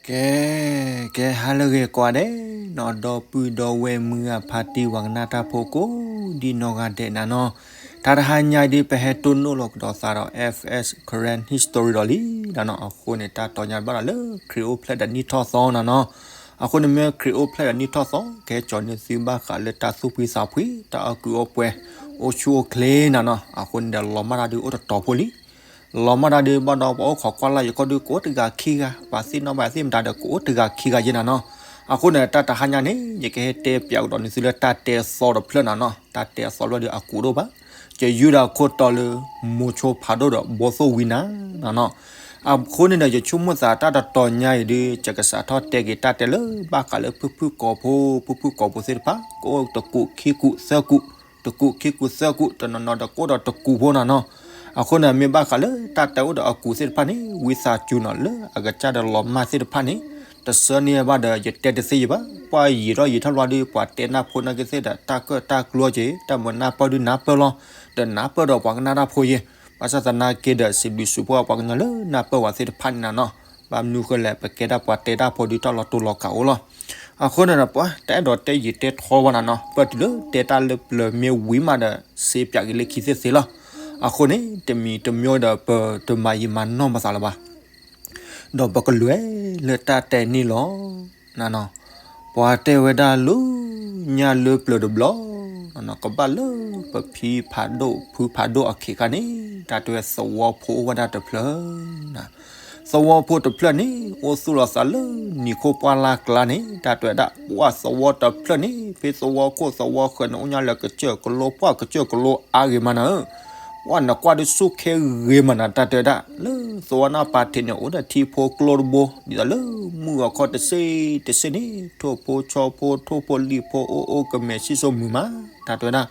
ကဲ, ကဲဟါလၢအဂ့ၤကိးဂၤဒဲးနီၤ, ဒီပုၢ်ဒီဝဲၢ်မုၢ်ဂၤဖါတံၢ်ပှၤကနၣ်တၢ်ဖိကိးဒံနီၢ်ဂၤဒဲးနၤနီၤ, တၢ်တဟါညါအံၤဒ်ပဟဲတိၢ်နီၣ်လီၤကဒီးသးဒီး F S Karen History ဒီးလံနၤနီၤ, အဃိန့ၣ် တၢ်တီညါဘၣ်ဒီးလၢခရံာ်အိၣ်ဖျဲၣ်ဒီးနံၣ်ထီၣ်သီနၤနီၤ, အဃိန့ၣ်မ့ၢ်ခရံာ်အိၣ်ဖျဲၣ်ဒီးနံၣ်ထီၣ်သီ ကဟဲကၠီၤန့ၢ်သုဘၣ်ဃးလၢတၢ်သူၣ်ဖှံသးဖှံ တၢ်အီၣ်ကုးအီၣ်ပှဲၤ အိၣ်ဆူၣ်အိၣ်ချ့နၤနီၤ, အဃိန့ၣ်ဒီးလီၤမၢ်တၢ်ဒုးအိၣ်တတီၤဖိလံ လီၤမၢ်တၢ်ဒုးဘၣ်ဒီး ပှၤအိၣ်ခိးကွၢ်လၢ်ယကီၢ်ဒုး ကအိၣ်တဂၤခံဂၤ, ပှၤသ့ၣ်နီၣ်ဘၣ်သ့ၣ်မတၤဒီး ကအိၣ်တဂၤခံဂၤယဲနၤနီၤ, အဃိန့ၣ် တၢ်တဟါညါန့ၣ် ယကဟဲတဲပၠးကဒီးန့ၢ်သုလၢတၢ်တဲသီတဖျၢၣ်နၤနီၤ, တၢ်တဲသီတဖျၢၣ်ဒီးအကူးဒိၣ်ဘၣ်, ယယုၢ်ဒၣ်ခိၣ်တီလၢ မိၤဆိဖးဒိၣ်ဒီးဘီသိၣ်ဝံနၤနၤနီၤ, အဃိန့ၣ်ဒီး ယဆိကမိၣ်သးတၢ်တတီၤညါအံၤဒုး ယကစးထီၣ်တဲက့ၤတၢ်တဲလၢဘၣ်ဃးလၢဖုၣ်ဖုၣ်ကိာ်ဖိ, ဖုၣ်ဖုၣ်ကိာ်ဖိသ့ၣ်တဖၣ် ကအိၣ်တကူးခံကူးသၢကူး, တကူးခံကူးသၢကူး တနီၤနီၤဒီးကအိၣ်ဒီးတကူးဖိနၤနီၤ, အဃိန့ၣ် မ့ၢ်ဘၣ်ဃးလၢတၢ်တဲအိၣ်ဒီးအကူးသ့ၣ်တဖၣ်န့ၣ် ဝံသးစူၤနီၤလၢအကစၢ်ဒီးလီၤမၢ်သ့ၣ်တဖၣ်န့ၣ် တဆၢန့ၢ်ဘၣ်ဒီး ယတဲတသ့ယဘၣ်, ပှၤယံာ်ထီၣ်ယံာ်ထီၣ်လီၤဒုး ပှၤတဲနၢ်ဖိနာ်က့သ့ၣ်ဒီး တၢ်ကၢၣ်တၢ်ကျူက့ၤ တၢ်မုာ်နၢ်ပၢၢ်ဒုးနၢ်ပၢၢ်လီၤ, ဒီးနၢ်ပၢၢ်ဒီးပှၤကနၣ်တၢ်ဖိယဲ, ဘၣ်ဆၣ်သနာ်က့ဒီး စံးဘျုးစံးဖှိၣ်ပှၤကညီလၢနၢ်ပၢၢ်ဝဲသ့ၣ်တဖၣ်န့ၣ်နၤနီၤ, ဘၣ်မနုၤဃိလဲၣ် ပကဲဒၣ်ပှၤတဲတၢ်ဖိဒုးတၢ်လီၤတူာ်လီၤကာ်အိၣ်လီၤ, အဃိန့ၣ်ဒီး ပှၤတအဲၣ်ဒိးတဲယံာ်တဲထီဘၣ်နၤနီၤ, ပၢၢ်တုၤလၢတဲတၢ်လၢပျၢၤမ့ၢ်ဝံၤမးဒီး စ့ပၠးက့ၤလၢခံသ့ၣ်သ့လီၤ, အဃိန့ၣ် တမံၤတမံၤဒီး ပတမၤယံာ်မၤနီၢ်ပသးလၢၤဘၣ် ဒီးပကလဲၤလၢတၢ်တဲန့ၣ်လီၤ. နနီၤ, ပှၤတဲဝဲဒၣ်လၢညါလၢပျၢၤတဘျီ, ကဘၣ်လၢပဖံဖးဒိၣ်ဖုဖးဒိၣ်အခ့အခါန့ၣ် တၢ်တဲဝဲသဝီဖိအိၣ်ဝဲဒၣ်တဖျၢၣ်နၤ, သဝီဖိတဖျၢၣ်န့ၣ် အိၣ်သူၣ်လီၤသးလၢနံၤခိၣ်ပှၢ်လၢ်ကျါန့ၣ် တၢ်တဲဝဲဒၣ် ပှၢ်သဝီတဖျၢၣ်န့ၣ် ဖဲသဝီခိၣ်သဝီဃၢၤန့ၣ် အိၣ်ညါလၢကစၢၢ်ကလိ ပှၢ်ကစၢၢ်ကလိအါဂ့ၤမးနၤဧၢ ပှၢ်နကွၢ်ဒုးဆူၣ်ခဲဂ့ၤမးနၤ တၢ်တဲဝဲဒၣ် လၢသဝီနၢ်ပၤထံးန့ၣ် အိၣ်ဒီးထံဖိကျိတဘိ ဒ်သိးလၢမုၢ်ဂီၤခီတစ့တစ့န့ၣ် ထိၣ်ဖိဆီဖိ ထိၣ်ဖိလံၣ်ဖိ အိၣ်အိၣ်ကမဲာ်ဆံၣ်စိမုာ်မး တၢ်တဲဝဲဒၣ်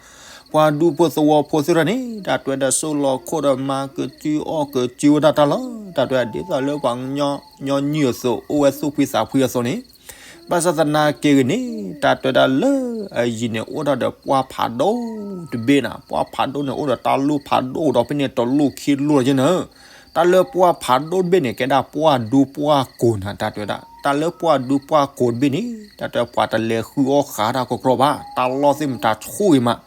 ပှၤဒူဖိသဝီဖိသ့ၣ်တဖၣ်န့ၣ် တၢ်တဲဝဲဒၣ်ဆိၣ်လီၤခိၣ်ဒီးမၤကစုအီၣ်ကစုဝဲဒၣ်တၢ်လီၤ တၢ်တဲဝဲဒၣ် ဒ်သိးလၢပှၤကညီညီနုၢ်အသိး အိၣ်ဝဲသူၣ်ဖှံသးဖှံအသိးန့ၣ် ဘၣ်ဆၣ်သနာ်က့ဂ့ၤန့ၣ် တၢ်တဲဝဲဒၣ်လၢအယံၤန့ၣ် အိၣ်ဒီးပှၢ်ဖးဒိၣ်တဘ့ၣ်နၤ, ပှၢ်ဖးဒိၣ်န့ၣ် အိၣ်ဒီးတၢ်လူၢ်ဖးဒိၣ်ဒီးဖဲန့ၣ် တလူၢ်ခံလူၢ်လီၤက့နၤ, တၢ်လၢပှၢ်ဖးဒိၣ်တဘ့ၣ်န့ၣ် ကဲဒၣ်ပှၢ်ဒူပှၢ်ကိာ်နၤ တၢ်တဲဝဲဒၣ် တၢ်လၢပှၢ်ဒူပှၢ်ကိာ်တဘ့ၣ်န့ၣ် တၢ်တဲပှၤတလဲၤဃုအီၣ်ဃးတၢ်ကီကီဘၣ်, တၢ်လီၢ်သ့ၣ်မတၤဆူၣ်ဂ့ၤမး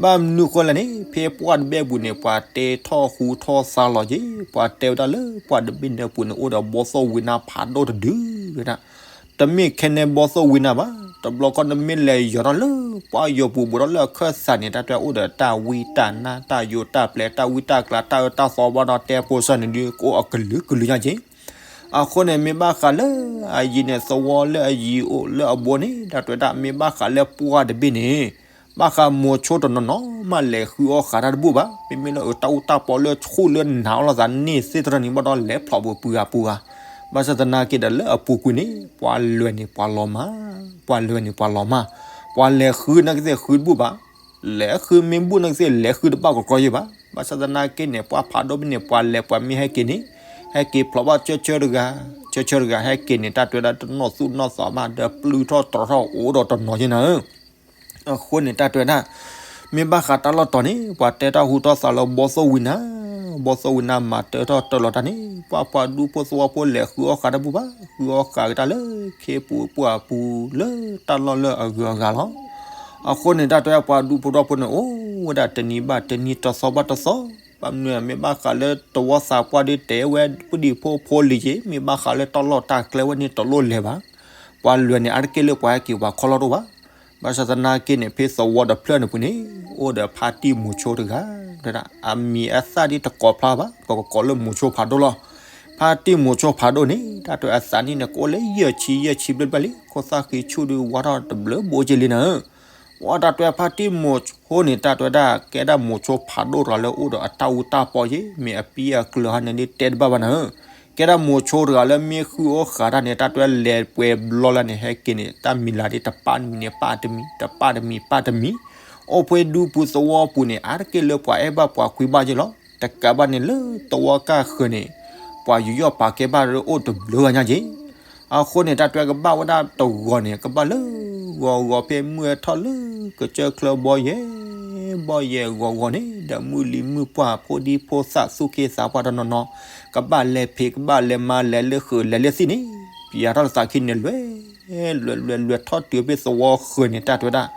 ဘၣ်မနုၤဃိလဲၣ်န့ၣ် ဖဲပှၢ်တဘ့ၣ်ပူၤန့ၣ် ပှၤတဲထီၣ်ဟူထီၣ်သါလီၤက့ၤ, ပှၤတဲဝဲဒၣ်လၢပှၢ်တဘ့ၣ်န့ၣ်ပူၤန့ၣ် အိၣ်ဒီးဘီသိၣ်ဝံနါဖးဒိၣ်တဒုဝဲဒၣ်, တမ့ၢ်ခဲန့ၣ်ဘီသိၣ်ဝံနါဘၣ်, တဘျီခီနမ့ၢ်လဲၤယီၤထီၣ်လၢ ပှၢ်ယီၤပူၤဘူးထီၣ်လၢအခၢၣ်သးန့ၣ် တၢ်တဲအိၣ်ဒီးတၢ်ဝံတၢ်နါ တၢ်ယိၤတၢ်ပျဲၤ တၢ်ဝံတၢ်ကျါ တၢ်အၢတၢ်သီဘၣ်ဒီးတဲဖိစၢ်န့ၣ်ဒုး ကအိၣ်အကလုာ်ကလုာ်ညါက့ၤ အဃိန့ၣ် မ့ၢ်ဘၣ်ဃးလၢအယံၤန့ၣ် သဝီလၢအယံၤအိၣ်လၢအဘိန့ၣ် တၢ်တဲဝဲဒၣ် မ့ၢ်ဘၣ်ဃးလၢပှၢ်တဘ့ၣ်န့ၣ် ဘၣ်ဃးမိၤဆိတနီၤနီၤမး လဲၤဃုအီၣ်ဃးတၢ်တဘူၣ်ဘၣ်. မ့မ့ၢ်လၢအတၢ်အူတၢ်ပီလၢဆူၣ်လၢနၤအီၣ်လိာ်သးန့ၣ်သ့ၣ်တဖၣ်န့ၣ် ဘၣ်ဒီးလဲၤဖျိးပူၤပူၤဂၤပူၤဂၤ, ဘၣ်ဆၣ်သနာ်က့ဒီးလၢအပူၤကွံာ်န့ၣ် ပှၤလဲၤန့ၣ်ပှၤလီၤမၢ်, ပှၤလဲၤန့ၣ်ပှၤလီၤမၢ်, ပှၤလဲၤဃုနာ်က့သ့ၣ်ဃုတဘူၣ်ဘၣ်. လဲၤဃုမ့ၢ်ဘူၣ်နာ်က့သ့ၣ် လဲၤဃုတဘၣ်ကီကီယဲဘၣ်. ဘၣ်ဆၣ်သနာ်က့န့ၣ် ပှၢ်ဖးဒိၣ်ဘ့ၣ်န့ၣ် ပှၤလဲၤပှၤမ့ၢ်ဟဲက့ၤန့ၣ် ဟဲက့ၤဖျိးဘၣ်ဆၢဆၢတဂၤ, ဆၢဆၢတဂၤဟဲက့ၤန့ၣ် တၢ်တဲဝဲဒၣ်တနီၣ်သူၣ်နီၣ်သးဘၣ် ဒီးပျုၢ်ထီၣ်တြီထီၣ်အိၣ်ဒီးတနီၤယဲနၤဧၢ. အဃိန့ၣ် တၢ်တဲဝဲဒၣ် မ့ၢ်ဘၣ်ဃးတၢ်လီၢ်တီၤန့ၣ် ပှၤတဲတၢ်ဟူထီၣ်သးလၢဘီသိၣ်ဝံနါ, ဘီသိၣ်ဝံနါမၤတၢထီၣ်တၢလီၤတၢ်န့ၣ် ပှၤပှၤဒူဖိသဝီဖိလဲၤဃုအီၣ်ဃးတၢ်တဘူၣ်ဘၣ်, ဃုအီၣ်ဃးက့ၤတၢ်လၢခ့ပူၤပှၢ်ပူၤလၢတၢ်လီၢ်လၢအဂုၤအဂၤလီၤ. အဃိန့ၣ် တၢ်တဲဝဲပှၤဒူဖိသဝီဖိန့ၣ် အိၣ်ဝဲဒၣ်တနံၤဘၣ်တနံၤတသီဘၣ်တသီ, ဘၣ်မနုၤမ့ၢ်ဘၣ်ဃးလၢသဝီသးပှၢ်ဒုးတဲဝဲပဒံဖိဖိလံၤက့ၤ, မ့ၢ်ဘၣ်ဃးလၢတၢ်လီၢ်တၢ်ကျဲဝဲန့ၣ်တလိၣ်လဲၤဘၣ်. ပှၤလဲၤန့ၣ် အါတက့ၢ်လၢပှၤဟဲက့ၤပှၤခီလီၢ်တအိၣ်ဘၣ်. ဘၣ်ဆၣ်သနာ်က့န့ၣ် ဖဲသဝီတဖျၢၣ်န့ၣ်ပူၤန့ၣ် အိၣ်ဒီးဖါတံၢ်မိၤဆိတဂၤ, အမံၤအသၣ်ဒ်တကိးဖျါဘၣ်, ပကကိးလၢမိၤဆိဖးဒိၣ်လီၤ. ဖါတံၢ်မိၤဆိဖးဒိၣ်န့ၣ် တၢ်တဲအသးနံၣ်န့ၣ် ကအိၣ်လၢယဲၢ်ဆံယဲၢ်ဆံဘျဲၣ်ဘျဲၣ်လံ, ခိၣ်သၣ်ဃံဆူၣ်ဒုးဝါထီၣ်တဘျုးဘိက့ၤလံနၤဧၢ. ပှၤတၢ်တဲဖါတံၢ်မိၤဆိန့ၣ် တၢ်တဲဝဲဒၣ် ကဲဒၣ်မိၤဆိဖးဒိၣ်တဂၤလၢအိၣ်ဒီးအတၢ်အူတၢ်ပီယ့ၢ်, မ့ၢ်အပံအကျၢၤဟါန့ၣ်ဒ်တဲတဘၣ်ဘၣ်နၤဧၢ. ကဲဒၣ်မိၤဆိတဂၤလၢမ့ၢ်ဃုအီၣ်ဃးတၢ်န့ၣ် တၢ်တဲဝဲလဲၤပှဲၤဘျီလၢန့ၣ် ဟဲက့ၤန့ၣ် တၢ်မံၤလၤဒ်တပၢ်တမံၤန့ၣ် ပၢ်တမံၤ တပၢ်တမံၤပၢ်တမံၤ, အိၣ်ဖဲဒူပူၤသဝီပူၤန့ၣ် အါတက့ၢ်လၢပှၤအဲၣ်ဘၣ်ပှၤကွံဘၣ်ယ့ၢ်လီၤ. တကးဘၣ်န့ၣ်လၢသဝီကၢ်ဃၢၤန့ၣ် ပှၤယူးယီၣ်ပာ်ကဲဘၣ်လၢအိၣ်တဘျုးဂၤညါက့ၤ အဃိန့ၣ် တၢ်တဲဝဲကဘၣ်ဝဲဒၣ်တဂီၤန့ၣ် ကဘၣ်လၢဂီၤဂီၤဖဲမုၢ်ထီၣ်လၢ ကစၢၢ်ချၢဘီယဲၢ် ဘီယဲၢ်ဂီၤဂီၤန့ၣ် ဒီးမုၢ်လံၤမုၢ်ပှၢ်ဖိဒံဖိသၣ်သူၣ်က့သးပှၢ်တနီၤနီၤ ကဘၣ်လဲၤဖံး ကဘၣ်လဲၤမၤ လဲၤလၢဃုာ် လဲၤလၢသံၣ်န့ၣ် ပျးထီၣ်လၢသးခံန့ၣ် လွဲ လွဲ လွဲ လွဲထီၣ်တုၤဖဲသဝီဃၢၤန့ၣ် တၢ်တဲဝဲဒၣ်,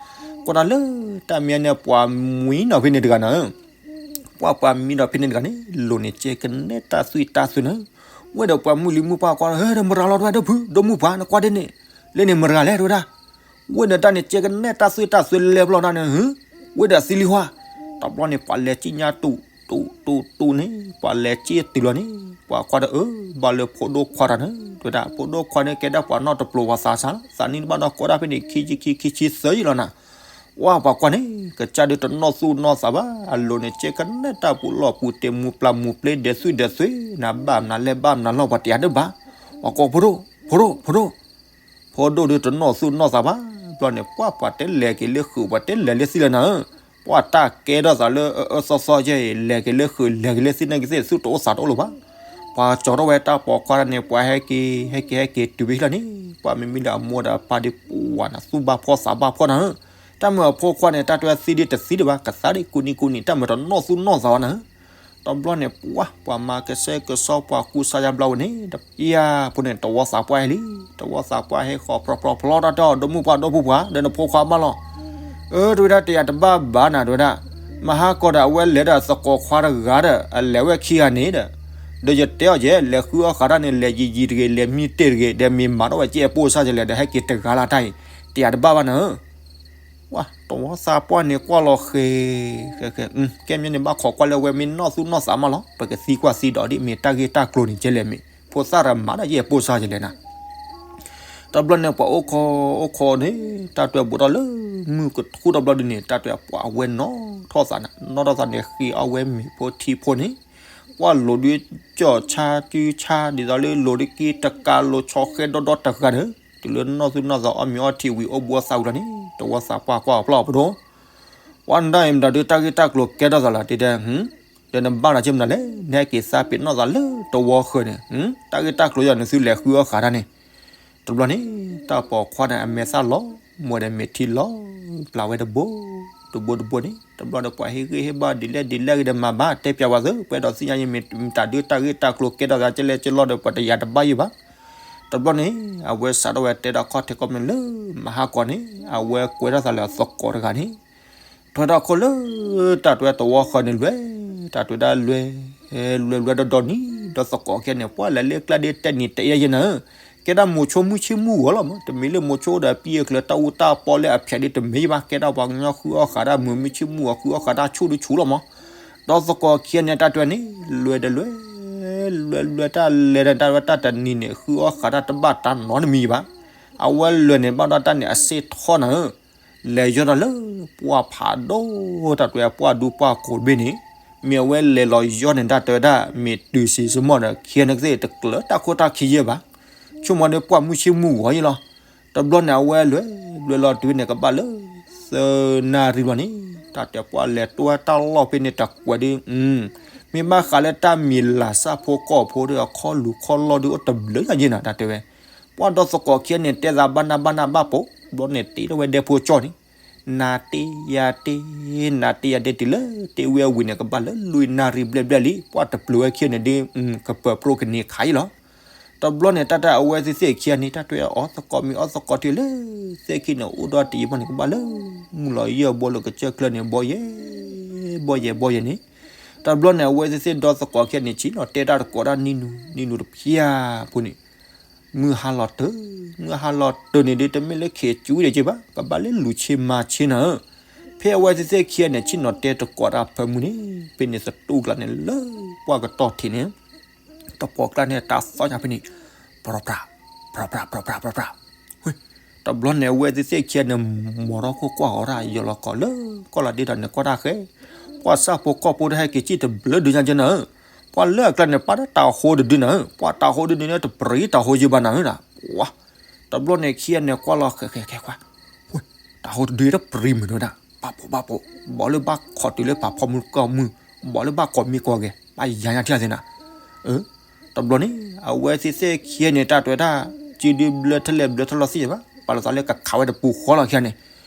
ကွၢ်တၢ်လၢတၢ်မံၤန့ၣ် ပှၤမံနီၤဖဲန့ၣ်တဂၤနၤဧၢ, ပှၤပှၤမံဒီးဖဲန့ၣ်တဂၤန့ၣ် လိၤန့ၣ်ကဲကနဲတၢ်သွံၣ်တၢ်သွဲနၤဧၢ, ဝဲဒီးပှၤမုၢ်လံၤမုၢ်ပှၢ်ကွၢ် ဟဲဒီးမတၤလီၤ တဲဝဲဒၣ် ဒိၣ်ဖု ဒိၣ်မုၢ်ပှၢ် နကွၢ်ဒ်န့ၣ် လၢန့ၣ်မတၤလဲၣ် တဲဝဲဒၣ် ဝဲဒီးတၢ်န့ၣ် ကဲကနဲတၢ်သွံၣ်တၢ်သွဲလဲၤဘျီဒၣ်န့ၣ် ဝဲဒီးသံလံဟါ, တဘျီန့ၣ် ပှၤလဲၤကံၣ်ညါတူာ် တူာ် တူာ် တူာ်န့ၣ် ပှၤလဲၤက့ၤတုၤလီၤန့ၣ် ပှၤကွၢ်ဒီး အၢ ဘၣ်လၢဖိဒိၣ်ခွါတၢ်န့ၣ် တဲဝဲဒၣ် ဖိဒိၣ်ခွါန့ၣ် ကဲဒၣ်ပှၤနီၢ်တပျိၤပှၤသးစၢ်လီၤ, သးနံၣ်တဘၣ်ဒီးကွၢ်ဒၣ်ဖဲန့ၣ် ခံဆံခံ ခံဆံသၢယံၤလီၤနၤ, ဝဲပှၤကွၢ်န့ၣ် ကစၢ်ဒုးတနီၣ်သူၣ်နီၣ်သးဘၣ်, အလိၤန့ၣ် ကဲကနဲတၢ်ပူၤလီၢ်ပူၤ တ့မူၤပျၢ်မူၤပျ့ ဒဲးသွံၣ်ဒဲးသွဲ နဘၣ်မနုၤလဲၣ် ဘၣ်မနုၤလီၤ ပှၤတဲအါဒၢဘၣ်, ပှၤကိးဖိဒိၣ် ဖိဒိၣ် ဖိဒိၣ် ဖိဒိၣ်ဒုးတနီၣ်သူၣ်နီၣ်သးဘၣ်, ဘျီန့ၣ် ပှၤပှၤတဲလဲၤက့ၤလၢဃုာ် ပှၤတဲလဲၤလၢသံလၢနၤဧၢ, ပှၤတၢ်ကဲထီၣ်သးလၢအအၢသီသီယဲအံၤ လဲၤက့ၤလၢဃုာ် လဲၤက့ၤလၢသံန့ၣ်ကသ့ၣ် သူၣ်တအိၣ်သးတအိၣ်လၢၤဘၣ်, ပှၤကၠီထီၣ်ဝဲတၢ်ပိာ်ခွါတၢ်န့ၣ် ပှၤဟဲက့ၤ ဟဲက့ၤ ဟဲက့ၤတုၤဖဲဟံၣ်လီၤန့ၣ် ပှၤမ့မ့ၢ်လၢအမိၢ်ဒီးအပၢ်ဒ်ပှၤနၤ သူၣ်ဘၣ်ဖှီၣ်သးဘၣ်ဖှီၣ်နၤဧၢ, တၢ်မ့ၢ်အဖိခွါန့ၣ် တၢ်တဲသံဒ်တသံဒံးဘၣ် ကသါဒ်ကူနံကူနံ တၢ်မ့ၢ်တနီၣ်သူၣ်နီၣ်သးဘၣ်နၤဧၢ တဘျီန့ၣ် ပှၤ ပှၤမၤကဆှဲကဆှီ ပှၤကူစါယါဘျီဝဲန့ၣ် တပျၢ်ဖိန့ၣ် တဝီသးပှၢ်ဟဲလံ, တဝီသးပှၢ်ဟဲဃီၤ ဖြီဖြီဖြီ တၢ်တဲအီၤ ဒိၣ်မုၢ်ပှၢ် ဒိၣ်ဖုပှၢ် ဒီးနဖိခွါမးလီၤ, အၢ တဲဝဲဒၣ် တယၤတဘၣ်ဘၣ်နၤ တဲဝဲဒၣ်, မဟါကီးဒီး အဝဲလဲၤဒီးသကိးခွါတဂၤဒီး အလဲၤဝဲခံဂၤန့ၣ်ဒီး, ဒီးယတဲအီၤယဲ လဲၤဃုအီၣ်ဃးတၢ်န့ၣ် လဲၤယံာ်ယံာ်တဂ့ၤ လဲၤမံတ့ၢ်တဂ့ၤ ဒီးမ့ၢ်မၤထီၣ်ဝဲက့အပိၢ်စၢ်ယလဲၣ် ဒီးဟဲက့ၤတဂၤလၢ်တၢ်အံၤ တယၤတဘၣ်ဘၣ်နၤဧၢ ဝဲ တဝီသးပှၢ်န့ၣ် ကွၢ်လီၤဃဲၤဃဲၤဃဲၤ, ကဲမ့ၢ်န့ၣ် ဘၣ်ခိးကွၢ်လၢဝဲ မ့ၢ်နီၢ်သူၣ်နီၢ်သးမးလီၤ, ပကသံကွၢ်သံဒီးဒ်မ့ၢ်တၢ်ဂ့ၢ်တၢ်ကျိၤန့ၣ် ကဲလဲၣ်မ့ၢ် ဖိသၣ်ရမၤဒၣ်ယဲအပိၢ်စၢ်ယလဲၣ်နၤ. တဘျီန့ၣ် ပှၤအိၣ်ခိးအိၣ်ခိးန့ၣ် တၢ်တဲဘူးထီၣ်လၢမုၢ်ကထူတဘျီဒုန့ၣ် တၢ်တဲပှၤအဝဲနီၣ်ထီၣ်သးနၤ နီၣ်ထီၣ်သးန့ၣ် ဃ့အီၣ်ဝဲမ့ၤဖိထံဖိန့ၣ် ကွၢ်လိၤဒုး ကၠီၣ်ဆါတုဆါ ဒ်သိးလၢလိၤဒုးက့တကး လိၤဆီဃဲဒီဒီတဂၤဒီး တုၤလၢနီၢ်သူၣ်နီၢ်သး အီၣ်မ့ၤအီထံဝံၤ အိၣ်ဘူးအသးဝံၤလီၤန့ၣ် တဝီသးပှၢ်ကွၢ်အီၤပျီၢ်ပဒိၣ်, ပှၤနဒၣ်အံၤ မတၤဒုးတၢ်ဂ့ၢ်တၢ်ကျိၤကဲထီၣ်သးလီၤ တဲဒဲး, ဒီးနဘၣ်နၤက့မနုၤလဲၣ် နဟဲက့ၤသးပ့ၤနီၣ်သးလၢတဝီဃၢၤန့ၣ်, တၢ်ဂ့ၢ်တၢ်ကျိၤယီၤန့ၣ် သုလဲၤဃုအီၣ်ဃးတၢ်န့ၣ် တဘျီန့ၣ် တၢ်ပိာ်ခွါန့ၣ် အမဲာ်သၣ်လီၤ မွဲဒီးမဲာ်ထံလီၤပျၢ်ဝဲတဘိ တဘိတဘိန့ၣ် တဘျီဒီးပှၤဟ့ၣ်ဂံၢ်ဟ့ၣ်ဘါဒ်လဲၣ်ဒ်လဲၣ်ဂ့ၤဒီးမၤဘၣ် တဲပျးဝဲသ့ ပှဲၤဒီးသ့ၣ်ညါယမ့ၢ်တၢ်ဒုးတၢ်ဂ့ၢ်တၢ်ကျိၤကဲထီၣ်သးကဲလဲၣ်ကဲလီၤဒီး ပှၤတယၤတဘၣ်ယံၤဘၣ်. တဘျီန့ၣ် အဝဲစးထီၣ်ဝဲတဲဒၣ်ခီၣ်ထံးခီၣ်ဘိန့ၣ်လၢ မဟါကီးန့ၣ် အဝဲကွဲထီၣ်သးလၢအသကိးတဂၤန့ၣ် ထွဲထီၣ်ခိၣ်လၢ တၢ်တွဲတဝီဃၢၤန့ၣ်လွဲ, တၢ်တွဲဒၣ်လွဲ, လွဲလွဲဒီဒီနံၤ ဒီးသကိးခံဂၤန့ၣ် ပှၤလဲၤလၢကျါဒ်တဲနံၤတဲယဲၢ်ယဲၢ်နၤဧၢ, ကဲဒၣ်မိၤဆိမုၢ်ဆ့ၣ်မုၢ်ဂီၤလီၤမး, တမ့ၢ်လၢမိၤဆိဒီးပံၢ်အချၢတၢ်အူတၢ်ပီလၢအဖျဲးဒ်တမ့ၢ်ယဲၢ်ဘၣ်, ကဲဒၣ်ပှၤကညီဃုအီၣ်ဃးတၢ်မုာ်မုၢ်ဆ့ၣ်မုၢ်ဂီၤ ဃုအီၣ်ဃးတၢ်ဆူၣ်ဒုဆူၣ်လီၤမး, ဒီးသကိးခံဂၤန့ၣ် တၢ်တွဲန့ၣ် လွဲဒီးလွဲ, လွဲလွဲတၢ်လဲၤဒီးတၢ်ဝဲတၢ်တနံၤန့ၣ် ဃုအီၣ်ဃးတၢ်တဘၣ်တၢ်နီတမံၤယဲၢ်ဘၣ်, အဝဲလွဲန့ၣ် ဘၣ်ဒီးတၢ်န့ၣ်အစ့ၣ်ထီၣ်နၤဧၢ လဲၤယီၢ်ဒီးလၢ ပှၢ်ဖးဒိၣ် တၢ်တွဲပှၢ်ဒူပှၢ်ကိးတဘ့ၣ်န့ၣ်, မ့ၢ်အဝဲလဲၤလီၤယီၢ်န့ၣ် တၢ်တဲဝဲဒၣ် မ့ၢ်တုၤဆံးစမီၣ်ဒီး ခံဂၤန့ၣ်ကသ့ၣ်တကျၢၤတၢ်ခိၣ်တၢ်ခံယဲၢ်ဘၣ်, ဆိကမိၣ်ဒီးပှၢ်မုၢ်ဆ့ၣ်မုၢ်ဂီၤယဲၢ်လီၤ. တဘျီန့ၣ် အဝဲလွဲ လွဲလီၤတုၤန့ၣ် ကဘၣ်လၢ သၢနၣ်ရံၣ်ဘျီန့ၣ် တၢ်တဲပှၢ်လဲၤတွဲတၢ်လီၢ်ဖဲန့ၣ်တကွဲးဒု မ့ၢ်ဘၣ်ဃးလၢတၢ်မံၤလၤစၢ်ဖိကီၢ်ဖိဒီးအခီၣ်လူၤခီၣ်လီၢ်ဒု အိၣ်တဘျုးညါယဲၢ်နၤ တၢ်တဲဝဲ ပှၤဒီးသကိးခံဂၤန့ၣ် တဲသးဘၣ်နၢ်ဘၣ်နၢ်ဘၣ်ပိာ် ဘျီန့ၣ်တ့ထီၣ်ဝဲဒဲဖိကၠီန့ၣ်, နၤတ့ယၤတ့, နၤတ့ယၤတ့တုၤလၢ တ့ဝဲအဝံၤန့ၣ် ကဘၣ်လၢလွံၢ်နၣ်ရံၣ်ဘျဲၣ်ဘျဲၣ်လံ, ပှၤတပျုၤဝဲခံဂၤန့ၣ်ဒု ကပၢၤပြိကန့ၢ်ခးယဲၢ်လီၤ. တဘျီန့ၣ် တၢ်တၢ်အဝဲသ့ၣ်သ့ၣ်ခံဂၤန့ၣ် တၢ်တွဲအီၣ်သကိးမ့ၤအီၣ်သကိးတုၤလၢ သ့ၣ်ခံဂၤန့ၣ် အိၣ်ဒီးတယံာ်ဘၣ်န့ၣ် ကဘၣ်လၢ မုၢ်လီၤယဲၢ်ဘီလၢကစၢၢ်ကျၢၢ်န့ၣ် ဘီယဲၢ် ဘီယဲၢ် ဘီယဲၢ်န့ၣ်, တဘျီန့ၣ် အဝဲသ့ၣ်သ့ၣ်ဒီးသကိးခံဂၤန့ၣ် ဆ့ၣ်နီၤတဲတၢ်တကိးတၢ်နံၤနုၤ နံၤနုၤတဖျၢၣ်ဖိန့ၣ် မုၢ်ဟါလီၤတၢၢ်, မုၢ်ဟါလီၤတၢၢ်န့ၣ်ဒု တမ့ၢ်လၢခံးကၠူဒံးက့ဘၣ်, ကဘၣ်လၢလူၤဆ့မၤဆ့နၤဧၢ, ဖဲအဝဲသ့ၣ်သ့ၣ်ခံဂၤန့ၣ် ဆ့ၣ်နီၤတဲတကိးတၢ်ဖၢမုၢ်န့ၣ် ဖဲန့ၣ်သတူၢ်ကျါန့ၣ် လၢပှၢ်ကတီၢ်ထံးန့ၣ် တပိာ်ကျါန့ၣ် တၢ်သီၣ်ညါဖဲန့ၣ် ပြီပြး ပြီပြး ပြီပြး ပြီပြး ပြီပြး, တဘျီန့ၣ် အဝဲသ့ၣ်သ့ၣ်ခံဂၤန့ၣ် မိၢ်ထီၣ်ခိၣ်ကွၢ်ဃီၤတၢ်ယီၤလီၤကီးလၢ ကီၢ်လီၤဒ့ဒီးန့ၣ် ကွၢ်တၢ်ဃဲ, ပှၤစၢ်ဖိကီၢ်ဖိတဟဲက့ၤစံၣ်တဘျုးဒုညါက့နၤဧၢ, ပှၤလၢအကျါန့ၣ် ပာ်တၢ်တၢ်ဟိတဒုနၤဧၢ, ပှၤတၢ်ဟိတဒုန့ၣ် တပြံတၢ်ဟိယုၢ်ဘၣ်နၤဧၢဒၣ်, ပှၤ တဘျီန့ၣ်ခံဂၤန့ၣ် ကွၢ်လီၤဃဲဃဲဃဲကွၢ် တၢ်ဟိတဒုတပြံမုၢ်နၤဒၣ်, ဘၣ်ပိာ်ဘၣ်ပိာ်, ဘီလၢဘၣ်ခိးတုၤလၢပာ်ဖီမုၢ်ကီၢ်မုၢ်, ဘီလၢဘၣ်ကိးမံၤကိးဂၤ, ဘၣ်ယၤညါထံၣ်သ့နၤ, အၢ, တဘျီန့ၣ် အဝဲသ့ၣ်သ့ၣ်ခံဂၤန့ၣ် တၢ်တွဲတၢ် စုဒုဘျၢထီၣ်လဲၣ်ဘျၢထီၣ်လီၤသ့ၣ်ယဘၣ်, ပာ်လီၤသးလၢကခးဝဲတပူၤဃီလီၤခံဂၤန့ၣ်,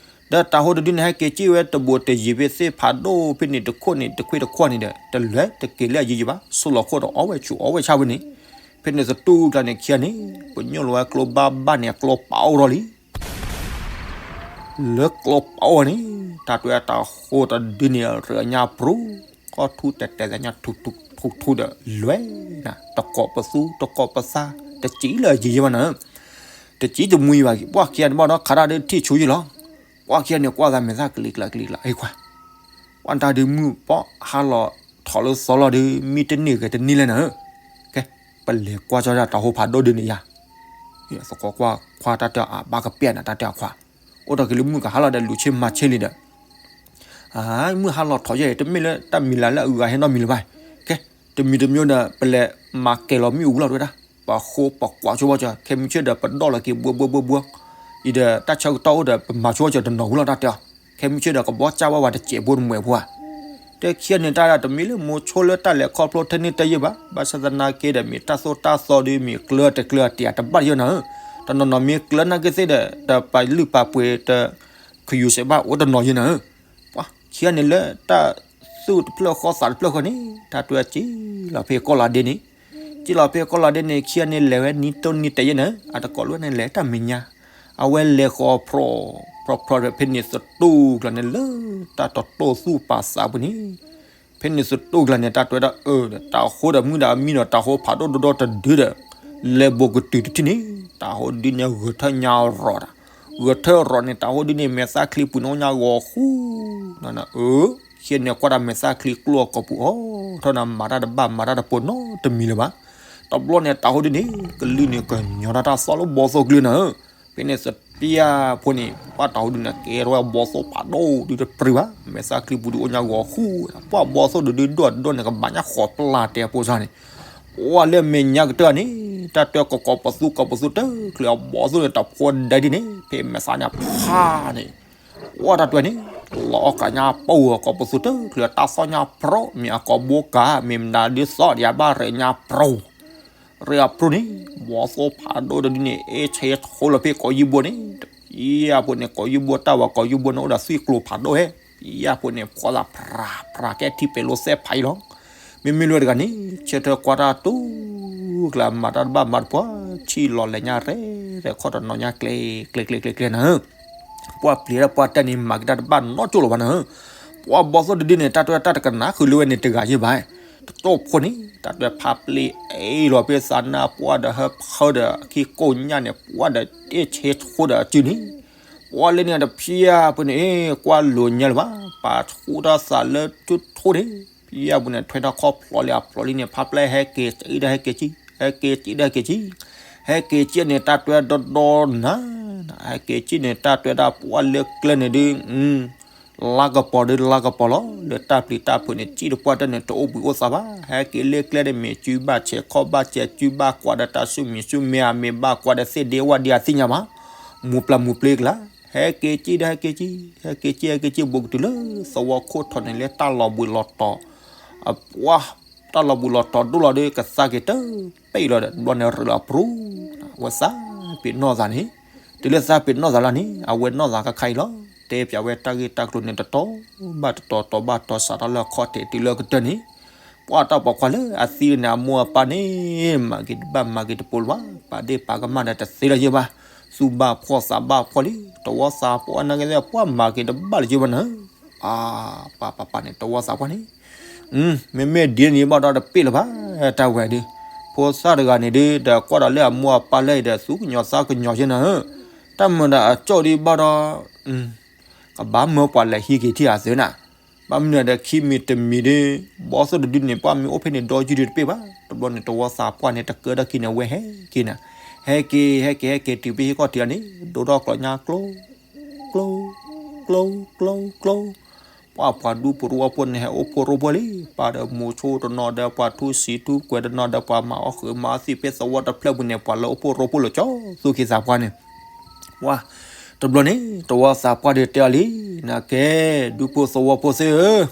ဒီးတၢ်ဟိတဒုန့ၣ် ဟဲက့ၤစံၣ်ဝဲတဘိးတယံၤဖဲသ့ၣ်ဖးဒိၣ်ဖဲန့ၣ်တခိၣ်န့ၣ် တခွ့တခွီၣ်န့ၣ်ဒီး တလဲၤတက့ၤလၢအယံၤယဘၣ်, ဆိလီၤခိၣ်ဒီးအီၣ်ဝဲဆူးအီၣ်ဝဲဆါဝဲန့ၣ် ဖဲန့ၣ်သတူၢ်ကျါန့ၣ်ခံဂၤန့ၣ် ပညိၣ်လီၤဝဲကျိဘၣ်ဘၣ်န့ၣ် အကျိပာ်အိၣ်ထီၣ်လံ. လၢကျိပာ်အိၣ်န့ၣ် တၢ်တဲတၢ်ဟိတဒုန့ၣ် ရၢညါပြူၤ ကီၢ်ထူတဲာ်တဲာ်ညါထူထူထူဒီးလွဲနၤ တကိးပသူတကိးပသး တစံးလၢအယံၤယံၤဘၣ်နၤ တစံးတမှံဘၣ် ပှၢ်ခံဂၤန့ၣ်ဘၣ်ဒီး ခးတၢ်ဒုးထံၣ်ဆိယံၤလီၤ. ပှၢ်ခံဂၤန့ၣ် ကွၢ်သးမဲာ်သၣ်ကလံၤကျါကလံၤကျါ အ့ခွါ ပှၢ်တၢ်ဒုးမုၢ်ပှၢ်ဟါလီၤထီၣ်လၢသီလီၤဒုး မံတန့ၢ်ဂဲၤတန့ၢ်လဲၣ်နၤဧၢ, ကဲ ပလဲၤကွၢ်ကၠီဒၣ်တၢ်ဟိဖးဒိၣ်ဒုးန့ၣ်ယါ, သကိးကွၢ်ခွါတၢ်တဲအဘၣ်ကပျဲၢ်နၤ တၢ်တဲအခွါ, အိၣ်တ့ၢ်က့ၤလၢမုၢ်ကဟါလီၤဒီးလူၤဆ့မၤဆ့လံဒီး မုၢ်ဟါလီၤထီၣ်ယဲၢ် တမ့ၢ်လၢတၢ်မံၤလၢ်လၢအဂၤဟဲနီတမံၤလၢၤဘၣ်, ကဲ တမံၤတမံၤဒီး ပလဲၤမၤကဲၤလီၤမ့ၣ်အူလီၤတဝဲဒၣ်, ပှၤဃိပှၤကွၢ်ဆိဘၣ်ကၠီ ခဲမုၢ်ဆ့ၣ်ဒီးပဒီၣ်လီၤက့ၤဘှီဘှီဘှီဘှီ, အံၤဒီးတၢ်ဆၢကတီၢ်အိၣ်ဒီး ပမၤဆိဘၣ်ကၠီတနီၤဝံၤလီၤတၢ်တဲအီၤ, ခဲမုၢ်ဆ့ၣ်ဒီးကဘီၣ်ကၢ်ဘၣ်ဝဲတစဲးဖိတမှဲးဖိဧါ တဲခံဂၤန့ၣ်တၢ်တမ့ၢ်လၢမိၤဆိလၢတၢ်လဲၤခီဖျိထဲန့ၣ်တယဲၢ်ဘၣ်, ဘၣ်ဆၣ်သနာ်က့ဒီးမ့ၢ်တၢ်သိၣ်တၢ်သီဒီးမ့ၢ်ကျၢၤတကျၢၤတ့ၢ်တဘၣ်ယဲၢ်နၤဧၢ, တနီၤနီၤမ့ၢ်ကျၢၤနာ်က့သ့ၣ်ဒီး တပာ်လုၢ်ပာ်ပှ့ၤတ ခယူၤစဲးဘၣ်အိၣ်တနီၤယဲၢ်နၤဧၢ, ပှၤခံဂၤန့ၣ်လၢတၢ်သူၣ်တဖျၢၣ်ဃီသးတဖျၢၣ်ဃီန့ၣ် တၢ်တဲစံၣ်လီၤဖဲကီၢ်လီၤဒ့န့ၣ်, စံၣ်လီၤဖဲကီၢ်လီၤဒ့န့ၣ် ခံဂၤန့ၣ်လဲၤဝဲနံၣ်တိၢ်နံၣ်တဲယဲၢ်နၤဧၢ, အတကိးလၢန့ၣ်လဲၤတၢ်မဲာ်ညါ အဝဲလဲၤဃီၤဖြီ ဖြီဖြီဒီးဖဲန့ၣ်သတူၢ်ကျါန့ၣ်လၢတၢ်တတိၢ်သူၣ်ပာ်သးပူၤန့ၣ်, ဖဲန့ၣ်သတူၢ်ကျါန့ၣ် တၢ်တဲဝဲဒၣ်အၢ တၢ်ဟိဒီးမုၢ်ဒီးအမံဒီး တၢ်ဟိဖးဒိၣ်ဒိၣ်ဒိၣ်တဒုဒီး လဲၤဘိးကတုၤတထံၣ်န့ၣ် တၢ်ဟိဒုန့ၣ်ဂဲၤထၢၣ်ညါရီၤဒီး ဂဲၤထၢၣ်ရီၤန့ၣ် တၢ်ဟိဒုန့ၣ် မဲာ်သၣ်ချံပူၤန့ၣ်အိၣ်ညါဂီၤဃူ နၤနၤဧၢ, ခံဂၤန့ၣ်ကွၢ်တၢ်မဲာ်သၣ်ချံကျိအကိာ်ပူၤအီၤ ထီၣ်နၤမၤတၢ်တဘၣ်မၤတၢ်တပိၤနီတမံၤလၢၤဘၣ်, တဘျီန့ၣ် တၢ်ဟိဒုန့ၣ် ကလုၢ်န့ၣ်ကညီၤတၢ်သီၣ်လၢဘီသိၣ်ကလုၢ်နၤဧၢ, ဖဲန့ၣ်သပျၢ်ဖိန့ၣ် ပှၢ်တၢ်ဟိဒုန့ၣ် ကဲထီၣ်ဝဲဘီသိၣ်ဖးဒိၣ်ဒုတပြံဘၣ်, မဲာ်သၣ်ချံပူၤဒုအိၣ်ညါဂီၤဃူ, ပှၢ်ဘီသိၣ်ဒုဒုဒိၣ်ဒိၣ်န့ၣ် ကဘၣ်ညါဃီၤပျၢ်တဲအပိစၢ်န့ၣ်, ပှၢ်လၢမဲာ်ညါကတၢၢ်န့ၣ် တၢ်တဲကိးကိးပသူကိးပသူတချုးအဘီသိၣ်န့ၣ် တဖိဒဲဒ်န့ၣ် ဖဲမဲာ်သၣ်ညါဖးန့ၣ် ပှၢ်တၢ်တဲန့ၣ် လီၤအီၣ်ကးညါပှၢ်ကိးပသူတချုးတၢ်သီၣ်ညါပြီ မ့ၢ်အကိာ်ဘိကး မ့ၢ်မနုၤဒုသီၣ်ဒံးအဘၣ်ရဲၣ်ညါပြီ ရ့အပြူန့ၣ် ဘီသိၣ်ဖးဒိၣ်တဒုန့ၣ် အ့ၣ်ဆ့ထိလီၤဖဲကိးယံဘိန့ၣ် တဖျၢၣ်ဖိန့ၣ် ကိးယံဘိတၢ်ဝဲကိးယံဘိန့ၣ် အိၣ်ဒီးသွံၣ်ကျိၤဖးဒိၣ်ဟဲ တဖျၢၣ်ဖိန့ၣ် ဖှီၣ်သးဖြးဖြးကဲထံၣ်ပဲၤလိသဲးဖးအံၤလီၤ. မ့မ့ၢ်လွဲၢ်တဂၤန့ၣ် ဆၢထၢၣ်ကွၢ်တၢ်တူၢ်ကျါ မၤတၢ်တဘၣ်မၤတပှၢ် ဆံၣ်လီၤလဲၤညါရဲၣ်ရဲၣ်ခီၣ်တနီၤညါကျဲကျဲကျဲကျဲကျဲနၤဧၢ ပှၢ်ပျံၤတၢ်ပှၢ်တဲန့ၣ် မၤက့ၤတၢ်တဘၣ်နီတကၠိၢ်လၢၤဘၣ်နၤဧၢ, ပှၢ်ဘီသိၣ်တဒုန့ၣ် တၢ်တဲတၢ်တကနၣ်ဃုာ်လၢဝဲန့ၣ်တဂၤယဲၢ်ဘၣ်, တတိၢ်ဖိန့ၣ် တၢ်တဲဖးပျ့ၤအ့ၣ်လီၤဖဲသးနၢ်ပှၢ်ဒီးဟၢဖၢဒီးခံကိးညါန့ၣ် ပှၢ်ဒီးတ့ၢ်ဆ့ထိဒီးအစုန့ၣ်, ပှၢ်လၢန့ၣ်တဖျၢၣ်ဖိန့ၣ် ကွၢ်လိၤညါလၢၤဘၣ် ပာ်ဆူၣ်တၢ်သးလၢထူထိန့ၣ် ဖျၢၣ်ဖိန့ၣ် ထွဲထီၣ်ခီၣ်ဖျိးလံအဖျိးလံန့ၣ် ဖးပျဲၢ်ဟဲက့ၤစံၣ်ဒီးဟဲက့ၤဆံၣ် ဟဲက့ၤဆံၣ်ဒီးဟဲက့ၤဆံၣ်, ဟဲက့ၤဆံၣ်န့ၣ် တၢ်တဲဒီဒီနၤ, ဟဲက့ၤဆံၣ်န့ၣ် တၢ်တဲဒၣ်ပှၢ်လၢကျဲန့ၣ်ဒုး လါကပီၤဒုးလါကပီၤလီၤ လၢတၢ်ပျံၤတၢ်ဖုးန့ၣ် စံၣ်တပှၢ်တၢၢ်န့ၣ် တအိၣ်ဘှံးအိၣ်သါဘၣ်, ဟဲက့ၤလၢကျဲန့ၣ် မ့ၢ်စုဘၣ်ဆဲးခီၣ်ဘၣ်ဆဲး စုဘၣ်ကွၢ်ဒီးတၢ်ဆူၣ်မံၤဆူၣ်မဲအမ့ၢ်ဘၣ်ကွၢ်ဒီးသ့ၣ်ဒ့ဝၣ်ဒ့အသ့ၣ်ညါဘၣ်, မူၤပျၢ်မူၤပျ့ကလါ, ဟဲက့ၤစံၣ်ဒီးဟဲက့ၤစံၣ် ဟဲက့ၤစံၣ်ဟဲက့ၤစံၣ် ဘူးကတုၤလၢသဝီခိၣ်ထီၣ်န့ၣ် လၢတၢ်လီၤဘှံးလီၤတီၤ အပှၢ် တၢ်လီၤဘှံးလီၤတီၤဒိၣ်လီၤဒီး ကသါက့ၤတပ့ၢ်လီၤဒီး တဘျီန့ၣ်ရ့လီၤပြူၤ, အဝဲသးပ့ၤနီၣ်သးန့ၣ်, တုၤလၢသးပ့ၤနီၣ်သးလီၤန့ၣ် အဝဲနီၣ်သးခါခါအံၤလီၤ, တဲပၠးဝဲတၢ်ဂ့ၢ်တၢ်ကျိၤန့ၣ် တတီၤဘၣ်တတီၤ တီၤဘၣ်တီၤစးထီၣ်လၢအခီၣ်ထံးတုၤလၢကတၢၢ်န့ၣ်, ပှၢ်တၢ်ပိာ်ခွါလၢအသံန့ၣ် အမိၢ်အပၢ်န့ၣ် မၤက့ၤတဘၣ်မၤက့ၤတပိၤလၢၤဘၣ်, ပာ်ဒ့ၣ်ပာ်ကမၣ်ဒီးတသ့လၢၤယဲၢ်ဘၣ်, သူၣ်ဘၣ်ဖှီၣ်သးဘၣ်ဖှီၣ်လံ, တဝီသးပှၢ်နာ်က့သ့ၣ် ပှၢ်မၤက့ၤတဘၣ်လၢၤယဲၢ်ဘၣ်နၤ, ပၢ်ပၢ်ပၢ်န့ၣ် တဝီသးပှၢ်န့ၣ် မ့မ့ၢ်ဒ်န့ၣ်ဘၣ်ဒီးတပ့ၢ်လၢၤဘၣ်, တၢ်ဝဲဒုး, ဖိသၣ်တဂၤန့ၣ်ဒုး ဒီးကွၢ်ဒီးလၢအမိၢ်အပၢ်လၢအံၤဒီး သူၣ်ကညီၤသးကညီၤယဲၢ်နၤဧၢ, တၢ်မၤဒီးအကၠီၣ်ဒံးဘၣ်ဒီး ကဘၣ်မၢပှၤလဲၤဟံးက့ၤထံၣ်အသုးနၤ, ဘၣ်မနုၤဒီးခံမံၤတမံၤဒုး ဘီသိၣ်တဒုန့ၣ် ပှၢ်မ့ၢ်အိၣ်ဖဲန့ၣ်ဒီယုၢ်ဒုးတပ့ၢ်ဘၣ်, တဘျီန့ၣ် တဝီသးပှၢ်န့ၣ် တကၢထီၣ်ခံန့ၣ် အဝဲဟဲက့ၤနၤ, ဟဲက့ၤ ဟဲက့ၤ ဟဲက့ၤတုၤဖဲဟံၣ်ခီၣ်ထံးအီၤန့ၣ် ဒိၣ်ထီၣ်ကျိးညါကျိ ကျိ ကျိ ကျိ ကျိ ပှၢ်ပှၤဒူပရိဝီဖိန့ၣ် ဟဲအိၣ်ဖှိၣ်ရိဖှိၣ်လံ, ပၢ်ဒီးမိၤဆိတနီၤဒီး ပှၤထူဆံးထူကွဲးတနီၤဒီး ပှၤမၤအီၣ်ဃုာ်မၤအီၣ်သံၣ်ဖဲသဝီတဖျၢၣ်ပူၤန့ၣ် ပှၤလၢအိၣ်ဖှိၣ်ရိဖှိၣ်လၢကၠီ သူၣ်က့သးပှၢ်န့ၣ်, ပှၢ် တဘျီန့ၣ် တဝီသးပှၢ်ဒုးတဲအီၤလံ, နကဲ ဒူဖိသဝီဖိသ့ၣ်ဧၢ,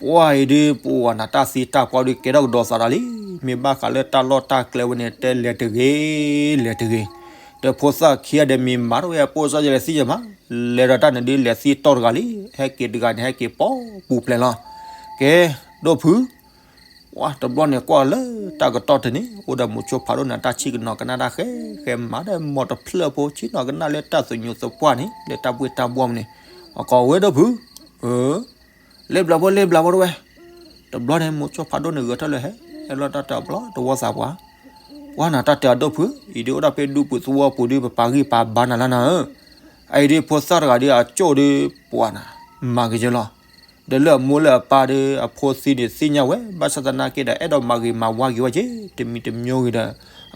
ပှၢ်အံၤဒုး ပှၤနၤတၢ်သံတၢ်ပှၢ်ဒုးကဲထီၣ်ကဒီးသးဒီးလံ, မ့ၢ်ဘၣ်ဃးလၢတၢ်လီၢ်တၢ်ကျဲဝဲန့ၣ် တဲလဲၤတဂ့ၤ လဲၤတဂ့ၤ, ဒီးဖိသၣ်ခံဂၤဒီး မ့ၢ်မၤထီၣ်ဝဲအပိၢ်စၢ်ယဲလဲၤသံယဲမး, လဲၤဒီးတၢ်န့ၣ်ဒုး လဲၤသံတီၢ်တဂၤလံ, ဟဲက့ၤတဂၤန့ၣ် ဟဲက့ၤပိာ်ပူၤဖျဲးလီၤ, ကဲ ဒိၣ်ဖု ဝါတဘျီန့ၣ်ကွၢ်လၢတၢ်ကတီၢ်တန့ၣ် အိၣ်ဒီးမိၤဆိဖးဒိၣ်န့ၣ် တၢ်ဆံးကနီၤကနၣ်တၢ်ဃဲဃဲမးဒီး မိၤတဖျၢၣ်ဖိ ဆံးနီၤကနၣ်လၢတၢ်သညူးသပှၢ်န့ၣ် လၢတၢ်ဘှ့ၣ်တၢ်ဘှီၣ်မန့ၣ် အကိးဝဲဒီးဖု လ့ဘျီဖိ လ့ဘျီဖိတဝဲ တဘျီန့ၣ် မိၤဆိဖးဒိၣ်န့ၣ်ဂဲၤထီၣ်လၢဟဲ ဟဲလီၤတၢ်တဲအီၤဘျီ တဝီသးပှၢ် ပှၢ်နၤတၢ်တဲအီၤဒိၣ်ဖု အံၤဒ်အိၣ်ဒၣ်ဖဲဒူပူၤသဝီပူၤဒ် ပပာ်ဂံၢ်ပာ်ဘါနၤလၢနၤဧၢ အအံၤဒ်ဖိသၣ်တဂၤဒ်အကၠိၣ်ဒ်ပှၢ်နၤ မၤက့ၤယလီၤ ဒီးလၢအမိၢ်လၢအပၢ်ဒီး အဖိသံန့ၣ်သ့ၣ်ညါဝဲ ဘၣ်ဆၣ်သနာ်က့ဒီး အဲၣ်ဒိးမၤဂ့ၤမၤဝါက့ၤဝဲက့ၤ တမံၤတမံၤဂ့ၤဒီး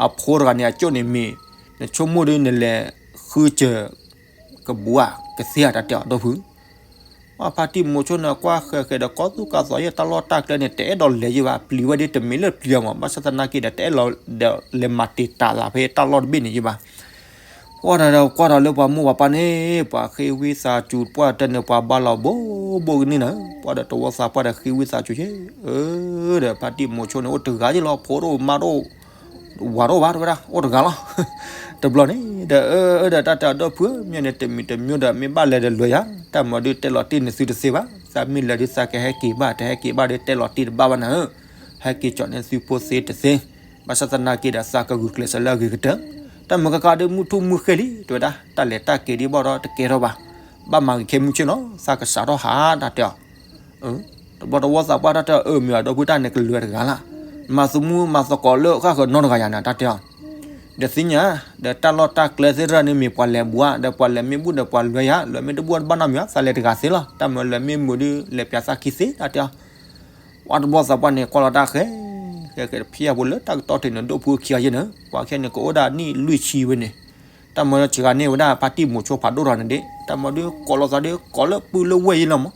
အဖိတဂၤန့ၣ် အကၠိၣ်န့ၣ်မ့ၢ် နဆိကမိၣ်ဒီး နလဲၤဃုစၢၤ ကဘူးဧါ ကသ့ဧါတၢ်တဲအီၤဒိၣ်ဖု ပှၤဖါတံၢ်မိၤဆိန့ၣ် ကွၢ်ဃဲဃဲဒီး ကီၢ်သူၣ်ကီၢ်သးယဲၢ်တၢ်လီၢ်တၢ်ကျဲန့ၣ် တအဲၣ်ဒိးလဲၤယဲၢ်ဘၣ် ပျံၤဝဲဒ်တမ့ၢ်လၢပျံၤအီၤမး ဘၣ်ဆၣ်သနာ်က့ဒီး တအဲၣ်ဒိးဒီး လဲၤမၤတံာ်တာ်လၢဖဲတၢ်လီၢ်တဘ့ၣ်န့ၣ်ယဲၢ်ဘၣ် ပှၢ်ဒီးကွၢ်ဒီးလၢပှၤမိၢ်ပှၤပၢ်န့ၣ် ပှၤဃ့ဝံသးစူၤ ပှၢ်တၢ်န့ၣ် ပှၤဘါလီၤဘိဘိကန့ၣ်နၤ ပှၢ်ဒီးတဝီသးပှၢ်ဒီးဃ့ဝံသးစူၤယဲၢ် အၢ ဒီးဖါတံၢ်မိၤဆိန့ၣ် အိၣ်တဂၤယဲၢ်လီၤ ဖိတအိၣ်မါတအိၣ် ဝၤတအိၣ်ဘၣ် တဝဲဒၣ် အိၣ်တဂၤလီၤ တဘျီန့ၣ် ဒီးအၢ ဒီးတၢ်တဲအီၤဒိၣ်ဖု မ့ၢ်န့ၣ် တမံၤတမံၤဒီး မ့ၢ်ဘၣ်လဲၤဒီးလဲၤယၤ တၢ်မၤဒုးတဲလီၤတံၢ်န့ၢ်သုတသ့ဘၣ် သးမ့ၢ်လဲၤဒုးသးကဟဲက့ၤဘၣ် တဟဲက့ၤဘၣ်ဒီးတဲလီၤတံၢ်တဘၣ်ဘၣ်နၤဧၢ ဟဲက့ၤကၠီၣ်န့ၢ်သုဖိသ့တသ့ ဘၣ်ဆၣ်သနာ်က့ဒီး သးကဂုာ်ကျဲးစၢးလၢအဂ့ၤကတၢၢ် တၢ်မၤကကါဒုးမုၢ်ထူၣ်မုၢ်ဃ့လံ တဝဲဒၣ် တၢ်လဲၤတၢ်က့ၤဒ်ဘၣ်ဒီးတကဲထီၣ်ဘၣ် ဘၣ်မၤဂ့ၤခဲမုၢ်ဆ့ၣ်နီၤ သးကစးထီၣ်ဟးတၢ်တဲအီၤ တဘျီတဝီသးပှၢ်တၢ်တဲအီၤ အၢ မ့ၢ်အဒိၣ်ဖုတၢ်န့ၣ်ကလွဲတဂၤလၢ် မၤသမူမၤသကိးလၢဃၣ်ဃၢၤနီတဂၤယၤန့ၣ် တၢ်တဲအီၤ ဒီးသ့ၣ်ညါ ဒီးတၢ်လီၢ်တၢ်ကျဲသ့ၣ်တဖၣ်န့ၣ် မ့ၢ်ပှၤလဲၤဘူးဧါ ဒီးပှၤလဲၤမ့ၢ်ဘူးဒီးပှၤလွဲယၤ လွဲမ့ၢ်တဘူးတဘၣ်နီတမံၤ သးလဲၤတဂၤသ့လီၤ တၢ်မၤလွဲမ့ၢ်မုာ်ဒုး လဲၤပၠးသးခံသ့ တၢ်တဲအီၤ ပှၤတဘျီသးပှၢ်န့ၣ် ကွၢ်လီၤတၢ်ဃဲ ဃဲဃဲတဖျၢၣ်ဖိလၢတၢ်ကတီၢ်တန့ၣ် ဒိၣ်ဖုခံဂၤယဲၢ်န့ၣ် ပှၤခဲန့ၣ်ကအိၣ်ဒၣ်နံၣ်လွံၢ်ဆံဝဲန့ၣ် တၢ်မၤစှၤဂၤန့ၢ်ဝဲဒၣ် ဖါတံၢ်မိၤဆိဖးဒိၣ်တဂၤန့ၣ်ဒ့ၣ် တၢ်မၤဒုးကိးလီၤသးဒုး ကိးလၢပုၢ်လၢဝဲၢ်ယဲၢ်လီၤမး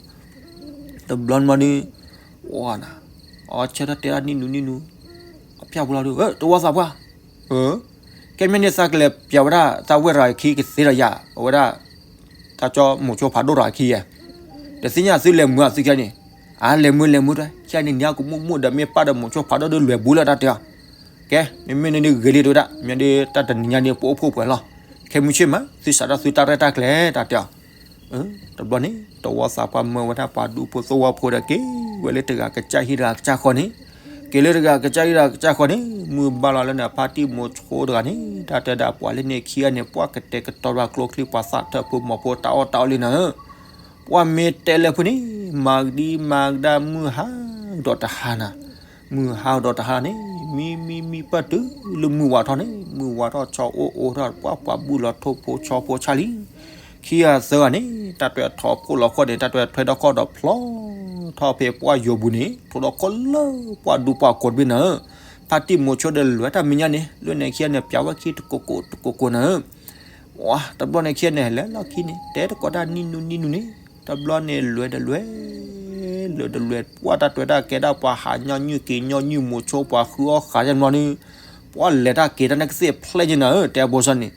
တဘျီန့ၣ်မးဒုး ဝါနၤ အီဆၢထီၣ်တဲဒၣ်နံၣ်နူနံၣ်နူ အဖၠၣ်ဖိလီၤဒုး တဝီသးပှၢ် ကဲမ့ၢ်န့ၣ်သးကလဲၤပၠးဝဲဒၣ် သးဝဲၢ်တဂၤခံကသ့ဒီးယၤ အဝဲဒၣ် တၢ်ကၠီမိၤဆိဖးဒိၣ်တဂၤခံယဲၢ် တသ့ၣ်ညါသုလဲၤမုာ်အသုခဲန့ၣ် အါလဲၤမုာ်လဲၤမုာ်တဝဲ ခဲန့ၣ်နံၤအကမူၣ်မူၣ်ဒီးမ့ၢ်ပၢ်ဒီးမိၤဆိဖးဒိၣ်ဒုးလွဲဘူးလၢတၢ်တဲအီၤ ကဲ မ့မ့ၢ်န့ၣ်ဒုးဂ့ၤလံတဝဲဒၣ် မ့ၢ်ဒုးတၢ်တနံၤညါဒုးပအိၣ်ဖှိၣ်ပှဲၤလီၤ ခဲမုၢ်ဆ့ၣ်မး သုစးထီၣ်သုတၢ်ရဲၣ်တၢ်ကျဲၤတၢ်တဲအီၤ တဘျီန့ၣ် တဝီသးပှၢ်မၢဝဲဒၣ်ပှၤဒူဖိသဝီဖိဒီးက့ၤ ဝဲလၢတဂၤကစၢ်ဟံၣ်တဂၤကစၢ်ဃီန့ၣ် က့ၤလၢတဂၤကစၢ်ဟံၣ်တဂၤကစၢ်ဃီန့ၣ် မုၢ်ဘၣ်လီၤလၢန့ၣ် ဖါတံၢ်မိၤဆိတဂၤန့ၣ် တၢ်တဲဒၣ်ပှၤလၢန့ၣ်ခံဂၤန့ၣ် ပှၤကတဲာ်ကတီၤဘၣ်ကျိချံ ပှၤသးထၢၣ်ဖိမီၤဖိတၢ်အီၣ်တၢ်အီလံနၤဧၢ ပှၤမ့ၢ်တဲလၢဖုန့ၣ် မၤကဒံမၤကဒါမုၢ်ဟါကဒီးတဟါနၤ မုၢ်ဟါကဒီးတဟါန့ၣ် မံမံမံပၢၢ်တုၤလၢမုၢ်ဝါထီၣ်န့ၣ် မုၢ်ဝါထီၣ်ဆီအိၣ်အိၣ်ထီၣ် ပှၤပှၤဘူၣ်လီၤထိၣ်ဖိဆီဖိဆါလံ ခံဂၤသၢဂၤန့ၣ် တၢ်တွဲထီၣ်ဖှိၣ်လီၤခီၣ်န့ၣ် တၢ်တွဲထွဲထီၣ်ခီၣ်ဒီးဖျီထီၣ်ဖဲပှၢ်ယိာ်ပူၤန့ၣ် ထိၣ်လီၤခီၣ်လၢပှၢ်ဒူပှၢ်ကိးတဘ့ၣ်နၤဧၢ ဖါတံၢ်မိၤဆိဒီးလဲၤတၢ်မဲာ်ညါန့ၣ် လၢန့ၣ်ခံဂၤန့ၣ် ပၠးဝဲခံတကိးကိးတကိးကိးနၤဧၢ ဝါ တဘျီန့ၣ်ခံဂၤန့ၣ် ဟဲလဲၤလီၢ်ခံန့ၣ် တဲတကိးတၢ်နံၣ်နူနံၣ်နူန့ၣ် တဘျီန့ၣ်လဲၤဒီးလဲၤ လဲၤဒီးလဲၤ ပှၤတၢ်တွဲတၢ်ကဲဒၣ်ပှၤဟးညီနုၢ်က့ၤညီနုၢ်မိၤဆိပှၤဃုအီၣ်ဃာ်ယဲၢ်ဘျီန့ၣ် ပှၤလဲၤတၢ်က့ၤတၢ်န့ၣ်ကသ့ၣ်ဖျဲၣ်ညါနၤဧၢ တဲအဘိစၢ်န့ၣ်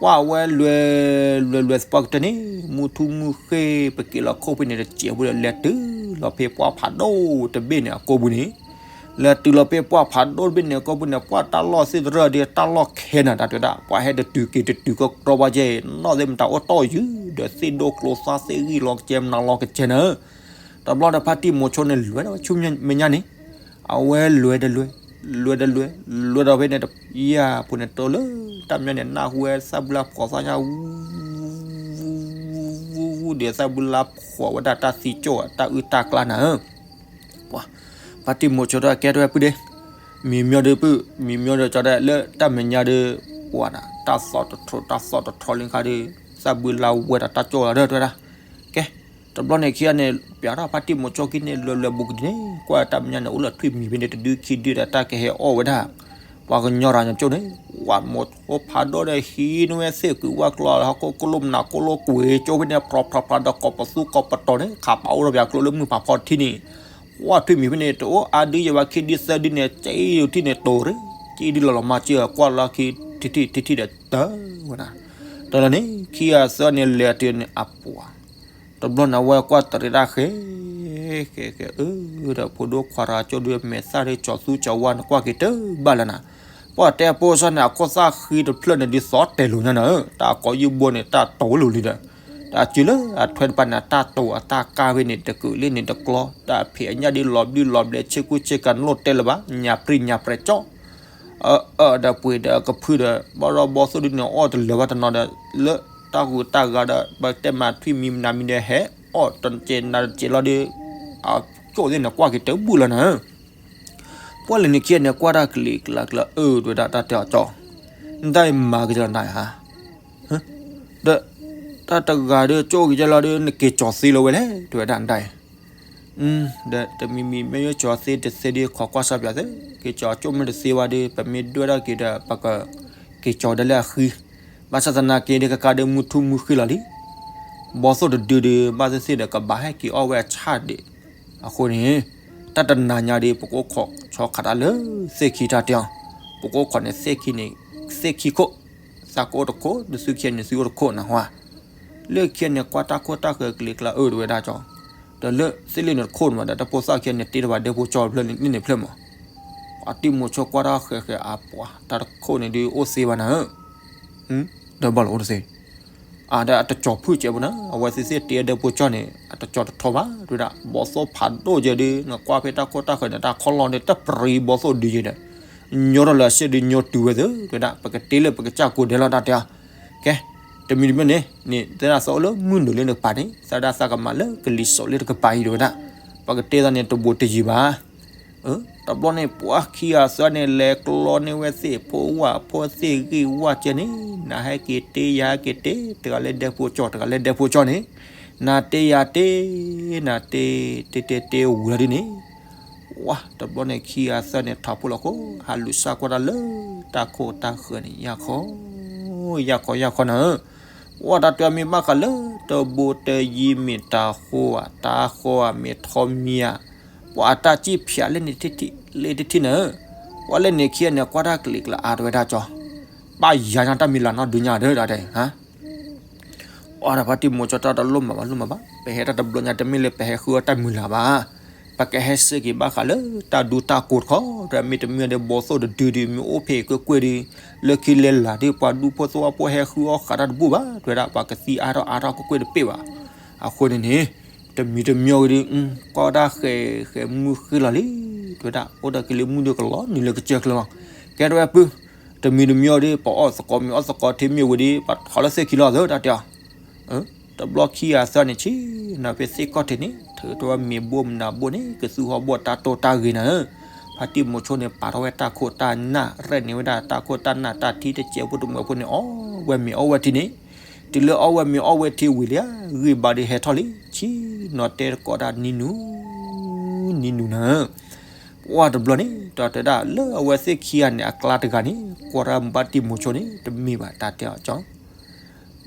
ပှၤဝဲလဲၤ လဲၤလဲၤသပှၢ်ကတၢၢ်န့ၣ် မုၢ်ထူၣ်မုၢ်ဃ့ ပက့ၤလီၤခိၣ်ဖဲန့ၣ်တစဲးဖိဒီး လဲၤတုၤလီၤဖဲပှၢ်ဖးဒိၣ်တဘ့ၣ်န့ၣ် အကိာ်ပူၤန့ၣ် လဲၤတုၤလီၤဖဲပှၢ်ဖးဒိၣ်တဘ့ၣ်န့ၣ် အကိာ်ပူၤန့ၣ် ပှၢ်တၢ်လီၢ်သ့ၣ်တရၢၣ်ဒီး တၢ်လီၢ်ခဲနၤ တၢ်တဲဝဲဒၣ် ပှၤဟဲတတုၤက့ၤတတုၤကီတြီဘၣ်ကဲ နီၢ်သ့ၣ်မတၤအိၣ်တီၢ်ယုၢ် ဒီးသ့ၣ်ဒိၣ်ကျိသၣ်သ့ၣ်ဂံၢ်လီၤကဲမနၤလီၤကဲနၤဧၢ တဘျီဒီးဖါတံၢ်မိၤဆိန့ၣ် လဲၤဒီးဆူမဲာ်ညါန့ၣ် အဝဲလဲၤဒီးလဲၤ လဲၤဒီးလဲၤ လဲၤဒီးဖဲန့ၣ် ယၤဖိန့ၣ် တိၤလၢတၢ်မဲာ်ညါန့ၣ် နၢ်ဟူဝဲသၣ်ဘုလါဖှီၣ်သၣ်ညါ ဝူ ဝူ ဝူ ဝူ ဒီးသၣ်ဘုလါဖှီၣ်ဝဲဒၣ်တၢ်သံကၠိၣ် တၢ်အုၣ်တၢ်ကျါနၤဧၢ ပှၤ ဖါတံၢ်မိၤဆိဒီးကဲတဝဲပုၢ်ဒ့ မံၤမၠီဒီးပုၢ် မံၤမၠီဒီးကၠီဒီးလၢတၢ်မဲာ်ညါဒီး ပှၤနၤ တၢ်သီၣ်တထြီ တၢ်သီၣ်တထြီလံခါဒီး သၣ်ဘုလါဝဲဒၣ်တၢ်ကၠိၣ်လီၤဒီးတဝဲဒၣ် ကဲ တဘျီန့ၣ်ခံဂၤန့ၣ် ပၠးထီၣ်ဖါတံၢ်မိၤဆိခံန့ၣ် လဲၤလဲၤဘူးကဒံန့ၣ် ကွၢ်တၢ်မဲာ်ညါန့ၣ် အိၣ်လၢထွံၣ်မံၤဖဲန့ၣ် တဒုခံဒုဒီးတၢ်ကဟဲအီၣ်ဝဲဒၣ် ပှၤကညီတဂၤညီကၠိၣ်န့ၣ် ဝးမိၤဆိဖးဒိၣ်ဒီးဟံးန့ၢ်ဝဲသ့ၣ်ကွံာ်ဝၣ်ကျီလၢဟီၣ်ခိၣ်ကလိၣ်မနၤကိၣ်လိၣ်ကွံာ်ကၠိဖဲန့ၣ် ဖြီဖြီဖြီဒီးကိးပသူကိးပတီၤန့ၣ် ခးပာ်အိၣ်ဒီးပၠးကျိလၢမုၢ်ဖးဖီတထံၣ်န့ၣ် ကွၢ်ထွံၣ်မံၤဖဲန့ၣ် တအိၣ်အါဒုယဲၢ်ဘၣ်ခံဒုသၢဒုန့ၣ် ကၠံၣ်ထံၣ်န့ၣ်တိၤရ့ ကၠံၣ်ဒုလီၤလီၤမၢ်ကၠံၣ် ကွၢ်လီၤခံထံၣ်ထံၣ်ထံၣ်ထံၣ်ဒီးတၢ်ဝဲနၤ တၢ်လီၤန့ၣ် ခံဂၤသၢဂၤန့ၣ်လဲၤတုၤန့ၣ်အပှၤ တဘျီန့ၣ် အဝဲကွၢ်တရံးတၢ်ဃဲ ဃဲဃဲအၢ ဒီးဖိဒိၣ်ခွါတဂၤကၠိၣ်ဒုးမဲာ်သၣ်ဒုးကၠီၤသူကၠီၤဝါန့ၣ် ကွၢ်က့ၤတဘၣ်လၢနၤ ပှၤတဲအဖိစၢ်န့ၣ် အခိၣ်သၣ်ဃံတဖျၢၣ်န့ၣ် ဒ်သိးတဲာ်လိာ်ညါနၤဧၢ တၢ်ကိးယုၢ်ဘိန့ၣ် တၢ်တိၤလိာ်လံဒီး ဒီးအစုလၢအထွဲတပၤန့ၣ် အတၢ်တိာ်အတၢ်ကါဖဲန့ၣ် တကုာ်လ့ၣ်န့ၣ်တကျီ, တၢ်ဖံးအညၣ်ဒ်လီၤဘျုးလီၤဘျဲ ဆ့ကူဆ့ကၤ နလိၣ်တဲလၢၤဘၣ်, ညၣ်ပြံညၣ်ပြဲးကၠီ, အအၢဒီးပှ့ၤဒီးအကဖုဒီး ဘၣ်ဒီးဘီသိၣ်ဒုန့ၣ် အီၣ်တလၢၤဘၣ်တနီၤဒီး လၢတၢ်ဂုၤတၢ်ဂၤဒီး ပတဲမၤထွံၣ်မံၤမနၤမံၤဒီး ဟဲအီၣ်တကဲးနၤတကဲးလီၤဒီး အကၠိၣ်သ့ၣ်န့ၣ် ကွၢ်က့ၤတဘူၣ်လီၤနၤဧၢ. ပှၤလၢန့ၣ်ခံဂၤန့ၣ် ကွၢ်တၢ်ကလံၤကျါကျါ အၢ တဲဝဲဒၣ် တၢ်တဲအီၤကၠီ, နတၢ်အံၤမၤက့ၤလီၤနၤဧါ, ဒီး တၢ်တဂၤဒီး ကၠိၣ်က့ၤကလီၤဒီး နက့ၤကၠီၤသ့လၢၤဝဲလဲၣ် တဲဝဲဒၣ်နတၢ်အံၤ, ဒီးတမံၤမံၤ မ့ၢ်ယိၣ်ကၠီၤသ့တသ့ဒီး ခိးကွၢ်စၢ်ပၠးသ့, က့ၤကၠီၤကၠိၣ်မ့ၢ်တသ့ဘၣ်ဒီး ပမ့ၢ်ဒွဲၣ်ဒၣ်က့ၤဒီး ပက က့ၤကၠီၤဒၣ်လၢအဃံ, ဘၣ်ဆၣ်သနာ်က့ဒီး ကကါဒီးမုၢ်ထူၣ်မုၢ်ဃ့လီၤလံ ဘီသိၣ်တဒုဒီး ဘၣ်သ့ၣ်သ့ၣ်ဒီး ကဘၣ်ဟဲက့ၤအီၣ်ဝဲအဆၣ်ဒံး, အဃိန့ၣ် တၢ်တနၤညါဒီး ပကအိၣ်ခိးဆီခးတၢ်လၢသ့ၣ်ခံ တၢ်တဲအီၤ, ပကအိၣ်ခိးန့ၣ်သ့ၣ်ခံန့ၣ် သ့ၣ်ခံခိၣ်, သးကအိၣ်တခိၣ် ဒီးသုခံဂၤန့ၣ် သုအိၣ်တခိၣ်နၢ်ဟူဧါ, လၢခံဂၤန့ၣ် ကွၢ်တၢ်ခိၣ်တၢ်ဃၢၤကလံၤကျါ အၢ တဲဝဲဒၣ်ကၠီ, ဒီးလၢသ့ၣ်လ့ၣ်န့ၣ်တခိၣ်န့ၣ်မးဒီး တၢ်ဖိသၣ်ခံဂၤန့ၣ် တ့ထီၣ်ဘၣ်ဒဲဖိကၠီဖျၢၣ်န့ၣ်ဖျၢၣ်မး, အတံၤမိၤဆိကွၢ်တၢ်ဃဲးဃဲးအပှၤ တၢ်တခိၣ်န့ၣ်ဒုးအိၣ်သ့ဘၣ်နၤဧၢ, ဒီးဘၣ်လီၤအိၣ်တသ့ အဒီးအတကၠီၤဖုၣ်ကဲးဖိနၤ, အဝဲသ့ၣ်သ့ၣ်တ့ဒဲဖိကၠီန့ၣ် အတကၠီၤတထီဘၣ် တဲဝဲဒၣ်, ဘီသိၣ်ဖးဒိၣ်ကဲးဒုး နကွၢ်ဖဲတၢ်ခိၣ်တၢ်ဃၢၤန့ၣ် တၢ်ခီလီၤန့ၣ် တပရံဘီသိၣ်ဒုးကဲးဒီး ညီထီၣ်လၢအစ့ၢ်ဒုးညီတုၤဝဲသ့ တဲဝဲဒၣ်, ပကတ့လၢပကစၢ်ကိးဒဲးလီၤ တၢ်တဲအီၤ, ကဲ, တမံၤတမံၤန့ၣ် နသးသးအိၣ်လၢမုၢ်နုာ်လၢနကပၤန့ၣ် သးဒၣ်သးကမၤလၢကလံၤစိးလၢတကပၤအံၤ တဲဝဲဒၣ်, ပကတ့သးန့ၣ်တဘူးတယံၤဘၣ် တဘျီန့ၣ် ပှၤခံဂၤသၢဂၤန့ၣ် လဲၤကျီန့ၢ်ဝဲသ့ၣ်ဖိဝၣ်ဖိသ့ၣ်ဂံၢ်ဝၣ်ကဲန့ၣ် နဟဲက့ၤတ့ယၤဟဲက့ၤတ့ တဂၤလၢဒဲဖိကၠီ တဂၤလၢဒဲဖိကၠီန့ၣ် နတ့ယၤတ့ နတ့ တ့တ့တ့ဝံၤလီၤဒ်န့ၣ်, ဝါ တဘျီန့ၣ်ခံဂၤသၢဂၤန့ၣ် ထးဖှိၣ်လီၤခိၣ် ဟးလူၤစၢ်ကွၢ်တၢ်လၢတၢ်ခိၣ်တၢ်ဃၢၤန့ၣ် ယၢ်ခီ ယၢ်ခီ ယၢ်ခီနၤဧၢ, ပှၤတၢ်တဲမ့ၢ်ဘၣ်ဃးလၢ တဘူးတယံၤမ့ၢ်တၤဃီဧါ တၤဃီဧါ မ့ၢ်ထီမံၤဧါ, ပှၤအတၢ်စံၣ်ဖၠးလၢန့ၣ်ထံၣ်ထံၣ်လၢတထံၣ်နၤဧၢ, ပှၤလၢန့ၣ်ခံဂၤန့ၣ် ကွၢ်တၢ်ကလံၤကျါအါ တဲဝဲဒၣ်ကၠီ, ဘၣ်ယၤညါတၢ်မံၤလၢ်နီတဒုညါဒီး တၢ်တဲ အီၤဒီးဖါတံၢ်မိၤကၠီ တၢ်တလိၣ်မၤဘၣ်လိၣ်မၤဘၣ်, ပဟဲတၢ်တဘျီညါ တမ့ၢ်လၢပဟဲဃုအီၣ်တၢ်မုၢ်လၢ်ဘၣ်, ပကဟဲစ့ၢ်ကီးဘၣ်ဃးလၢတၢ်ဒူတၢ်ကိးတခီ, ဒီးမ့တမ့ၢ်ဒီးဘီသိၣ်တဒုဒုး မ့ၢ်အိၣ်ဖဲအံၤကွ့ၢ်ကွ့ၢ်ဒီး လၢခံလဲၤလၢ်ဒီး ပှၤဒူဖိသဝီဖိဟဲဃုအီၣ်ဃးတၢ်တဘူၣ်ဘၣ်, တဲဝဲဒၣ် ပှၤကသံအါထီၣ်အါထီၣ်ကွ့ၢ်ကွ့ၢ်တပ့ၢ်ဘၣ်, အဃိန့ၣ်န့ၣ် တမံၤတမံၤဝံၤဒီး ကွၢ်တၢ်ဃဲးဃဲးမုၢ်ဃ့လီၤလံ, တဲဝဲဒၣ် အိၣ်ဒီးက့ၤလၢမုၢ်ဒီးကလီၤနုာ်လၢကစၢၢ်ချၢလီၤ, ကဲထီၣ်ဝဲပုၢ်, တမံၤတမံၤဝံၤဒီး ပအီၣ်သကိးမ့ၤအီၣ်သကိးထံမ့ၢ်ဝံၤဒီး ပထီၣ်လၢသ့ၣ်ခံလီၤသၢ တၢ်တဲအီၤ တဘျီခံဂၤသၢဂၤန့ၣ် ဆ့ၣ်နီၤဖဲသ့ၣ်ကီၢ်ထံးန့ၣ် ထုးထီၣ်ဝဲမ့ၤဘိမနၤဘိန့ၣ် ကသူဟီၣ်ဘီၣ်တၢ်တိၢ်တၢ်ဂ့ၤနၤဧၢ, ဖါတံၢ်မိၤဆိန့ၣ် ပာ်ထီၣ်ဝဲတၢ်ခိၣ်တၢ်နၢ် ရဲၣ်န့ၢ်ဝဲဒၣ်တၢ်ခိၣ်တၢ်နၢ်တၢ်ထံတစဲးဖိတမှဲးဖိန့ၣ် အီၣ်ဝဲမ့ၤအီၣ်ဝဲထံန့ၣ်, တုၤလၢအီၣ်ဝဲမ့ၤအီၣ်ဝဲထံဝံၤလံဧါ, ဂံၢ်ဘါဒီးဟဲထီၣ်လံ, ဆ့ၣ်နီၤတဲသကိးတၢ်နံၤနူၤ နံၤနူၤနၤဧၢ ပှၤတဘျီန့ၣ် တၢ်တဲဒၣ်လၢအဝဲသ့ၣ်ခံဂၤန့ၣ် အကျါတဂၤန့ၣ် ကွၢ်တၢ်ဖါတံၢ်မိၤဆိန့ၣ် တမ့ၢ်ဘၣ် တၢ်တဲအီၤကၠီ,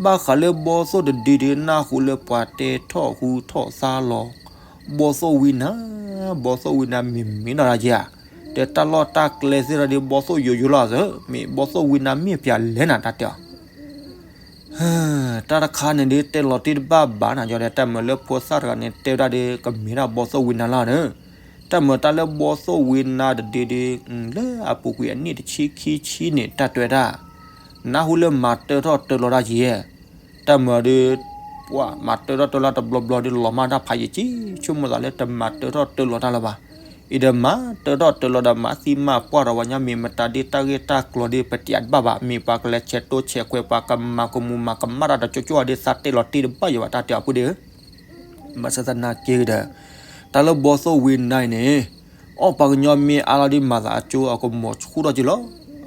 ဘၣ်ဃးလၢဘီသိၣ်တဒုဒုး နၢ်ဟူလၢပှၤတဲထီၣ်ဟူထီၣ်သါလီၤ, ဘီသိၣ်ဝံနၤ, ဘီသိၣ်ဝံနၤမ့ၢ်မ့ၢ်နီၢ်တၢ်ယဲဧါ, ဒီးတၢ်လီၢ်တၢ်ကျဲသ့ၣ်တဖၣ်ဒီး ဘီသိၣ်ယိယိလီၤသၢ, မ့ၢ်ဘီသိၣ်ဝံနၤမ့ၢ်ပှၤလဲၣ်နၤ တၢ်တဲအီၤ တၢ်တခါန့ၣ်ဒုး တဲလီၤတံၢ်တဘၣ်ဘၣ်နၤ ယီၤဒီး တၢ်မၤလၢဖိသၣ်တဂၤန့ၣ် တဲဝဲဒၣ်ဒီး ကမ့ၢ်ဒၣ်ဘီသိၣ်ဝံနၤလီၤဒီး, တၢ်မၤတၢ်လၢဘီသိၣ်ဝံနၤတဒုဒုး လၢအပူၤကွံာ်အနံၣ်တဆံခံဆံန့ၣ် တၢ်တဲဝဲဒၣ် နၢ်ဟူလၢမၤတၢထီၣ်တၢလီၤတၢ်ယဲၢ်, တၢ်မၤဒီး ပှၤမၤတၢထီၣ်တၢလီၤတဘျီဘျီဒီး လီၤမၢ်တၢ်ဖးယံာ်ကံ, ဆိကမိၣ်သးလၢတမၤတၢထီၣ်တၢလီၤတၢ်လၢၤဘၣ်. အံၤဒီးမၤတၢထီၣ်တၢလီၤဒီး မၤသံမၤပှၢ်ဒီး ပှၤကညီမ့ၢ်မတၤဒ်တၢ်ဂ့ၢ်တၢ်ကျိၤဒီး ပတဲအါတဘၣ်ဘၣ်. မ့ၢ်ပှၤကလဲၤဆဲးတိဆဲးခွဲး ပှၤကမၤကမူၤမၤကမၣ်တၢ်ဒီး ကၠိကၠိအီၤဒီး သးတဲလီၤတံၢ်တဘၣ်ယံၤဘၣ် တၢ်တဲအီၤဖုဒီး ဘၣ်ဆၣ်သနာ်က့ဒီး တၢ်လၢဘီသိၣ်ဝံနၤအံၤန့ၣ် အီၣ်ပှၤကညီမ့ၢ်အါလီၤဒီး မၤသးအကၠိအကမီၤဆူၣ်ထီၣ်က့ၤလီၤ.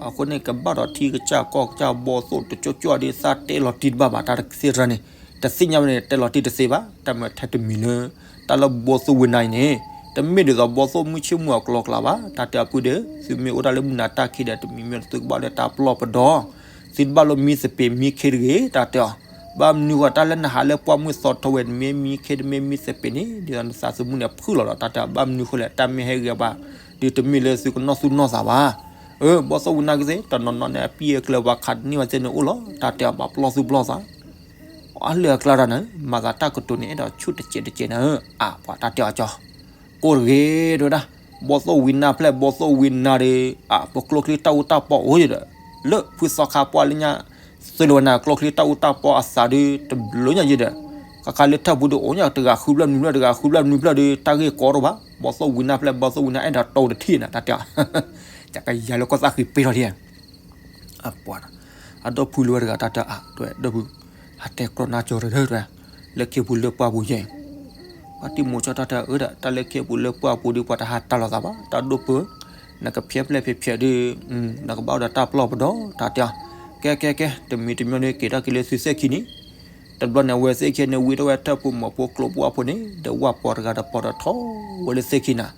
အဃိန့ၣ် ကဘၣ်ဒီးထံကစၢ်ကီၢ်ကစၢ်ဘီသိၣ်တကၠိကၠိအီၤဒီး သးတဲလီၤတံၢ်တဘၣ်ဘၣ် တၢ်တသ့တရၢန့ၣ် တသ့ၣ်ညါဝဲန့ၣ် တဲလီၤတံၢ်တသ့ဘၣ်. တၢ်မၤထဲတမံၤလၢ တၢ်လၢဘီသိၣ်ဝံနၤအံၤန့ၣ် တမ့ၢ်ဒ်သိးဘီသိၣ်မုၢ်ဆ့ၣ်မုၢ်အကျိၤအကျဲဘၣ် တၢ်တဲအီၤဖုဒီး သုမ့ၢ်အိၣ်တၢ်လၢမုၢ်နၤတၢ်ခံဒီး တမံၤမံၤသုကဘၣ်လၢတၢ်ပလီၢ်ပဒီ သုတဘၣ်လိၣ်မံသပ့ၤမံခ့တဂ့ၤ တၢ်တဲအီၤ. ဘၣ်မနုၤဃိ တၢ်လၢနဟးလၢပှၢ်မုၢ်သီထီဝဲ နမ့ၢ်မံခ့တမ့ၢ်မံသပ့ၤန့ၣ် ဒ်သိးနသးသမူန့ၣ်ဖုၣ်လီၤဒီး တၢ်တဲအီၤ ဘၣ်မနုၤဃိလဲၣ် တၢ်မ့ၢ်ဟဲဂ့ၤဘၣ် ဒုးတမ့ၢ်လၢသုကနီၢ်သူၣ်နီၢ်သးဘၣ်. အၢ ဘီသိၣ်ဝံနၤကသ့ တနီၤနီၤန့ၣ် အပံၢ်အကျၢၤပှၤခးတန့ၢ်ဝဲသ့ၣ်န့ၣ်အိၣ်လီၤ တၢ်တဲအီၤ ဘၣ်ပလီၢ်သူၣ်ပလီၢ်သး အလၢအကျါတၢ်န့ၣ် မၤသးတၢ်ကတိၤန့ၣ် အဲၣ်ဒိးဆူၣ်တစဲးတစဲးနၤဧၢ အါပှၤတၢ်တဲအီၤကၠီ ကိၢ်တဂ့ၤ တဲဝဲဒၣ် ဘီသိၣ်ဝံနၤဖျဲၣ် ဘီသိၣ်ဝံနၤဒီး အပကျိချံတၢ်အူတၢ်ပီအိၣ်ယဒီး လၢဖုသီခါပှၢ်လၢညါ သုးလီၤဝဲနၤ ကျိချံတၢ်အူတၢ်ပီအသးဒုး တဘျုးညါယဒီး ခါခါလၢထၢၣ်ပူၤဒီးအိၣ်ညါတဂၤဃုဖျၢၣ်နွံဖျၢၣ် တဂၤဃုဖျၢၣ်နွံဖျၢၣ်ဒီး တၢ်ဂ့ၢ်ကီတအိၣ်ဘၣ်, ဘီသိၣ်ဝံၤနၢ်ဖျၢၣ် ဘီသိၣ်ဝံၤနၢ်အဲၣ်ဒိးတိၤတထံၣ်နၤ တၢ်တဲအီၤ, ကယၤလၢကီၢ်သၣ်ဃံပ့ထီၣ်ထံၣ် အပှၤ, အဒီပုၢ်လၢဝဲတဂၤတၢ်တဲအါ တဲဝဲ ဒီပုၢ်, ဟးတဲကျီနါကၠီၤရၢၢ်ဒီး လၢခ့ပူၤလၢပှၢ်ပူၤယဲၢ်, ဖါတံၢ်မိၤဆိတၢ်တဲအၢဒၣ် တၢ်လၢခ့ပူၤလၢပှၢ်ပူၤဒီး ပှၤတဟးတၢ်လီၤသးဘၣ် တၢ်ဒိၣ်ပၢ, နကဖျဲးဖျဲးဖျဲးဖျဲးဒီး နကဘၣ်အိၣ်ဒီးတၢ်ပလီၢ်ပဒီ တၢ်တဲအီၤ, ကဲကဲကဲ တမံၤတမံၤန့ၣ် က့ၤထီၣ်က့ၤလၢသုသ့ၣ်ခံန့ၣ်, တဘျီန့ၣ်အဝဲသ့ၣ်ခံန့ၣ် ဝံတဝဲထၢၣ်ပူၤမီၤဖိကျိပူၤအဖိန့ၣ် ဒီးဝၢ်ပီၤတဂၤဒီးပီၤဒီးထီၣ်ဝဲလၢသ့ၣ်ခံနၤ,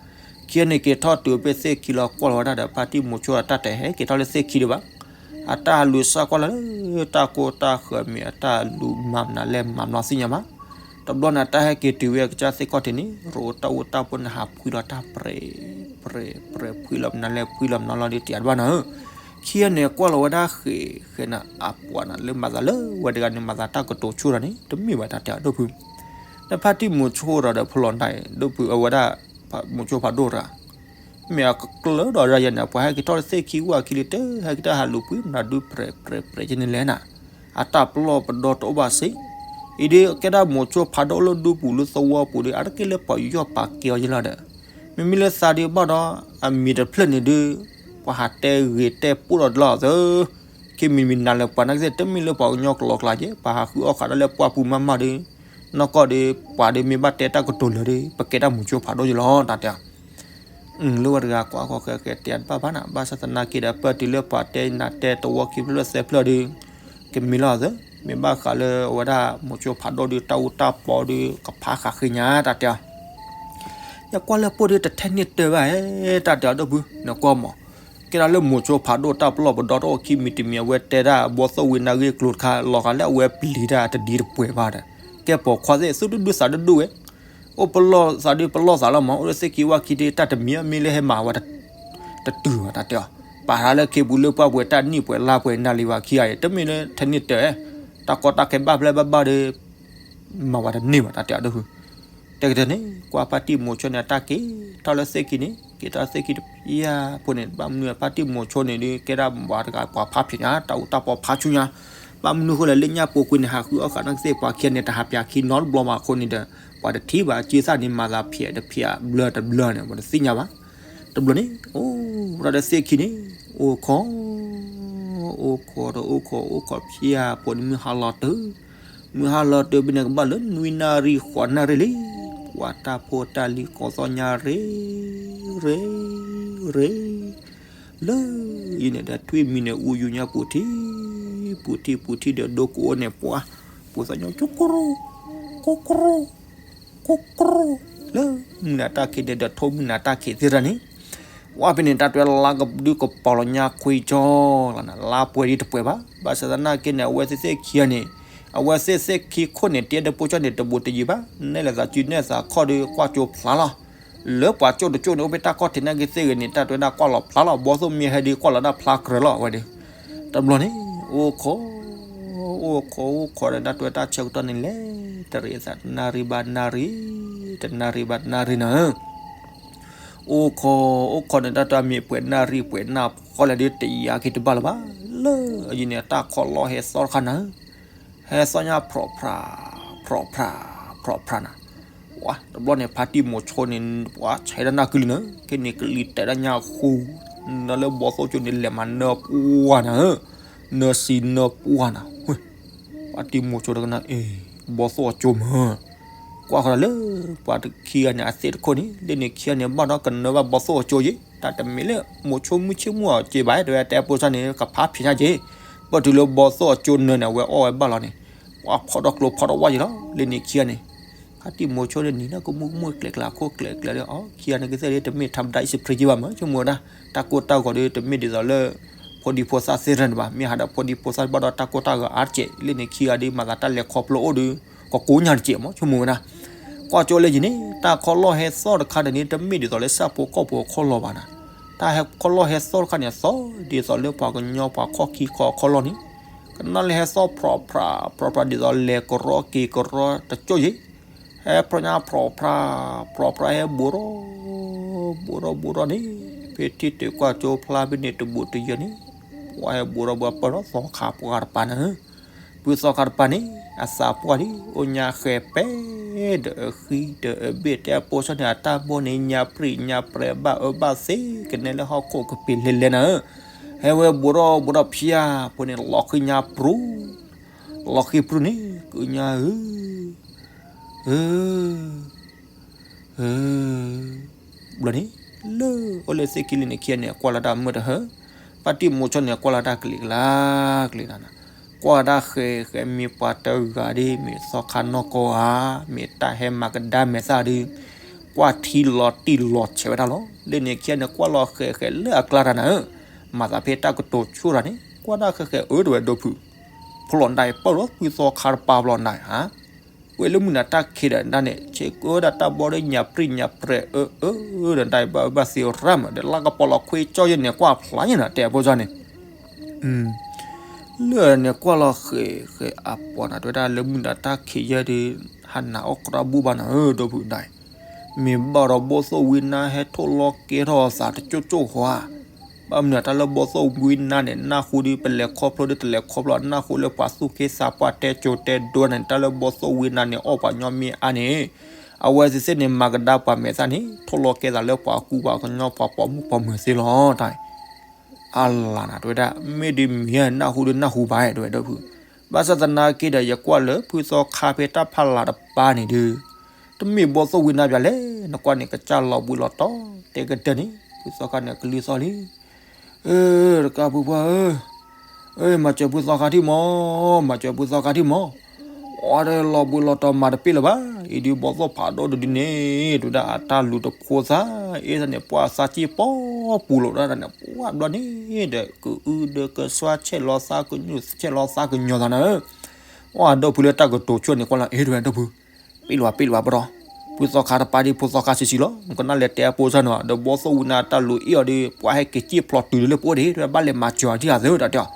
ခံန့ၣ်က့ၤထီၣ်တုၤဖဲသ့ၣ်ခံလီၤကွၢ်လီၤဝဲဒၣ်ဒီး ဖါတံၢ်မိၤဆိတၢ်တဲဟဲက့ၤထီၣ်လၢသ့ၣ်ခံဒံးဘၣ်, အတၢ်ဟးလူၤစၢ်ကွၢ်လီၤလၢ တၢ်ကိၢ်တၢ်ဃၢၤမ့ၢ်အတၢ်လူၤမၤမနုၤလဲၣ်မၤမနုၤသ့ၣ်ညါဘၣ်, တဘျီန့ၣ် တၢ်ဟဲက့ၤတုၤဝဲအကစၢ်သ့ၣ်ခီၣ်ထံးန့ၣ် ရိတၢ်အိၣ်တၢ်ပီန့ၣ်ဟးဖှံလီၤတၢ်ပြဲး, ပြဲး ပြဲး ဖှံလီၤမနုၤလဲၣ် ဖှံလီၤမနုၤလီၤဒီးတယၤတဘၣ်နၤဧၢ, ခံန့ၣ်ကွၢ်လီၤဝဲဒၣ်ဃဲးဃဲးနၤ အပှၤနၤလၢမၤသးလၢဝဲတဂၤန့ၣ် မၤသးတၢ်ကတိၤဆိဒီးန့ၣ် တမ့ၢ်ဘၣ်တၢ်တဲအီၤ ဒီပုၢ်, နဖါတံၢ်မိၤဆိဒီးဒီးဖီလီၤနၤ ဒီပုၢ် အဝဲဒၣ် မိၤဆိဖးဒိၣ်တဂၤ မ့ၢ်အကကျၢၤဒီးရၤယဲန့ၣ် ပှၤဟဲက့ၤထီၣ်လၢသ့ၣ်ခံဝၢ်ခံလံ တဟဲက့ၤတၢ်ဟးလူၤဖှံနၤဒုးပြဲးပြဲးပြဲးကန့ၣ်လဲၣ်နၤ, အတၢ်ပလီၢ်ပဒီတအိၣ်ဘၣ်စ့ၢ်, အံၤဒုးကဲဒၣ်မိၤဆိဖးဒိၣ်လၢဒူပူၤလၢသဝီပူၤဒီး အါတက့ၢ်လၢပှၤယူးယီၣ်ပာ်ကဲအီၤယလီၤဒီး, မ့မ့ၢ်လၢသးဒုးဘၣ်ဒီး အမံၤတဖျၢၣ်န့ၣ်ဒုး ပှၤဟးတဲဂ့ၤတဲပိၢ်ဒီးလီၤသၢ ခံမံၤမံၤနၤလၢပှၤနာ်က့သ့ၣ် တမ့ၢ်လၢပှၤကညီကျိၤကျါက့ ပှၤဟးဃုအီၣ်ဃာ်တၢ်လၢပှၢ်ပူၤမးမးဒီး, နီၢ်ကီၢ်ဒီး ပှၤဒီးမ့ၢ်ဘၣ်တဲတၢ်ကတိၤလၢာ်ဒီး ပကဲတၢ်မိၤဆိဖးဒိၣ်ယလီၤ တၢ်တဲအီၤ လၢဝဲတဂၤကွၢ်ဃီဃဲဃဲတဲတဘၣ်ဘၣ်နၤ ဘၣ်ဆၣ်သနာ်က့ဒီး ပၢၢ်တုၤလၢပှၤတဲနၤတဲတဝီခံဖျၢၣ်သၢဖျၢၣ်ဒီး ကမ့ၢ်လီၤသၢ မ့ၢ်ဘၣ်ဃးလၢအဝဲဒၣ်မိၤဆိဖးဒိၣ်ဒီး တၢ်အူတၢ်ပီဒီး ကဖးဃာ်ဃ့ညါ တၢ်တဲအီၤ ယကွၢ်လၢပိၢ်ဒုးတထဲန့ၢ်တၢ်ဘၣ်ဧဲ တၢ်တဲအီၤ ဒီပုၢ် နကွၢ်မး, ကဲဒၣ်လၢမိၤဆိဖးဒိၣ်တၢ်ပလီၢ်ပဒီတအိၣ်ခံမံၤတမံၤ အဝဲတဲဒၣ်ဘီသိၣ်ဝံၤနၢ်ဂ့ၢ်ကျိၤတခါ လီၤဂာ်လၢအဝဲပျံၤတၢ်တဒ်တပှဲၤဘၣ်ဒီး ကဲပိာ်ခွါသ့ၣ် သူၣ်ဒူၣ်ဒူၣ်သးဒူၣ်ဒူၣ်ဝဲ, အိၣ်ပလီၢ်သးဒုးပလီၢ်သးလီၤမး အိၣ်လၢသ့ၣ်ခံဝၢ်ခံဒုး တၢ်တမံၤမ့ၢ်လၢဟဲမၤဝဲ တတုၤဘၣ် တၢ်တဲအီၤ, ပာ်တၢ်လၢခ့ပူၤလၢပှၢ်ပူၤ တၢ်နံၣ်ပှဲၤလါပှဲၤနၤလံၤဘၣ်ခံဂၤအံၤ တမ့ၢ်လၢထဲန့ၢ်တၢ်ဧဲ, တၢ်ကီတၢ်ခဲဘၣ်ဖျဲဘၣ်ဘၣ်ဒီး မၤဝဲတန့ၢ်ဘၣ် တၢ်တဲအီၤ ဒီပုၢ် တဲကတၢၢ်န့ၣ် ကွၢ်ဖါတံၢ်မိၤဆိန့ၣ် အတၢ်က့ၤထီၣ်လၢသ့ၣ်ခံန့ၣ် က့ၤထီၣ်လၢသ့ၣ်ခံတပျၢ်ဖိန့ၣ် ဘၣ်မနုၤဖါတံၢ်မိၤဆိန့ၣ်ဒုး ကဲဒၣ်ပှၤတဂၤပှၤဖးဖျဲးညါ တၢ်အူတၢ်ပီဖးဆူညါ, ဘၣ်မနုၤဃိလဲၣ် လၢညၣ်ပိာ်ကွံာ်န့ၣ် ဟးဃုအီၣ်ဃာ်နာ်က့သ့ၣ် ပှၤခံဂၤန့ၣ် တဟးဖျါခံနီတဘျီဘၣ်အဃိန့ၣ်ဒီး ပှၤတထံၣ်ဘၣ် က့သၣ်န့ၣ် မၤသးဖျဲးတဖျဲးဘျၢတဘျၢန့ၣ် ပှၤတသ့ၣ်ညါဘၣ်, တဘျီန့ၣ် အိၣ်ဝဲဒၣ်လၢသ့ၣ်ခံန့ၣ် အိၣ်ခိး အိၣ်ခိးဒီးအိၣ်ခိး အိၣ်ခိးဖျါဖိန့ၣ် မုၢ်ဟါလီၤတုၤ မုၢ်ဟါလီၤတုၤဖဲန့ၣ် ကဘၣ်လၢနွံနၣ်ရံၣ်ဃိးနၣ်ရံၣ်လံ, ပှၤတၢ်ဖိတၢ်လံၤကိးသီၣ်ညါရ့ ရ့ ရ့ လၢ ယံၤန့ၣ်ဒီး ထွံၣ်မံၤန့ၣ် အူယူၤညါပူၤထံ ပူၤထံ ပူၤထံဒီး ဒိကအိၣ်န့ၣ် ပှၤ ပူၤသီၣ်ညါ ကၠိကရူ ကၠိကရူ ကၠိကရူ လၢမုၢ်နၤတၢ်ခံးန့ၣ်ဒီး ထိၣ်မုၢ်နၤတၢ်ခံးသ့ၣ်တဖၣ်န့ၣ် ဝဲဖဲန့ၣ် တၢ်တွဲလါကဒုကပီၤလီၤညါခွံကၠီလီၤနၤ လါပှဲၤဒ်တပှဲၤဘၣ်. ဘၣ်ဆၣ်သနာ်က့န့ၣ် အဝဲသ့ၣ်သ့ၣ်ခံဂၤန့ၣ် အဝဲသ့ၣ်သ့ၣ်ခံခိၣ်န့ၣ် တ့ဒီးပိကၠီန့ၣ် တဘူးတယံၤဘၣ်. နဲၣ်လီၤသးစုနဲၣ်သးခီၣ်ဒီး ကွၢ်ကၠိဖျါလီၤ. လၢပှၤကၠိတကၠိန့ၣ် အိၣ်ဖဲတၢ်ခီၣ်ထံးနာ်က့သ့ၣ်ဂ့ၤန့ၣ် တၢ်တွဲဒၣ်ကွၢ်လီၤဖျါလီၤ. ဘီသိၣ်မ့ၢ်ဟဲဒီး ကွၢ်လီၤဒၣ်ဖျါကြၢးလီၤ အဝဲဒီး တဘျီန့ၣ် အိၣ်ခိး အိၣ်ခိး အိၣ်ခိးဒီး တၢ်တွဲတၢ်ဆၢကတီၢ်န့ၣ်လဲၤ တရံးအသး တနၣ်ရံၣ်ဘၣ်နၣ်ရံၣ် တနၣ်ရံၣ်ဘၣ်တနၣ်ရံၣ်နၤ အိၣ်ခိး အိၣ်ခိးန့ၣ် တၢ်တွဲမ့ၢ်ပှဲၤနၣ်ရံၣ်ပှဲၤနၣ်ဖီလဲၣ်ဒီး တယံၤက့ၤတဘၣ်လၢၤဘၣ်. လၢအယံၤန့ၣ် တၢ်ခီၣ်လီၢ်ဟဲသီၣ်တခါနၤ ဟဲသီၣ်ညါဖြီးဖြး ဖြီးဖြး ဖြီးဖြးနၤ ပှၤတဘျီန့ၣ် ဖါတံၢ်မိၤဆိန့ၣ် ပှၤဆဲးဒၣ်နၢ်ကုလံနၤ ခဲန့ၣ်ကလံၤတဲာ်ဒၣ်ညါဃူ နလၢဘီသိၣ်ကၠိန့ၣ် လဲၤမၤနၢပှၢ်နၤ နၢစံနၢပှၢ်နၤ ဖါတံၢ်မိၤဆိတကနၣ် အ့ ဘီသိၣ်အကၠိမၢ ကွၢ်ဃီလၢ ပှၤခံဂၤန့ၣ် အသ့ၣ်တခိၣ်န့ၣ် လၢန့ၣ်ခံဂၤန့ၣ် ဘၣ်ဒီးကနၢဘၣ်ဘီသိၣ်အကၠိယ့ၣ် တၢ်တမ့ၢ်လၢ မိၤဆိမုၢ်ဆ့ၣ်မုၢ်အီၤက့ဘၣ် တဲဝဲတဲပိစၢ်န့ၣ် ကဖးဖျဲးညါက့ၣ် ပၢၢ်တုၤလၢဘီသိၣ်အကၠိနၢန့ၣ် အဝဲအီၣ်ဝဲဘၣ်လီၤန့ၣ် ပှၤဖီၣ်ထီၣ်ကျိဖီၣ်ထီၣ်ဝၣ်ယ့ၣ်လီၤ လၢန့ၣ်ခံဂၤန့ၣ် ဖါတံၢ်မိၤဆိန့ၣ် နံၤနၢ်ကမူၣ်ကမူၣ်ကျဲးကျဲးခိၣ်ကျဲးကျဲးလၢ အီ ခံဂၤန့ၣ်ကသ့ၣ်လၢ တမ့ၢ်ထါမတၤအံၣ်စဖရံယ့ၣ်ဘၣ်မး ဆိကမိၣ်ဝဲဒၣ် တၢ်ကိၢ်တၢ်ဂီၤဒီး တမ့ၢ်ဒ်သိးလၢ ဖိဒံဖိသၣ်သ့ၣ်တဖၣ်န့ၣ်ဘၣ် မ့ၢ်ဟးဒီးဖိဒံဖိသၣ်ဘၣ်ဒီးတၢ်ကိၢ်တၢ်ဂီၤအါတက့ၢ် လၢန့ၣ်ခံဂၤဒီး မၤသးတၢ်လဲၤခီဖျိအိၣ်ဒီး ကကိးညါတက့ၢ်မး ဆိကမိၣ်ဝဲဒၣ် ကွၢ်ကၠိလၢယံၤန့ၣ် တၢ်ခီၣ်လီၢ်ဟဲသီၣ်တခါန့ၣ် တမ့ၢ်ဒ်သိးလၢဆၣ်ဖိကီၢ်ဖိအခီၣ်လီၢ်ဘၣ်နၤ တၢ်ဟဲခီၣ်လီၢ်ဟဲသီၣ်တခါန့ၣ် သီၣ်ဒ်သိးလၢပှၤကညီပှၤခီၣ်ခံခီခီၣ်လီၢ်န့ၣ် ကနၣ်လၢဟဲသီၣ်ဖြီးဖြး ဖြီးဖြးဒ်သိးလဲၤကရီက့ၤကရီတကၠိယ့ၣ် ဟဲဖြီညါဖြီးဖြး ဖြီးဖြးဟဲဘူးထီၣ် ဘူးထီၣ်ဘူးထီၣ်န့ၣ် ဖဲထံၣ်တုၤကွၢ်ကၠိဖျါဖဲန့ၣ်တဘူးတယၢၢ်န့ၣ် ပှၤဟဲဘူးထီၣ်ဘူးပၢၢ်ထီၣ်သီခါပှၤတပၤန့ၣ် ဖုသီခါတပၤန့ၣ် အသးပှၢ်လံ အိၣ်ညါဃဲၤပဲ ဒီးအဃံဒီးအဘ့ၣ် တဲအပိစၢ်န့ၣ် အတၢ်ဘီန့ၣ် ညါပြံၣ်ညါပြဲၤ ဘၣ်အၢဘၣ်သီ ကနဲလၢဟီၣ်ခိၣ်ကပ့ၤလဲၤလဲၤနၤဧၢ, ဟဲဝဲဘူးထီၣ်ဘူးထီၣ်ဖၠါ ဖိန့ၣ် လီၤဃံညါပြူၤ, လီၤဃံပြူၤန့ၣ် ကအုညါဧၢ ဧၢ ဧၢ ဘျီန့ၣ် လၢအိၣ်လၢသ့ၣ်ခံလံန့ၣ်ခံဂၤန့ၣ် ကွၢ်လီၤတၢ်မုာ်တဟၢ, ဖါတံၢ်မိၤဆိန့ၣ် ကွၢ်လီၤတၢ်ကလံၤကလါ ကလံၤနၤနၤ, ကွၢ်ဒၣ်ဃဲၤဃဲၤ မ့ၢ်ပှၤတဂၤဒီး မ့ၢ်သီခါနီၢ်ကီၢ်ဧါ, မ့ၢ်တၢ်ဟဲမၤကဒါမဲာ်သၣ်ဒီး ကွၢ်ထံလီၤတံၢ်လီၤဆဲးဝဲဒၣ်လီၤ. လၢန့ၣ်ခံဂၤန့ၣ် ကွၢ်လီၤဃဲၤဃဲၤလၢအကျါတၢ်နၤဧၢ, မၤသးဖဲတၢ်ကတိၤဆိတၢ်န့ၣ် ကွၢ်ဒၣ်ဃဲၤဃဲၤ အၢ တဲဝဲဒီဖု ဖျိးနၤ ပၢၢ်လီၤဖုသီခါတပၤဖျိးနၤဧါ ဝဲလၢမုၢ်နၤတၢ်ခံးဒီးဒၣ်န့ၣ် ဆ့ကၢဒၣ်တၢ်ဘီဒီးညါပြံၣ်ညါပြဲၤ အၢ အၢ ဒီးတၢ်ဘၣ်အၢဘၣ်သီရၣ်မး ဒီးလၢကပီၤလီၤခွံကၠီယဲၢ်န့ၣ် ကွၢ်ဖျါယဲၢ်နၤ တဲအပိစၢ်န့ၣ် လၢန့ၣ်ကွၢ်လီၤဃဲၤဃဲၤအပှၤနၤ တဲဝဲဒၣ်လၢမုၢ်နၤတၢ်ခံးယဲၢ်ဒီး ဟးနၤအီၣ်ကရၢဘူၣ်ဘၣ်နၤဧၢ ဒီဖုဒၣ် မ့ၢ်ဘၣ်ဒီးဘီၣ်သိၣ်ဝံနါဟဲထိၣ်လီၤကဲထီၣ်အသးတကၠိၢ်ကၠိၢ်ဃီဧါ, ဘၣ်မနုၤတၢ်လၢဘီၣ်သိၣ်ဝံနါန့ၣ် နၢ်ဟူဒီးပလဲၤခီဖျိဒီးတလဲၤခီဖျိ နၢ်ဟူလၢပှၤသူၣ်က့သးပှၢ်တဲကိၤတဲဒိန့ၣ် တၢ်လၢဘီၣ်သိၣ်ဝံနါန့ၣ် အီၣ်ပှၤညီမ့ၢ်အါန့ၣ် အဝဲသ့ၣ်သ့ၣ်န့ၣ် မၤကဒါပှၤမဲာ်သၣ်န့ၣ် ထိၣ်လီၤကဲသးလၢပှၤကူပှၤကညီပှၤပိာ်မုၣ်ပိာ်မၢၤသ့လီၤတၢ် အလၤနၤ တဲဝဲဒၣ် မ့ၢ်ဒ်မ့ၢ်နၢ်ဟူဒီးနၢ်ဟူဘၣ် တဲဝဲဒီဖု, ဘၣ်ဆၣ်သနာ်က့ဒီး ယကွၢ်လၢဖုသီခါဖဲတၢ်ဖးလၢ်တပၤန့ၣ်ဒီး တမ့ၢ်ဘီၣ်သိၣ်ဝံနါပၠးလဲၣ်, နကွၢ်န့ၣ် ကစၢ်လီၤဘှံးလီၤတီၤ တဲကတၢၢ်န့ၣ် ဖုသီခါန့ၣ် ကလုၢ်သီၣ်လံ, အၢ တကးဖုပှၢ်ဧၢ, အၢ မၤစၢၤဖုသီခါထံၣ်မး, မၤစၢၤဖုသီခါထံၣ်မး, အီၤဒီးလီၤဘှံးလီၤတီၤမၤတပ့ၢ်လၢၤဘၣ်, အံၤဒုးဘီၣ်သိၣ်ဖးဒိၣ်တဒုန့ၣ် တဲဝဲဒၣ်အတၢ်လူၤတဖိသၣ် အ့ၣ်သးန့ၣ် ပှၢ်သးစ့ၢ်ပီပူၤလီၤဒၣ်န့ၣ် ပှၢ်ဘျီန့ၣ်ဒီး ကအုဒီးကစွါဆဲးလီၤသးကညိၣ် ဆဲးလီၤသးကညီၤသးနၤဧၢ အဒီဖုလၢတၢ်ကတိၤဆိန့ၣ်ကွၢ်လီၤ အ့ၣ် တဲဝဲဒီဖု, ပ့ၣ်လီၤပ့ၣ်လီၤဘၣ်ဒီး, ဖုသီခါတပၤဒ်ဖုသီခါဆံးဆံးလီၤ, နကနၣ်လဲၤတဲအပိစၢ်န့ၣ် ဒီးဘီၣ်သိၣ်ဝံနါတၢ်လူၤအ့ၣ်အီၤဒီး ပှၢ်ဟဲက့ၤစံၣ်ဖျိးတုၤလၢပအိၣ်ဒံး တဲဝဲဘၣ်လဲၤမၤစၢၤအီၤဒံးဧါသ့ၣ် တဲဝဲဒၣ်,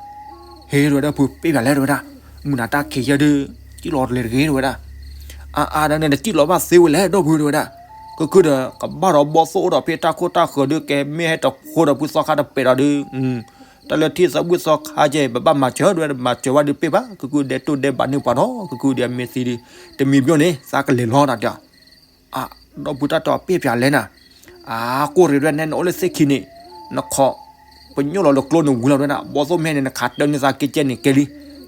ဟ့ၣ် တဲဝဲဒီဖု ပ့ၣ်ပၠးလဲၣ် တဲဝဲဒၣ်, မုၢ်နၤတၢ်ခံးယဲၢ်ဒီး စံၣ်လီၤတလဲၤတဂ့ၤ တဲဝဲဒၣ်, အါအါဒၣ်န့ၣ် တစံၣ်လီၤဘၣ်သ့ဝဲလဲၣ်ဒီဖု တဲဝဲဒၣ်, ကကုဒီး ကဘၣ်ဒီးဘီၣ်သိၣ်အိၣ်ဒီးဖဲတၢ်ခိၣ်တၢ်ဃၢၤဒီး ကဲမ့ၢ်ဟဲတဖိဒီးဖုသီခါတပဲာ်ဒီးဒုး တၢ်လၢထံၣ်သးဖုသီခါကဲ ပဘၣ်မၤစၢၤ တဲဝဲဒၣ် မၤစၢၤဘၣ်ဒုးပ့ၣ်ဘၣ် ကကုဒဲးတိၢ်ဒဲးဘၣ်န့ၢ်ပှၤဒီး ကကုဒဲးမ့ၢ်သံဒီး တမံၤဘျီန့ၣ် သးကလဲၤလီၤနၤတဲ, အါ ဒီဖုတၢ်တဲအီၤပ့ၣ်ပၠးလဲၣ်နၤ, အါ ကိၢ်ရ့ၣ်ဒၣ်နဲနအိၣ်လၢသ့ၣ်ခံန့ၣ် နခီ ပညိၣ်လီၤလၢကျိန့ၣ်ဝံၤလီၤ တဲဝဲဒၣ်, ဘီၣ်သိၣ်မ့ၢ်န့ၣ် နခးတၢန့ၢ်သးကဲကဲန့ၣ်ကဲလံ,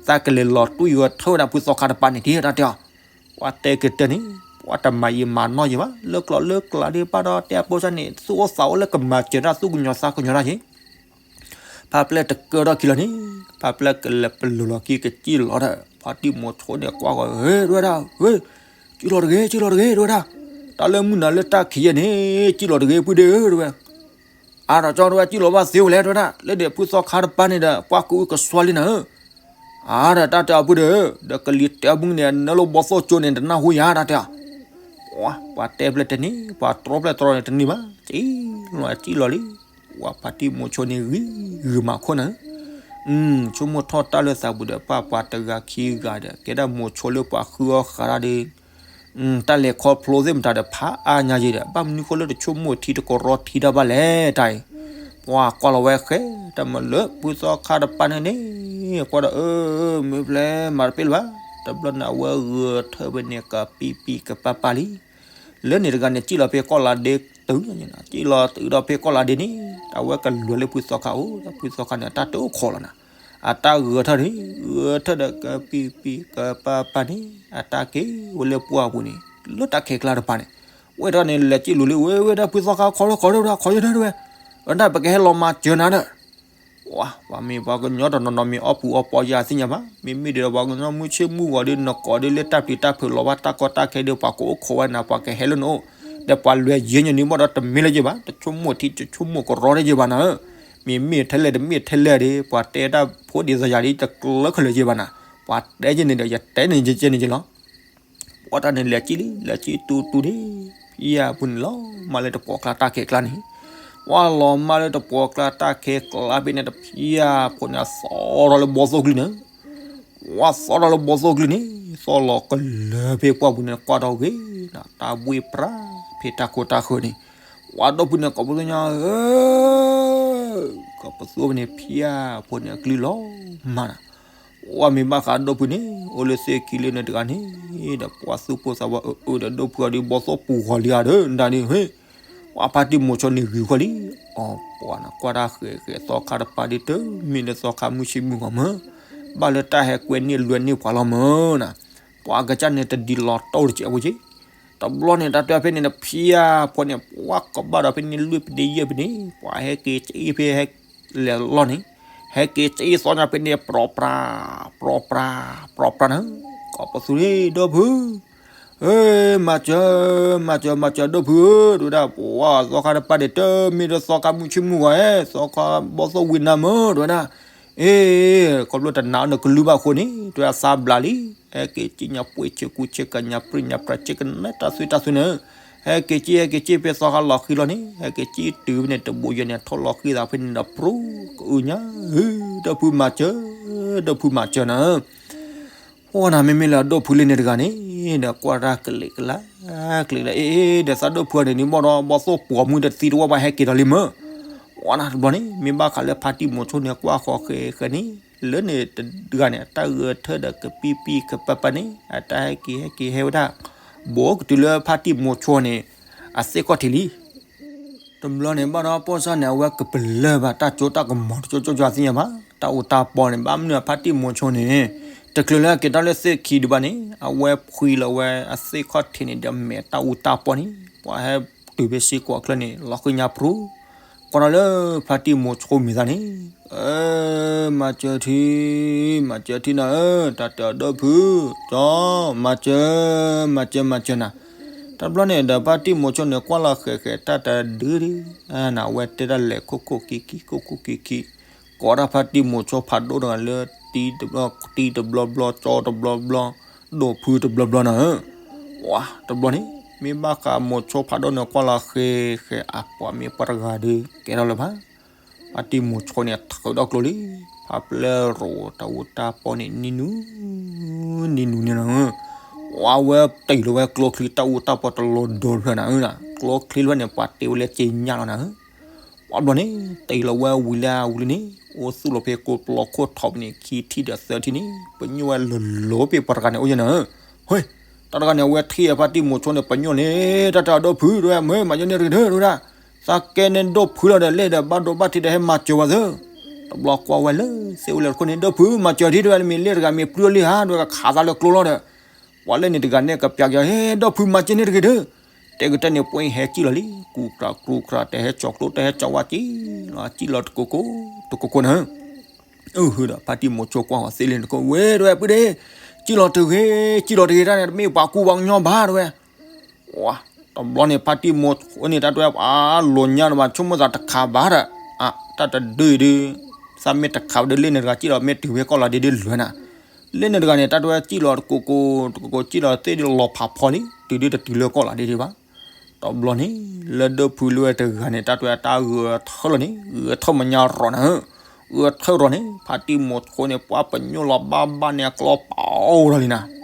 သးကလဲၤလီၤတွံၢ်ဂဲၤထၢဝဲဒၣ်ဖုသီခါတပၤန့ၣ် တဲတၢ်တဲအီၤ, ပှၤတဲကတၢၢ်န့ၣ် ပှၤတမၤယံာ်မၤနီၢ်ယံာ်ဘၣ် လၢကျိၤလၢကျဲဒ်ဘၣ်ဒီး တဲအပိစၢ်န့ၣ် သူၣ်အိၣ်သးအိၣ်လၢကမၤစၢၤတၢ်သူၣ်ကညီၤသးကညီၤတၢ်က့ၤ ဖါပျဲၢ်တကၢထီၣ်ခံလီၤန့ၣ် ဖါပျဲၢ်ကလဲၤပလီၤလီၤက့ၤကစံၣ်လီၤဒီး ဖါတံၢ်မိၤဆိန့ၣ်ကွၢ်ဃီ ဧ့ တဲဝဲဒၣ်, ဝ့ စံၣ်လီၤတဂ့ၤ စံၣ်လီၤတဂ့ၤ တဲဝဲဒၣ်, တၢ်လၢမုၢ်နၤလၢတၢ်ခံးယဲၢ်န့ၣ် စံၣ်လီၤတဂ့ၤဖုဒ့ဧၢ တဲဝဲ, အါဒီးကၠီတဲဝဲ စံၣ်လီၤဘၣ်သ့ဝဲလဲၣ် တဲဝဲဒၣ်, လၢဒဲးဖုသီခါတပၤန့ၣ်ဒီး ပှၤကအုကစွါလံနၤဧၢ အါဒီးတၢ်တဲအီၤဖုဒ့ဧၢ, ဒီးကလံၤတဲအီၤမုၢ်န့ၣ် နၢလိာ်ဘီၣ်သိၣ်ကၠိန့ၣ် တနၢ်ဟူယၤတၢ်တဲအီၤ, ပှၤတဲဖျဲၣ်တန့ၢ် ပှၤတြီဖျဲၣ်တြီန့ၣ်တန့ၢ်ဘၣ်, စံၣ်လီၤစံၣ်လီၤလံ, ပှၤဖါတံၢ်မိၤဆိန့ၣ်ဂံၤဂုာ်မၤခိၣ်နၤဧၢ, ဆိကမိၣ်ထီၣ်တၢ်လၢသးပူၤဒီး ပှၤပှၤတဂၤခံဂၤဒီး ကဲဒၣ်မိၤဆိလၢပှၤဃုအီၣ်ဃာ်တၢ်ဒီး တၢ်လဲၤခီဖျိသ့ၣ်မတၤဒီး ဖးအါညါယံၤဒီး ဘၣ်မနုၤဃိလၢတဆိကမိၣ်ထံတကရီထံတၢ်ဘၣ်လဲၣ်တၢ်အံၤ, ပှၤကွၢ်လီၤဝဲဃဲ တၢ်မၤလၢဖုသီခါတပၤန့ၣ်န့ၣ် ကွၢ်ဒီး အၢ မ့ၢ်ဖျဲၣ်မၤတပ့ၣ်လၢၤဘၣ်, တဘျီန့ၣ် အဝဲဂဲၤထၢဖဲန့ၣ် ကပံၤပံၤကပၤပၤလံ, လၢန့ၣ်တဂၤန့ၣ် စံၣ်လီၤဖဲကီၢ်လၤဒ့တုၤ, စံၣ်လီၤတုၤဒီးဖဲကီၢ်လၤဒ့န့ၣ် အဝဲကလဲၤလၢဖုသီခါအိၣ်ဒီး ဖုသီခါန့ၣ် အတၢ်တအိၣ်ခိးလီၤနၤ, အတၢ်ဂဲၤထၢန့ၣ် ဂဲၤထၢဒီးကပံၤပံၤကပၤပၤန့ၣ် အတၢ်က့ၤဝဲလၢပှၢ်ပူၤန့ၣ် လၢတၢ်ခဲကျါတပၤန့ၣ်, ဝဲတဂၤန့ၣ် လဲၤစံၣ်လိၤလံ ဝဲဝဲဒၣ်ဖုသီခါ ခိးလၢခိးလၢဝဲဒၣ် ခိးယဲၢ်ထၢဝဲ, ဝဲဒၣ်ပကဟဲလီၤမၤစၢၤနၤဒီး ပှၤမ့ၢ်ပှၤကညီတနီၤနီၤ မ့ၢ်အီၣ်ပူၤအီပီယၤသ့ၣ်ညါဘၣ်, မ့မ့ၢ်ဒီးပှၤကညီမုၢ်ဆ့ၣ်မုၢ်ဂီၤဒီး နကိးဒီးလၢတၢ်ပျံၤတၢ်ဖုးလီၤဘၣ်တၢ်ကီတၢ်ခဲဒီး ပှၤကအိၣ်ခိးဝဲနၤ ပှၤကဟဲလၢနအိၣ်, ဒီးပှၤလဲၤယဲၢ်ညါန့ၣ် ဘၣ်ဒီးတမ့ၢ်လၢၤဘၣ်, တဆိကမိၣ်ထံတဆိကမိၣ်ကရီတယဲၢ်ဘၣ်နၤဧၢ, မ့မ့ၢ်ထဲလဲၣ်တမ့ၢ်ထဲလဲၣ်ဒီး ပှၤတဲတၢ်ဖိဒ်သိးယၤဒီး တကျၢၤခဲလၢာ်ယဲၢ်ဘၣ်နၤ, ပှၤတဲယဲၢ်န့ၣ်ဒီး ယတဲန့ၣ်ယဲၢ်န့ၣ်ယဲၢ်လီၤ. ပှၤတၢ်န့ၣ်လဲၤစံၣ်လံ လဲၤစံၣ်တူၢ်တူၢ်န့ၣ် ဖံယၢ်ဖိန့ၣ်လီၤမၢ်လၢတပိာ်ကျါတၢ်ခဲကျါန့ၣ်, ဝဲလီၤမၢ်လၢတပိာ်ကျါတၢ်ခဲကျါဖဲန့ၣ်ဒီး ဖံယၢ်ဖိန့ၣ် အသီထီၣ်လၢဘီၣ်သိၣ်ကျုန့ၣ်, ဝဲသီထီၣ်လၢဘီၣ်သိၣ်ကျုန့ၣ် သီၣ်လီၤကလၢၤဖဲပှၢ်ပူၤန့ၣ် ကွၢ်ထီၣ်ဂ့ၤ တၢ်ဘှ့ၣ်ပြၢဖဲတၢ်ခိၣ်တၢ်ဃၢၤန့ၣ်, ဝဲဒီဖုန့ၣ် ကိးပသူညါဧၢ, ကိးပသူဖဲန့ၣ် ဖံယၢ်ဖိန့ၣ် အကလုၢ်လီၤမၢ်နၤ, ပှၤမ့ၢ်ဘၣ်ဃးဒီဖုန့ၣ် အိၣ်လၢသ့ၣ်ခံလၢန့ၣ်တဂၤန့ၣ် ဒီးပှၤသူၣ်ပိၢ်သးဝးအၢအၢဒီးဒီဖုအီၤဒီး ဘီသိၣ်ပူၤဃီၤလံဧါဒီး ဒၣ်န့ၣ် ဟ့ၣ် ပှၤဖါတံၢ်မိၤဆိန့ၣ်ဂ့ၤဃီလံ. အီၤပှၤနၤကွၢ်တၢ်ဃဲၤဃဲၤသီခါတပၤဒ်တမ့ၢ်လၢသီခါမုၢ်ဆ့ၣ်မုၢ်ဂီၤမၢ်, ဘၣ်လၢတၢ်ဟဲကွဲန့ၢ်လွဲန့ၢ်ပှၤလီၤမၢ်နၤ, ပှၤကစၢ်န့ၣ်တဒ်လီၤတီၢ်တကဲးဝဲက့ၤ တဘျီန့ၣ် တၢ်တဲဖဲန့ၣ် နဖျါဖီန့ၣ် ပှၤကဘၣ်ဒီးဖဲန့ၣ်လွံၢ်ဖဲန့ၣ်ယဲၢ်ဖဲန့ၣ် ပှၤဟဲက့ၤက့ၤဖဲဟဲလဲၤလီၢ်န့ၣ် ဟဲက့ၤက့ၤသီညါဖဲန့ၣ် ပြိပြါ ပြိပြါ ပြိပြါနၤ, ကိးပသူန့ၣ် ဒီဖု ဧၢ မၤစၢၤ မၤစၢၤ မၤစၢၤ ဒီဖုဧၢ တဲဝဲဒၣ် ပှၤသီခါတပၤန့ၣ် တမ့ၢ်လၢသီခါမုၢ်ဆ့ၣ်မုၢ်ဂီၤဧဲ သီခါဘီသိၣ်ဝံၤနၤမၢ် တဲဝဲဒၣ် အ့ ခီဖျိတနာ်အီၤနကလုၢ်ဘၣ်အဃိန့ၣ် တဲဝဲဒၣ်သးဘျးလံ, ဟဲက့ၤက့ၤညါပှ့ၤဆ့ကူဆ့ကၤညါပြံညါပြါ ဆ့ကနဲတၢ်သွံၣ်တၢ်သွံၣ်န့ၣ် ဟဲက့ၤက့ၤ ဟဲက့ၤက့ၤဖဲသီခါလီၤဃံလီၤန့ၣ် ဟဲက့ၤက့ၤတုၤဖဲန့ၣ် တဘိယဲၢ်န့ၣ် ထီၣ်လီၤဃံသးဖဲန့ၣ်ဒီး ပြူ ကအုညါ ဧၢ ဒီဖုမၤစၢၤ ဒီဖုမၤစၢၤနၤ ပှၤနၤ မ့မ့ၢ်လၢအဒီဖုလၢန့ၣ်တဂၤန့ၣ် ဒီးကွၢ်တၢ်ကလံးကလါ ကလံးကလါ အ့ အ့ ဒီးသးဒီဖုအီၤန့ၣ် နမ့ၢ်ဒီးဘီသိၣ်ပှီၤမုၢ်တသံတဝီဘၣ်ဟဲက့ၤဒီးလံမၢ်, ပှၤနၤတဘျီန့ၣ် မ့ၢ်ဘၣ်ဃးလၢဖါတံၢ်မိၤဆိန့ၣ် ကွၢ်ဃီၤဃဲၤဃဲၤန့ၣ် လၢန့ၣ်တဂၤန့ၣ် အတၢ်ဂဲၤထၢၣ်ဒီးကပံပံကပၢပၢန့ၣ် အတၢ်ဟဲက့ၤဟဲက့ၤဟဲဝဲဒၣ် ဘိကတုၤလၢဖါတံၢ်မိၤဆိန့ၣ် အသ့ၣ်ခီၣ်ထံးလံ တဘျီန့ၣ် ဘၣ်ဒီးပိၢ်စၢ်န့ၣ် အဝဲကပလၢၢ်ဘၣ် တၢ်ကၠိတၢ်ကမီၤတကၠိကၠိကၠိသ့ၣ်ညါဘၣ် တၢ်အူတၢ်ပီန့ၣ် ဘၣ်မနုၤအဖါတံၢ်မိၤဆိန့ၣ် တချုးလၢက့ၤတၢ်လၢသ့ၣ်ခံဒံးဘၣ်န့ၣ် အဝဲဖှံလီၤဝဲအသ့ၣ်ခီၣ်ထံးန့ၣ် ဒီးမဲာ်တၢ်အူတၢ်ပီန့ၣ် ပှၤဟဲတုၤဖဲစ့ၢ်ကီးအချၢန့ၣ် လီၤဃံညါပြူ ကွၢ်ထီၣ်လၢဖါတံၢ်မိၤဆိမံၤသးန့ၣ် ဧၢ မၤစၢၤထံ မၤစၢၤထံနၤဧၢ တၢ်တဲအီၤဒီဖု ကၠီ မၤစၢၤ မၤစၢၤ မၤစၢၤနၤ တဘျီန့ၣ်ဒီးဖါတံၢ်မိၤဆိန့ၣ် ကွၢ်လီၤဃဲၤဃဲၤတၢ်တဒုဒု နဝဲတဲတၢ်လဲၤခိၣ်ခိၣ်ခံခံ ခိၣ်ခိၣ်ခံခံ ကိးတၢ်ဖါတံၢ်မိၤဆိဖးဒိၣ်တဂၤလၢ တံတဘျီဘျီ ကၠီတဘျီဘျီ ဒိၣ်ဖုတဘျီဘျီနၤဧၢ ပှၤတဘျီန့ၣ် မ့ၢ်ဘၣ်ဃးမိၤဆိဖးဒိၣ်န့ၣ် ကွၢ်လီၤဃဲၤဃဲၤအပှၤမ့ၢ်ပှၤတဂၤဒီး ကဲထီၣ်လၢၤဘၣ် ဖါတံၢ်မိၤဆိန့ၣ် ထုးဒီးကျိလံ ဖါပျဲၢ်ရိးတၢ်အူတၢ်ပီန့ၣ် နံၤနူၤ နံၤနူၤန့ၣ်လီၤ ဝဲဝဲတ့ၢ်လီၤဝဲကျိချံတၢ်အူတၢ်ပီတလီၤဒီဖျၢၣ်နၤဧၢ ကျိချံဖျၢၣ်န့ၣ် ပှၤတ့ဝဲလၢက့ညၣ်လီၤနၤဧၢ ပှၤဘျီန့ၣ် တ့ၢ်လီၤဝဲဝံၤလၢဝံၤလံန့ၣ် အိၣ်သူၣ်လီၤဖဲကိးပလီခိၣ်ထီးပူၤန့ၣ် ခံထံၣ်ဒီးသၢထံၣ်န့ၣ် ပညိၣ်ဝဲလိၤလိၤဖဲပှၤတဂၤန့ၣ်အိၣ်ယဲၢ်နၤဧၢ ဟ့ၣ် တၢ်တဂၤန့ၣ် အဝဲထံၣ်အဖါတံၢ်မိၤဆိန့ၣ် ပညိၣ်န့ၣ် တၢ်တၢ်ဒီဖု တဲဝဲ မ့ၢ်မၤယဲၢ်န့ၣ်တဂ့ၤဒၢ တဲဝဲဒၣ် သးကဲန့ၣ်ဒိၣ်ဖုလီၤဒီး လဲၣ်ဒီးဘၣ်ဒိဘၣ်ထံးဒီးဟဲမၤစၢၤဝဲသ့ တဘျီကွၢ်ဝဲလၢသ့ၣ်အိၣ်လၢတခိၣ်န့ၣ် ဒီဖုမၤစၢၤထံ တဲဝဲ မ့ၢ်လ့ၣ်တဂၤမ့ၢ်ပျုၢ်လံဧါ တဲဝဲ ကခးသးလၢကျိလီၤဒီး ပှၤလၢန့ၣ်တဂၤန့ၣ် ကပျးက့ၤ ဟ့ၣ် ဒီဖုမၤစၢၤန့ၣ်တဂ့ၤဒၢ တဲကတၢၢ်န့ၣ် ပှၤဟဲကံၣ်လီၤလံ ကူကြၤကူကြၤ တဟဲကၠီၤကျိ တဟဲကၠီၤဝါကံၣ်လီၤ ကံၣ်လီၤတကိးကိး တကိးကိးနၤဧၢ အၢ ဟ့ၣ်ဒီး ဖါတံၢ်မိၤဆိကွၢ်ဃီၤသ့လံတကိး ဝဲ တဲဝဲ ပုၢ်ဒ့ ကံၣ်လီၤတဂ့ၤ ကံၣ်လီၤတဂ့ၤတၢ်န့ၣ် တမ့ၢ်ပှၤကူပှၤကညီဘၣ် တဲဝဲ ဝါ တဘျီန့ၣ် ဖါတံၢ်မိၤဆိန့ၣ် တၢ်တဲဝဲ အလိၤညါတဘၣ် ဆိကမိၣ်သးတခးဘၣ်ဒီး အ တၢ်တဒုအံၤဒု သးမ့ၢ်တခးဝဲဒၣ်လ့ၣ်န့ၣ်တဂၤ ကံၣ်လီၤမ့ၢ်တုၤဖဲကီၢ်လီၤဒ့ဒ်လဲၣ်နၤ လ့ၣ်န့ၣ်တဂၤန့ၣ် တၢ်တဲဝဲကံၣ်လီၤတကိးကိး တကိးကိး ကံၣ်လီၤသ့ၣ်ဒ်လီၤဖးဖီလံ တုၤဒ်တတုၤလၢကီၢ်လီၤဒ့ဒ်ဘၣ် တဘျီန့ၣ် လၢဒီဖုလၢဝဲတဂၤန့ၣ် တၢ်တဲဝဲတၢ်ဂဲၤထၢၣ်လီၤန့ၣ် ဂဲၤထၢၣ်မညါရီၤနၤဧၢ ဂဲၤထၢၣ်ရီၤန့ၣ် ဖါတံၢ်မိၤဆိန့ၣ် ပှၤပညိၣ်လီၤဘၣ်ဘၣ်န့ၣ် အကျိပာ်အိၣ်ထီၣ်လံနၤ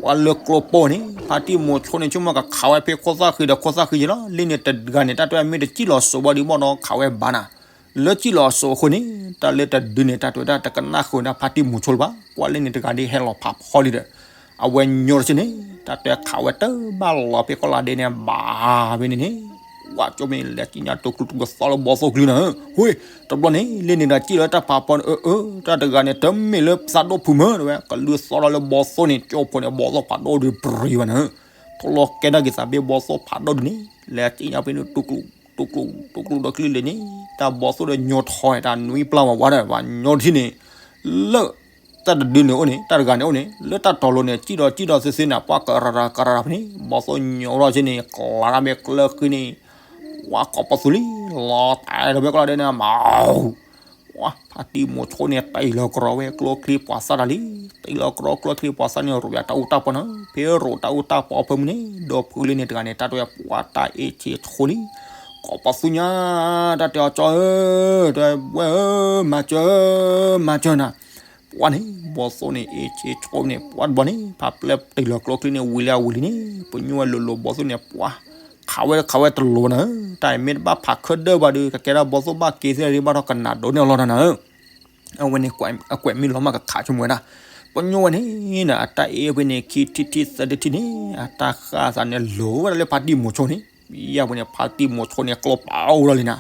ပှၤလၢကျိပိၢ်န့ၣ် ဖါတံၢ်မိၤဆိန့ၣ် ဆိကမိၣ်ကခးဝဲဖဲခိၣ်သၣ်ဃံဒီးခိၣ်သၣ်ဃံယဲၢ်လီၤ လ့ၣ်န့ၣ်တဂၤန့ၣ် တၢ်တဲဝဲမ့ၢ်တကံၣ်လီၤစိးဘၣ်ဒံးဘၣ်ဒီးခးဝဲဘၣ်နၤ လၢကံၣ်လီၤစိးအဃိန့ၣ် တၢ်လၢတဒုန့ၣ် တၢ်တဲဝဲဒၣ်တကနၣ်ဃုာ်ဒၣ်ဖါတံၢ်မိၤဆိလၢၤဘၣ် ကွၢ်လ့ၣ်န့ၣ်တဂၤဒ်ဟဲလီၤဖးဖီလံဒီး အဝဲညိတဆ့န့ၣ် တၢ်တဲခးဝဲတဘၣ်လီၤဖဲကီၢ်လီၤဒ့န့ၣ် ဘၣ်ဖဲန့ၣ်န့ၣ် ဝဲကၠိမ့ၢ်လဲၤကံၣ်ညါတိကျူတိကျူသီလၢဘီသိၣ်ကျိနၤဧၢ ဟ့ၣ် တဘျီန့ၣ် လ့ၣ်န့ၣ်တဂၤကံၣ်လီၤတၢ်ဖးဖီန့ၣ် အၢ အၢ တၢ်တဂၤန့ၣ် တမ့ၢ်လၢသးဒိၣ်ဖုးမၢ တဲဝဲ ကလုၢ်သီထီၣ်လၢဘီသိၣ်န့ၣ် ကၠိဖိန့ၣ် ဘီသိၣ်ဖးဒိၣ်ဒုးပြံၤဘၣ်နၤဧၢ ထီၣ်လီၤကဲထီၣ်က့ၤသးဖဲဘီသိၣ်ဖးဒိၣ်ဒုးန့ၣ် လဲၤကံၣ်ညါဖဲန့ၣ် တိကျူ တိကျူ တိကျူဒီးကျံၣ်လံန့ၣ် တၢ်ဘီသိၣ်ဒီးညိထီၣ်တၢ်နွံပျၢ်ဝဲဝဲဒီး ပှၤညိတဆ့န့ၣ် လၢ တၢ်တဒုန့ၣ်အိၣ်န့ၣ် တၢ်တဂၤန့ၣ်အိၣ်န့ၣ် လၢတၢ်တီၤလိၤန့ၣ် ကံၣ်ဒီးကံၣ်ဒီးသ့သ့န့ၣ် ပှၤကရၤကရၤဖဲန့ၣ် ဘီသိၣ်ညိထီၣ်ဆ့န့ၣ် ကျါတၢ်ဖဲကျၢၢ်ဃံန့ၣ် ပှၤကိးပသူလံ လီၤတဲာ်ဒီးဖဲကီၢ်လီၤဒ့န့ၣ် မၤ ပှၤဖါတံၢ်မိၤဆိန့ၣ် တ့ၢ်လီၤကရီဝဲကျိချံပှၤသၣ်တၢ်လံ တ့ၢ်လီၤကရီကျိချံပှၤသၣ်န့ၣ် ရိးယၤတၢ်အူတၢ်ပီနၤ ဖဲရိးတၢ်အူတၢ်ပီဖဲမုၢ်န့ၣ် ဒီဖုလ့ၣ်န့ၣ်တဂၤန့ၣ် တၢ်တဲဝဲပှၤတၢ်အ့ၣ်ဆ့ဆိလံ ကိးပသူညါ တၢ်တဲအီၤကၠီဧၢ တဲဝဲဧၢ မၤစၢၤ မၤစၢၤနၤ ပှၤန့ၣ် ဘီသိၣ်န့ၣ် အ့ၣ်ဆ့ဆိန့ၣ် ပှၤတဘျီန့ၣ် ဖါပျဲၢ်တ့ၢ်လီၤကျိချံန့ၣ် ဝံၤလၢအဝံၤလံန့ၣ် ပညိၣ်ဝဲလိၤလိၤဘီသိၣ်န့ၣ် ပှၤ ခးဝဲခးဝဲတလိၤနၤဧၢ တၢ်အံၤမ့ၢ်တဘၣ်ဖးခၢၣ်ဒၢဘၣ်ဒီး ကကဲထီၣ်ဘီသိၣ်ဘၣ်က့ၤသ့ၣ်ဒ်ဘၣ်ထီၣ်ကနၣ်ဒိးန့ၢ်အလီၢ်နၤနၤဧၢ အဝဲန့ၣ် အကွဲးမ့ၢ်လီၤမၢ်ကခးဆိကမိၣ်ဝဲဒၣ်, ပညိၣ်ဝဲန့ၣ် အတၢ်အဲၣ်ဖဲန့ၣ် ခံထံၣ်ထံၣ်သၢထံၣ်ထံၣ်န့ၣ် အတၢ်ဃၣ်သးန့ၣ်လိၤဝဲဒၣ်လၢဖါတံၢ်မိၤဆိန့ၣ်, ယဲဖဲန့ၣ် ဖါတံၢ်မိၤဆိန့ၣ် ကျိပီအိၣ်လီၤလံနၤ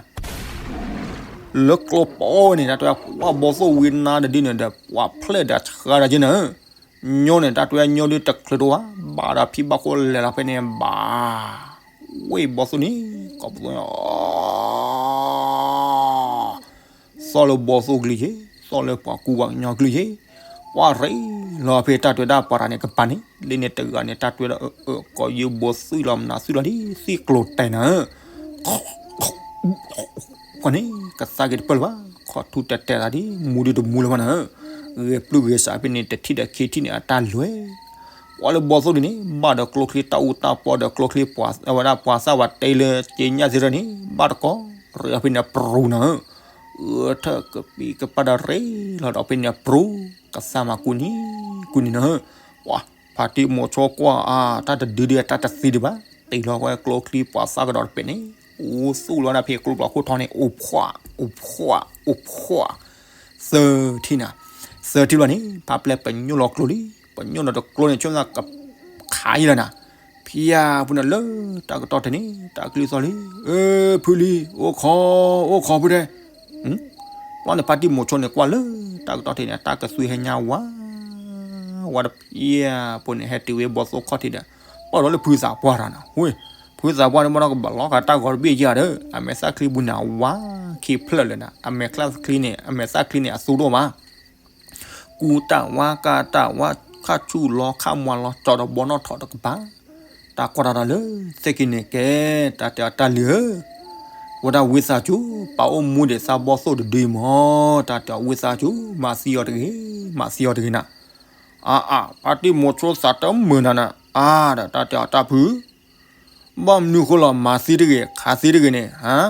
လၢကျိပီဝဲန့ၣ် တၢ်တဲဝဲဒၣ် ပှၤဘီသိၣ်ဝံနါတဒုန့ၣ်ဒီး ပှၤဖျဲၣ်ဒီးဆှါဒီးက့နၤဧၢ, ညီန့ၣ် တၢ်တဲဝဲဒၣ်ညီဒုတချုးတအိၣ်ဘၣ်, ဘၣ်ဒီးဖံဘၣ်ခိၣ်လဲၤလီၤဖဲန့ၣ် ဘၣ်, ဝ့ၢ်ဘီသိၣ်န့ၣ် ကိးပသူ သီၣ်လၢဘီသိၣ်ကလုၢ်ယ့ၣ်, သီၣ်လၢပှၤကူပှၤကညီကလုၢ်ယ့ၣ်, ပှၤရ့လီၤဖဲတၢ်တဲဝဲဒၣ်ပှၤတဂၤန့ၣ်ကပၤန့ၣ်, လၢန့ၣ်တဂၤန့ၣ် တၢ်တဲဝဲဒၣ် အၢ အၢ ကိးယုၢ်ဘိသွံၣ်လီၤမနုၤသွံၣ်လီၤဒ်သံၣ်ကျိၤတဲာ်နၤဧၢ, ဃီန့ၣ် ကသါက့ၤတပၢၢ်လၢၤဘၣ်, ခီၣ်ထူၣ်တဲာ်တဲာ်သးဒ်မူဒုတမူလၢၤဘၣ်နၤဧၢ, ဂဲၤပျုၢ်ဂဲၤစးဖဲန့ၣ် တထံၣ်ဒီးခံထံၣ်န့ၣ် အတၢ်လဲၤ ပှၤလၢဘီသိၣ်ဒုန့ၣ် ဘၣ်ဒီးကျိချံတၢ်အူတၢ်ပီဒီးကျိချံပှၤဝဲဒၣ်ပှၤသၣ်ဝဲတ့လၢက့ညၣ်စ့ရၢန့ၣ် ဘၣ်တကိး ရ့အဖဲန့ၣ်ပြူၤနၤဧၢ, အၢထၢၣ်ကပံးကပၢ်ဒီးရ့လီၤဒီးဖဲန့ၣ်ပြူၤ, ကသါမၤကူန့ၢ် ကူန့ၢ်နၤဧၢ, ပှၤဖါတံၢ်မိၤဆိကွၢ်အါ တၢ်တဒုဒုအတၢ်တသံဒံးဘၣ်, တ့ၢ်လီၤဝဲကျိချံပှၤသၣ်ကဒီးတပဲာ်န့ၣ် အိၣ်သူၣ်လီၤဒၣ်ဖဲကျိပှၤခိၣ်ထီန့ၣ် အိၣ်ဖှၣ် အိၣ်ဖှၣ် အိၣ်ဖှၣ် သၢထံၣ်နၤ, သၢထံၣ်ဘျီန့ၣ် ဖါပျဲၢ်ပညိၣ်လီၤကျိလံ, ပညိၣ်ဒီးတကျိန့ၣ် ဆိကမိၣ်ကခးယံၤလီၤနၤ, ဖံယါဖုန့ၣ်လၢတၢ်ကတီၢ်ထဲန့ၣ် တၢ်ကလုၢ်သီၣ်လံ, အၢ ဖုလံ အိၣ်ခိး အိၣ်ခိးဖုတဲ, ပှၤန့ၣ်ဖါတံၢ်မိၤဆိန့ၣ်ကွၢ်လၢတၢ်ကတီၢ်ထဲန့ၣ် တၢ်ကသွံဟဲညါဝါ ဝါဒီးဖံယါဖုန့ၣ် ဟဲတုၤဝဲဘီသိၣ်ခီၣ်ထံးဒီး ပၣ်ဒီးလၢဖုသးပှၢ်တဂၤနၤ, ဝ့ၢ် ဖုသးပှၢ်န့ၣ်ဘၣ်ဒီးကဘၣ်လီၤဃာ်တၢ်ဂီၤတဘ့ၣ်ယါဒီး အမဲာ်သၣ်ချံပူၤန့ၣ် အဝါခံဖျၢၣ်လၢၤနၤ, အမဲာ်သၣ်ချံန့ၣ် အမဲာ်သၣ်ချံန့ၣ် အသူဒိၣ်မး ကူတၢ်ဝါကၢ်တၢ်ဝါ ခၣ်ဆူၣ်လီၤခၣ်မွၤလီၤ ကၠီဒီးဘီနီၣ်ထိးတကပၤ, တၢ်ကွၢ်တၢ်ဒီးလၢ သ့ၣ်က့ၤန့ၣ်ကဲ တၢ်တဲအီၤတၢ်လံၤဧၢ, ဝဲဒၣ်ဝံသးစူၤ ပာ်အိၣ်မူဒံးသးဘီသိၣ်တဒုအံၤမး, တၢ်တဲအီၤဝံသးစူၤ မၤသံအီၤတဂ့ၤ, မၤသံအီၤတဂ့ၤနၤ, အါအါ ဖါတံၢ်မိၤဆိသးတမုာ်နၤနၤ, အါဒီးတၢ်တဲအီၤတၢ်ဖု ဘၣ်မနုၤဃိလီၤ မၤသံတဂ့ၤ ခးသံတဂ့ၤန့ၣ်,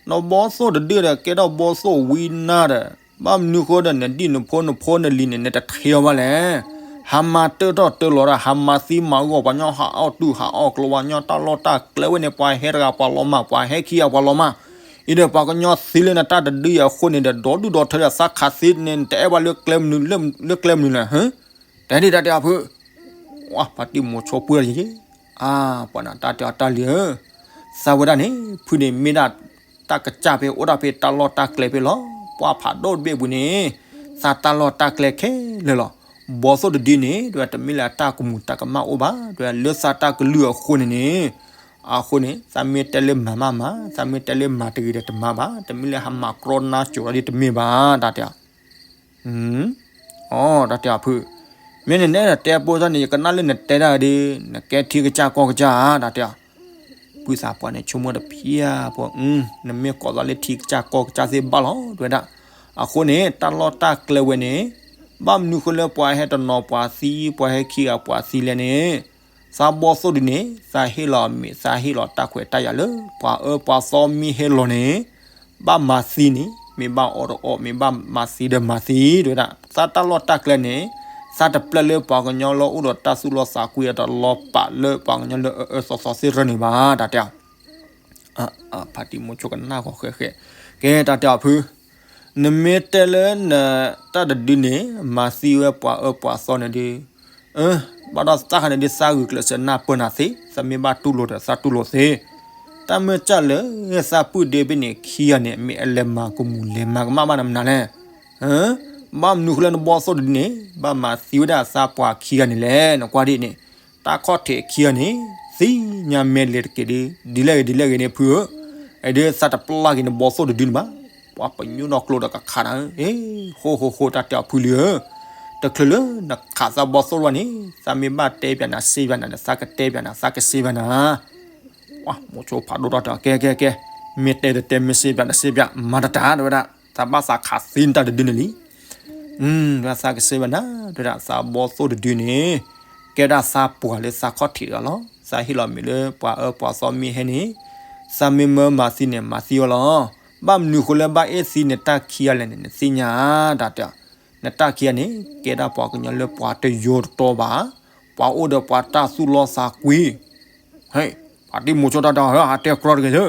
နဘီသိၣ်တဒုဒီး ကဲထီၣ်ဘီသိၣ်ဝံနါဒီး ဘၣ်မနုၤဃိဒီး နဒံၣ်နဖိနဖိနလံၤန့ၣ် နတထံအီၤဘၣ်လဲၣ်, ဟးမၤတၢထီၣ်တၢလီၤဒီး ဟးမၤသံမၤဂီၤပှၤကညီ ဟးအီၣ်တူၢ်ဟးအီၣ်ကျိၤ ပှၤကညီတၢ်လီၢ်တၢ်ကျဲဝဲန့ၣ် ပှၤဟဲတဂၤပှၤလီၤမၢ် ပှၤဟဲခံဂၤပှၤလီၤမၢ်, အံၤဒီးပှၤကညီသံလၢနတၢ်တဒုအံၤအဃိန့ၣ်ဒီး ဒီဒူၣ်ဒီထၢဒီး သးခးသံန့ၣ် နတအဲၣ်ဘၣ်လၢကျဲမနုၤ လၢကျဲမနုၤလဲၣ်, တဲဒ်တၢ်တဲအီၤဖု ဝါ ဖါတံၢ်မိၤဆိပှၢ်ယ့ၣ်, အါ ပှၤနတၢ်တဲအီၤတၢ်လံၤဧၢ, သးဝဲဒၣ်န့ၣ် ဖုန့ၣ်မ့ၢ်ဒၣ်တၢ်ကစၢ်ဖဲအိၣ်ဒၣ်ဖဲတၢ်လီၢ်တၢ်ကျဲဖဲလီၤ, ပှၤဖးဒိၣ်တဘ့ၣ်ပူၤန့ၣ် သးတၢ်လီၢ်တၢ်ကျဲခဲလၢာ်လီၤ, ဘီသိၣ်တဒုန့ၣ် တမ့ၢ်လၢအတၢ်ကမူၤတၢ်ကမၣ်အိၣ်ဘၣ်, လၢသးတၢ်ကလုၢ်အဃိန့ၣ်န့ၣ်, အဃိန့ၣ် သးမ့ၢ်တဲလၢမၤမးမၤ, သးမ့ၢ်တဲလၢမၤတဂ့ၤဒီးတမၤဘၣ်, တမ့ၢ်လၢဟးမၤကြီနါစိၤလီၤဒ်တမ့ၢ်ဘၣ်, တၢ်တဲ အီ တၢ်တဲအီၤဖု, မ့ၢ်နနဲၣ်ဒီးတဲပိၢ်ထီၣ်န့ၣ် ယကနၣ်လၢနတဲဒၣ်ဒီး နကဲထံကစၢ်ကီၢ်ကစၢ်ဧါ တၢ်တဲအီၤ, ဖုသးပှၢ်န့ၣ်ဆိကမိၣ်တဖျၢၣ်ဖိ, နမ့ၢ်ကိးသးလၢထံကစၢ်ကီၢ်ကစၢ်သ့ၣ်ဘၣ်လီၤ တဲဝဲဒၣ်, အဃိန့ၣ် တၢ်လီၢ်တၢ်ကျဲဝဲန့ၣ်, ဘၣ်မနုၤဃိလၢပှၤဟဲတနီၤပှၤသံ ပှၤဟဲခံဂၤပှၤသံလဲၣ်န့ၣ် သးဘီသိၣ်ဒုန့ၣ် သးဟ့ၣ်လီၤမ့ၢ် သးဟ့ၣ်လီၤတၢ်ခွဲးတၢ်ယာ်လၢ ပှၤအၢပှၤသီမ့ၢ်ဟဲလီၤန့ၣ်, ဘၣ်မၤသံန့ၣ် မ့ၢ်ဘၣ်အီၣ်တအီၣ် မ့ၢ်ဘၣ်မၤသံဒီးမၤသံ တဲဝဲဒၣ်, သးတၢ်လီၢ်တၢ်ကျဲန့ၣ် သးတပျဲလၢပှၤကညီလၢအိၣ်ဒီးတၢ်သူၣ်လီသးကွံအတလီၤပာ်လၢပှၤကညီလၢအအၢသီသီသ့ၣ်ရၢန့ၣ်ဘၣ် တၢ်တဲအီၤ ဖါတံၢ်မိၤဆိကနၣ်ဂီၤဃဲးဃဲး, ကဲ တၢ်တဲအီၤဖု, နမ့ၢ်တဲလၢနတၢ်တဒုန့ၣ် မၤသံဝဲပှၤအၢပှၤသီန့ၣ်ဒုး, ဘၣ်ဒီးသးခါန့ၣ်ဒုး သးဂုာ်ကျဲးစၢးနၢ်ပၢၢ်နၤသ့, သးမ့ၢ်ဘၣ်တူၢ်လိာ်ဒီးသးတူၢ်လိာ်သ့, တၢ်မ့ၢ်စၢ်လၢသးပုၢ်ဒ့ဖဲန့ၣ်ခံဂၤန့ၣ် မ့ၢ်အလဲၤမၤကမူၤလဲၤမၤကမၣ်ဘၣ်နမနုၤလဲၣ် ဘၣ်မနုၤဃိလၢနဘီသိၣ်တဒုန့ၣ် ဘၣ်မၤသံဝဲဒၣ်သးပှၤခံဂၤန့ၣ်လဲၣ် နကွၢ်ဒ်န့ၣ်, တၢ်ခီၣ်ထံးခံဂၤန့ၣ် သ့ၣ်ညါမဲာ်လဲၤတက့ၢ်ဒုး ဒ်လဲၣ်ဂ့ၤဒ်လဲၣ်ဂ့ၤန့ၣ်ဖုဧၢ, အဒုးသးတပျၢ်က့ၤနဘီသိၣ်တဒုန့ၣ်ဘၣ်, ပှၤပညိၣ်နီၢ်ကျိဒီးကခးနၤဧၢ, ဃိဃိဃိ တၢ်တဲအီၤဖုလံဧၢ, တချုးလၢနခးသးဘီသိၣ်တဝဲန့ၣ် သးမ့ၢ်ဘၣ်တဲပၠးနၤစ့ပၠးနၤဒီး သးကတဲပၠးနၤ သးကစ့ပၠးနၤ မိၤဆိဖးဒိၣ်ထီၣ်တဲအီၤ ကဲကဲကဲ, မ့ၢ်တဲတတဲမ့ၢ်စ့ပၠးတစ့ပၠး မၤတတၢ် တဲဝဲဒၣ်, သးဘၣ်သးခးသံနတၢ်တဒုန့ၣ်လံ, တဲဝဲဒၣ်သးကစ့ပၠးနၤ တဲဝဲဒၣ် သးဘီသိၣ်တဒုန့ၣ် ကဲဒၣ်သးပှၤလၢသးခီၣ်ထံးတဂၤလီၤ, သးဟ့ၣ်လီၤမ့ၢ်လၢပှၤအၢပှၤသီမ့ၢ်ဟဲန့ၣ်, သးမ့ၢ်မၢမၤသံန့ၣ် မၤသံဝဲလီၤ, ဘၣ်မနုၤဃိလၢဘၣ်အဲၣ်သံနတၢ်ခံဂၤလဲၣ်န့ၣ် နသ့ၣ်ညါဧါ တၢ်တဲအီၤ, နတၢ်ခံဂၤန့ၣ် ကဲဒၣ်ပှၤကညီလၢပှၤတယိတတီဘၣ်, ပှၤအိၣ်ဒီးပှၤတၢ်သူၣ်လီသးကွံ ဟဲ, ဖါတံၢ်မိၤဆိတၢ်တဲအီၤ ဟဲ ဟးတဲကြီတဂ့ၤသၢ,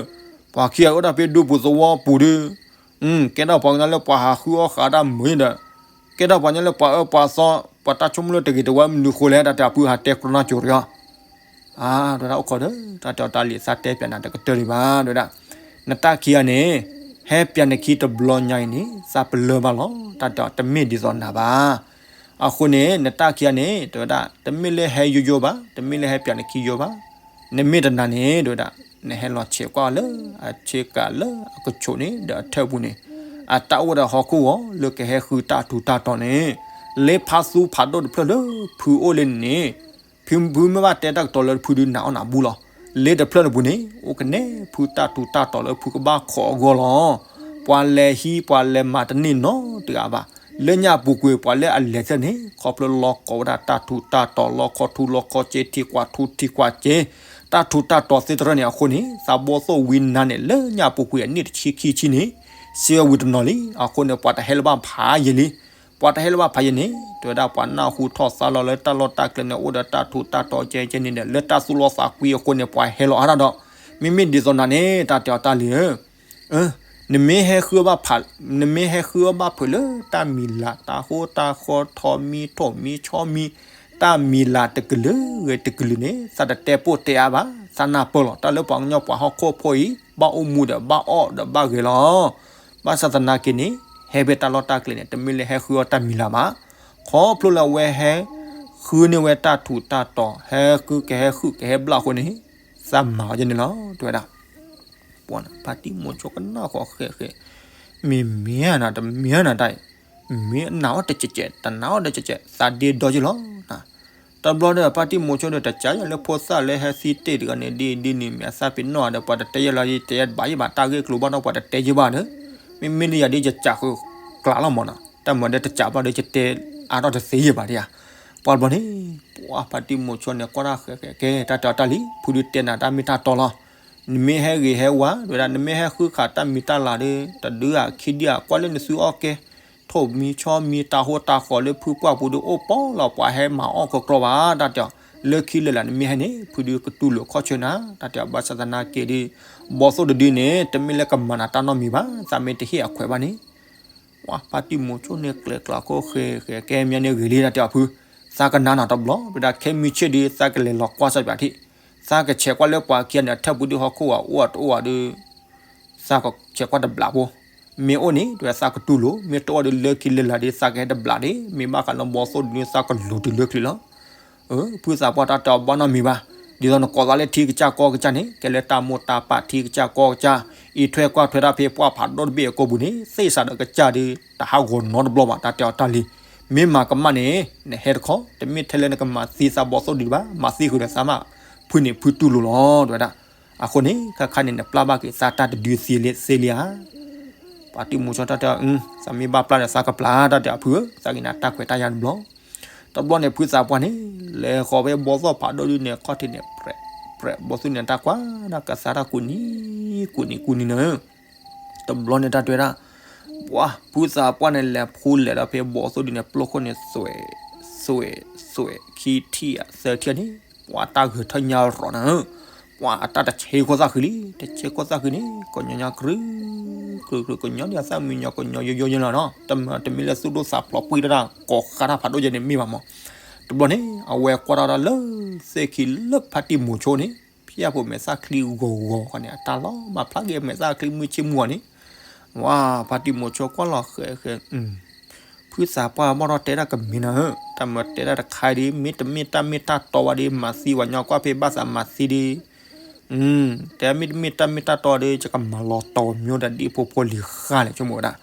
ပှၤခံဂၤအိၣ်ဒၣ်ဖဲဒူပူၤသဝီပူၤဒီး, ကဲထီၣ်ပှၤကညီလၢပှၤဟးဃုအီၣ်ဃာ်တၢ်မုာ်ဒီး, ကဲထီၣ်ပှၤကညီလၢပှၤအၢပှၤသီ, ပှၤတၢ်ဆိကမိၣ်လၢတဂ့ၤတဝါမနုၤဃိလဲၣ် တၢ်တဲအီၤ ဖုဟးတဲကျိနၢ်ကၠိတဂ့ၤအီၤ. အါဝဲဒၣ်အိၣ်ခိးဒီး တၢ်တဲအီၤတၢ်လံၤ သးတဲပၠးနၤတကတၢၢ်ဒံးဘၣ် တဲဝဲဒၣ်. နတၢ်ခံဂၤန့ၣ် ဟဲပၠးနခံတဘျီညါအံၤန့ၣ် သးပလၢၢ်ဘၣ်လီၤ တၢ်တဲအီၤ တမ့ၢ်ဒ်သိးနၤဘၣ်. အဃိန့ၣ် နတၢ်ခံဂၤန့ၣ် တဲဝဲဒၣ် တမ့ၢ်လၢဟဲယိယိဘၣ်, တမ့ၢ်လၢဟဲပၠးနခံယိဘၣ်. နမ့ၢ်တနာ်န့ၣ် တဲဝဲဒၣ် နဟဲလီၤဆဲးကွၢ်အီၤလၢအဆ့ကၤလၢအကဆိးန့ၣ် ဒီးအထၢၣ်ပူၤန့ၣ် အတၢ်အိၣ်ဝဲဒၣ်ဟီၣ်ခိၣ်ဂီၤလၢကဟဲဃုတၢ်ထူးတၢ်တီၤန့ၣ် လၢဖါသူဖးဒိၣ်တဖျၢၣ်လၢဖုအိၣ်လၢန့ၣ်န့ၣ် ဖု ဖုမ့ၢ်ဘၣ်တဲတၢ်ကတိၤလၢဖုဒုးနာ်အီၣ်နၤဘူၣ်လီၤ. လၢတဖျၢၣ်န့ၣ်ပူၤန့ၣ် အိၣ်ကနဲဖုတၢ်ထူးတၢ်တီၤလၢဖုကဘၣ်ခိးအဂီၢ်လီၤ. ပှၤလဲၤဟံးပှၤလဲၤမၤတန့ၢ်နီတဂၤဘၣ်. လၢညၣ်ပူၤကွံာ်ပှၤလၢအလဲၤတဖျၢၣ်န့ၣ် ခီဖျိလီၤကိးဝဲဒၣ်တၢ်ထူးတၢ်တီၤ လီခီထူလီခီစ့ ထံကွၢ်ထူထံကွၢ်စ့ တၢ်ထူးတၢ်တီၤသ့တဖၣ်န့ၣ်အဃိန့ၣ် သးဘီၣ်သိၣ်ဝံနါန့ၣ် လၢညၣ်ပူၤကွံာ်အနံၣ်တဆံခံဆံန့ၣ် စ့ဝံၤတနီၤလံ. အဃိန့ၣ် ပှၤတဟဲလၢၤဘၣ်ဖးယံာ်လံ. ပှၤတဟဲလၢၤဘၣ်ဖးယံာ်န့ၣ် တဲဝဲဒၣ်ပှၤနၢ်ဟူထီၣ်သါလီၤလၢတၢ်လီၢ်တၢ်ကျဲန့ၣ် အိၣ်ဒီးတၢ်ထူးတၢ်တီၤကဲကဲန့ၣ်ဒီး လၢတၢ်သူၣ်လီသးကွံအဃိန့ၣ် ပှၤဟဲလီၤအါထီၣ်ဒီး မ့မ့ၢ်ဒ်သိးနၤန့ၣ် တၢ်တဲအီၤတၢ်လံၤဧၢ နမ့ၢ်ဟဲဃုအီၣ်ဘၣ်ဖး, နမ့ၢ်ဟဲဃုအီၣ်ဘၣ်ဖုးလၢတၢ်မံၤလာ် တၢ်ဃိတၢ်ဃီ ထီမံထီၣ်မံဆီမံ, တၢ်မံၤလာ်တကလုာ်ဂ့ၤတကလုာ်န့ၣ် သးတတဲပိၢ်တဲအါဘၣ်, သးနၢ်ပၢၢ်လီၤ. တၢ်လၢပှၤကညီပှၤဟီၣ်ခိၣ်ဖိအံၤ ဘၣ်အိၣ်မူဒီးဘၣ်အီၣ်ဒီးဘၣ်ဂဲၤလီၤ. ဘၣ်ဆၣ်သနာ်က့န့ၣ် ဟဲဖဲတၢ်လီၢ်တၢ်ကျဲန့ၣ် တမ့ၢ်လၢဟဲဃုအီၣ်တၢ်မံၤလာ်ဘၣ်. ခီဖျိလၢအဝဲဟဲဃုန့ၢ်ဝဲတၢ်ထူးတၢ်တီၤ ဟဲဃုကဟဲဃုကဟဲဘျၣ်အဃိန့ၣ် သးမၤအီၤယဲန့ၣ်လီၤ တဲဝဲဒၣ်. ပှၤဖါတံၢ်မိၤဆိကနၣ်ဃီဃဲးဃဲး, မ့ၢ်မ့ၢ်နၤတမ့ၢ်နၤတၢ်အံၤ, မ့ၢ်နာ်အီၤတကဲးကဲး တနာ်အီၤတကဲးကဲး သးဒ့ဒီယ့ၢ်လီၤ. တဘျီဒီးဖါတံၢ်မိၤဆိဒီး တကးယၤလၢဖိသၣ်လၢဟဲသံတ့ၢ်တဂၤန့ၣ် ဒ်ဒ်န့ၣ် မ့ၢ်အသးပ့ၤနီၣ်ဒီး ပှၤတတဲယဲၢ်လီၤ တဲယဲၢ်တဘၣ်ယဲၢ်ဘၣ် တၢ်ဂ့ၢ်ကျိၤဘၣ်ဒီး ပှၤတတဲယဲၢ်ဘၣ်ဒီး မ့မ့ၢ်လၢယၤဒ်ယကးဃုာ်ကျးလီၤမးနီၤ, တၢ်မၤဒီးတကးဘၣ်ဒီး ယတဲအါထီၣ်တသ့ယဲၢ်ဘၣ်ဒ်ဧါ. ပှၤတဘျီန့ၣ် ပှၤဖါတံၢ်မိၤဆိန့ၣ် ကွၢ်တၢ်ဃဲးဃဲးကဲ တၢ်တဲအီၤတၢ်လံၤ ဖုဒုးတဲနၤတၢ်မ့ၢ်တၢ်တီလီၤ. နမ့ၢ်ဟဲဂ့ၤဟဲဝါ တဲဝဲဒၣ် နမ့ၢ်ဟဲဃုခးတၢ်မံၤတၢ်လၤဒီး တဒုဧါခံဒုဧါ ကွၢ်လၢနသုအီၣ်ကဲ ထိၣ်မံၤဆီမံၤ တၢ်ဟိတၢ်ဃီၤလၢဖုပှၢ်ပူၤဒီး အိၣ်ပီလီၤ ပှၤဟဲမၤအီၣ်ကကြီဘၣ် တၢ်တဲအီၤ. လၢခံလၢာ်လၢ်နမ့ၢ်ဟဲန့ၣ် ဖုဒုးကတူၢ်လိာ်ခီၣ်ဆၢနၤ တၢ်တဲအီၤ. ဘၣ်ဆၣ်သနာ်က့ဒီး ဘီသိၣ်တဒုန့ၣ် တမ့ၢ်လၢကမၤနၤတၢ်နီတမံၤဘၣ်, သးမ့ၢ်တဟ့ၣ်အခွဲးဘၣ်န့ၣ် ပှၤဖါတံၢ်မိၤဆိန့ၣ် ကျဲၤကျါခိၣ်ဃဲးဃဲး ကဲမ့ၢ်န့ၣ်ဂ့ၤလံ တၢ်တဲအီၤဖု, သးကနၣ်နၤတဘျီ ပဒၣ်ခဲမုၢ်ဆ့ၣ်ဒီး သးကလဲၤလီၤကွၢ်စၢ်ပၠးထံး, သးကဆဲးကွၢ်လၢပှၤခံဂၤန့ၣ် အထၢၣ်ပူၤဒီးဟီၣ်ခိၣ်ဂၤအိၣ်အတအိၣ်ဘၣ်ဒီး သးကဆဲးကွၢ်တဘျးဖိ, မ့ၢ်အိၣ်န့ၣ် တဲဝဲသးကတူၢ်လိာ်, မ့ၢ်တအိၣ်ဒီးလၢခံလၢာ်လၢ်ဒီး သးကဟဲတဘျးန့ၣ်, မ့ၢ်ဘၣ်ဃးလၢဘီသိၣ်ဒုန့ၣ် သးကလူၤတုၤလၢချံလီၤ. ဖုသးပှၢ်တၢ်တဲအီၤဘၣ်နီတမံၤဘၣ်, ဒ်သိးနကိးသးလၢထံကစၢ်ကီၢ်ကစၢ်န့ၣ် ကဲလၢတၢ်မိၢ်တၢ်ပၢ်ထံကစၢ်ကီၢ်ကစၢ်, အံးထွဲကွၢ်ထွဲတၢ်ဖဲပှၢ်ဖးဒိၣ်တဘ့ၣ်အကိာ်ပူၤန့ၣ် သ့ၣ်စးဒီးကစၢ်ဒီး တဟးဂီၤနီတဘျီဘၣ် တၢ်တဲအီၤတၢ်လံၤ. မ့ၢ်မၤကမၣ်န့ၣ် နဟဲတခီ, တမ့ၢ်ထဲလၢနကမၤသံသးဘီသိၣ်ဒုဘၣ်, မၤသံဃုာ်ဒီးသးမး, ဖုန့ၣ်ဖုတူၢ်လိာ်လီၤ တဲဝဲဒၣ်. အဃိန့ၣ် ခါခါန့ၣ် နပျၢ်ဘၣ်က့ၤသးတၢ်တဒုသ့လံဧါ. ဖါတံၢ်မိၤဆိတၢ်တဲအီၤ, သးမ့ၢ်ဘၣ်ပျၢ်ဒီးသးကပျၢ် တၢ်တဲအီၤဖုဧၢ, သးက့ၤနၤတၢ်ခွဲးတၢ်ယာ်တဘျီ တဘျီန့ၣ် ဖုသးပှၢ်န့ၣ် လဲၤဃီၤဖဲဘီသိၣ်ဖးဒိၣ်ဒုန့ၣ် ခီၣ်ထံးန့ၣ် ပြဲးပြဲး ဘီသိၣ်န့ၣ် တၢ်ကွၢ်ဒၣ်ကသါတၢ်ကူးနံၤကူးနံၤကူးနံၤန့ၣ်, တဘျီန့ၣ် တၢ်တဲဝဲဒၣ်, ပှၤဖုသးပှၢ်န့ၣ် လဲၤဖူလဲၤဒီးဖဲဘီသိၣ်ဒုန့ၣ် ပျိခိၣ်န့ၣ် သွဲးသွဲးသွဲး ခံထံၣ်ဧါသၢထံၣ်ဧါန့ၣ် ပှၤတၢ်ဂဲၤထၢၣ်ညါရီၤနၤဧၢ ပှၤအတၢ်တဆဲးခိၣ်သၣ်ဃံလံ, တဆဲးခိၣ်သၣ်ဃံန့ၣ် ကညီညီကြုးကြုးကြုး ကညီဒ်အသၣ်မံညီ ကညီယိယိယဲလီၤနီၤ, တမ့ၢ်လၢသူၣ်ဒိၣ်သးဖျိးပှံၢ်တၢ် ကိးဃါတၢ်ဖးဒိၣ်ယဲန့ၣ်မ့ၢ်ဘၣ်မး. တဘျီန့ၣ် အဝဲကွၢ်ထီၣ်တၢ်လၢသ့ၣ်ခံလၢဖါတံၢ်မိၤဆိန့ၣ် ဖၠၣ်ဖိမဲာ်သၣ်ချံဂီၤဂီၤဃီန့ၣ် အတၢ်လီၤမၤဖျါက့ၤမဲာ်သၣ်ချံမုၢ်ဆ့ၣ်မုၢ်ဂီၤန့ၣ်, ဝါ ဖါတံၢ်မိၤဆိကွၢ်လီၤဃဲးဃဲး ဖုသးပှၢ်ဘၣ်ထီၣ်တဲဒၣ်ကမ့ၢ်နၤဧၢ, တၢ်မၤတဲဒၣ်တခါအံၤဒီး မ့တမ့ၢ်တၢ်မ့ၢ်တၢ်တီဘၣ်ဒီး မၤသံဝဲညီကွၢ်ဖဲဘၣ်သးမၤသံဒီး, တဲမ့တမ့ၢ်တၢ်မ့ၢ်တၢ်တီဒီး ယကမၤလီၤတီၤမ့ၢ်ဒီးဒ်ဖိဖိလံၤဃာ်လဲၣ် ဆိကမိၣ်ဝဲဒၣ်,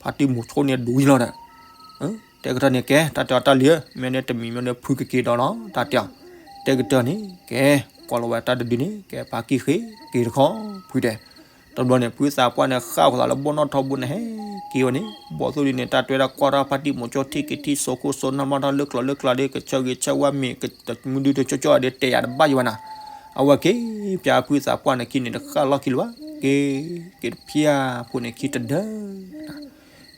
ဖါတံၢ်မိၤဆိန့ၣ်ဒိၣ်ယံလီၤဒီး, တဲကထီၣ်န့ၣ်ကဲ တၢ်တဲအီၤတၢ်လံၤဧၢ, မ့ၢ်န့ၣ်တမံၤမ့ၢ်န့ၣ်ဖုကက့ၤဒီးလီၤ တၢ်တဲအီၤ, တဲကထီၣ်န့ၣ် ကဲ ကွၢ်လီၤဝဲတၢ်တဒုန့ၣ် ကဲပၢ်ကံၢ်ဃ့က့ၤတခီ ဖုတဲ တဘျီန့ၣ် ဖုသးပှၢ်န့ၣ် ဃၣ်ဃီၤသးလၢဘီၣ်နီၣ်ထီဘိန့ၣ် ဟဲက့ၤဝဲန့ၣ် ဘီသိၣ်ဒုန့ၣ် တၢ်တဲဝဲဒၣ်ကွၢ်တၢ်ဖါတံၢ်မိၤဆိထံၣ်က့ၤထံၣ်စိခိၣ်စိနၢ်မးတၢ်လၢကျိၤလၢကျါဒီး ကဆၢဂ့ၤဆၢဝါမ့ၢ် မုၢ်ဒုတကၠီကၠီဒီး တဲယၤတဘၣ်ယံၤဝဲနၤ, အဝဲက့ၤဖၠါဖုသးပှၢ်န့ၣ်ခံန့ၣ် တဃၣ်လီၢ်ခံလၢၤဘၣ် က့ၤက့ၤတဖၠါဖိန့ၣ်ခံတဒၢ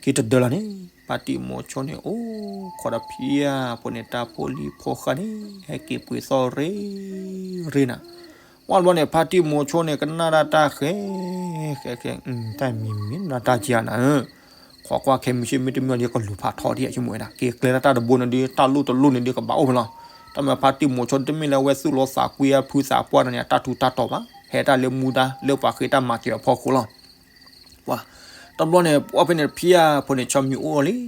ခံတဒၢလီၤန့ၣ် ဖါတံၢ်မိၤဆိန့ၣ် အိၣ်ခိးဒီးဖၠါဖိန့ၣ် တၢ်ဖိလံၤဖိဃၢ်န့ၣ် ဟဲက့ၤပှ့ၤသီၣ်ရ့ရ့နၤ, ဝ ပှၢ်တဘျီန့ၣ် ဖါတံၢ်မိၤဆိန့ၣ် ကနၣ်ဒၣ်တၢ်ဃဲ ဃဲဃဲ တၢ်မံၤမံၤနီၢ်တၢ်ကံနၤဧၢ, ခိးကွၢ်ခဲမုၢ်ဆ့ၣ်မ့တမ့ၢ်ဒီး ကလူၤဖးထီဒ်အံၤဆိကမိၣ်ဝဲဒၣ် က့ၤကျဲတၢ်တဘိန့ၣ်ဒီး တၢ်လိၣ်တလိၣ်န့ၣ်ဒီး ကဘၣ်အိၣ်ဖဲလီၤ. တၢ်မၤဖါတံၢ်မိၤဆိတမ့ၢ်လၢအဝဲသူၣ်လီသးကွံအဖုသးပှၢ်န့ၣ် အတၢ်ထူးတၢ်တီၤဘၣ်, ဟဲတၢ်လၢမူဒါ လၢပှၤဃ့တၢ်မၤစၢၤအဖီခိၣ်လီၤ. ပှၤ တဘျီန့ၣ် ပှၢ်ဖဲန့ၣ် ဖံယၢ်ဖိန့ၣ် ဆီမံၤအိၣ်လံ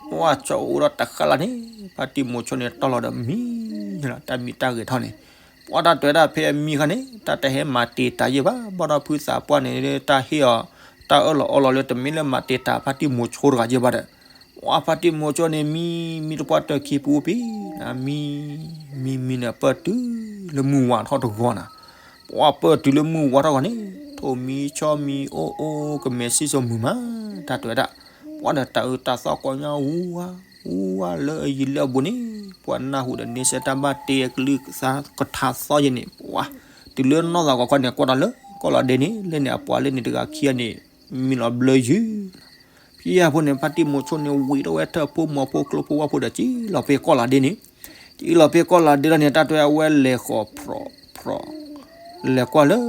ပှၢ်ဆီအိၣ်ဒီးတဃၣ်လၢ်န့ၣ် ဖါတံၢ်မိၤဆိန့ၣ် တီၢ်လီၤဒီးမံလီၤ တၢ်မံတၢ်ဂဲၤထီၣ်န့ၣ်, ပှၢ်တၢ်တဲဝဲဒၣ်ဖဲအမံခါန့ၣ် တၢ်တဟဲမၤတံာ်တာ်ယဲၢ်ဘၣ်, ဘၣ်ဒီးဖုသးပှၢ်န့ၣ် တၢ်ဟ့ၣ်အီၤ တၢ်အၢၣ်လီၤအီလီၤလၢတမ့ၢ်လၢမၤတံာ်တာ်ဖါတံၢ်မိၤဆိတဂၤယဲၢ်ဘၣ်ဒီး, ပှၢ်ဖါတံၢ်မိၤဆိန့ၣ် မံ မံတပှၢ်တၢၢ်ခံပူၤပံၤနၤ မံ မံမံန့ၣ် ပၢၢ်တုၤလၢမုၢ်ဝါထီၣ်တဂီၤနၤ ပှၢ်ပၢၢ်တုၤလၢမုၢ်ဝါထီၣ်ဂီၤန့ၣ် ထိၣ်မံဆီမံအိၣ်အိၣ်ကမဲာ်စံၣ်စိၤမုာ်မး, တၢ်တဲဝဲဒၣ်, ပှၢ်ဒီးတၢ်အၢတၢ်သီၣ်ကီညါအူဝါ အူဝါလၢအယံၤလၢအဘူးန့ၣ် ပှၢ်နၢ်ဟူဒီးန့ဆၢၣ်တၢ်ဘၣ်တ့အကလုၢ်ကထါသီၣ်ယဲၢ်န့ၣ် ပှၢ်, တုၤလၢနီၢ်သးကီးခီန့ၣ် ကွၢ်ဒီးလၢကီၢ်လီၤဒ့န့ၣ် လၢန့ၣ်အပှၤလၢန့ၣ်တဂၤခံဂၤန့ၣ် မံလီၤဘျၢယုၢ် ဖံယၢ်ဖိန့ၣ် ဖါတံၢ်မိၤဆိန့ၣ် ဝံၤထီၣ်ဝဲထၢၣ်ဖိမီၤဖိကျိဖိဝၣ်ဖိဒီး ကံလီၤဖဲကီၢ်လီၤဒ့န့ၣ်, ကံလီၤဖဲကီၢ်လီၤဒ့လီၤန့ၣ် တၢ်တဲအဝဲလဲၤဃီၤဖြီးဖြီး, လဲၤကွၢ်လၢ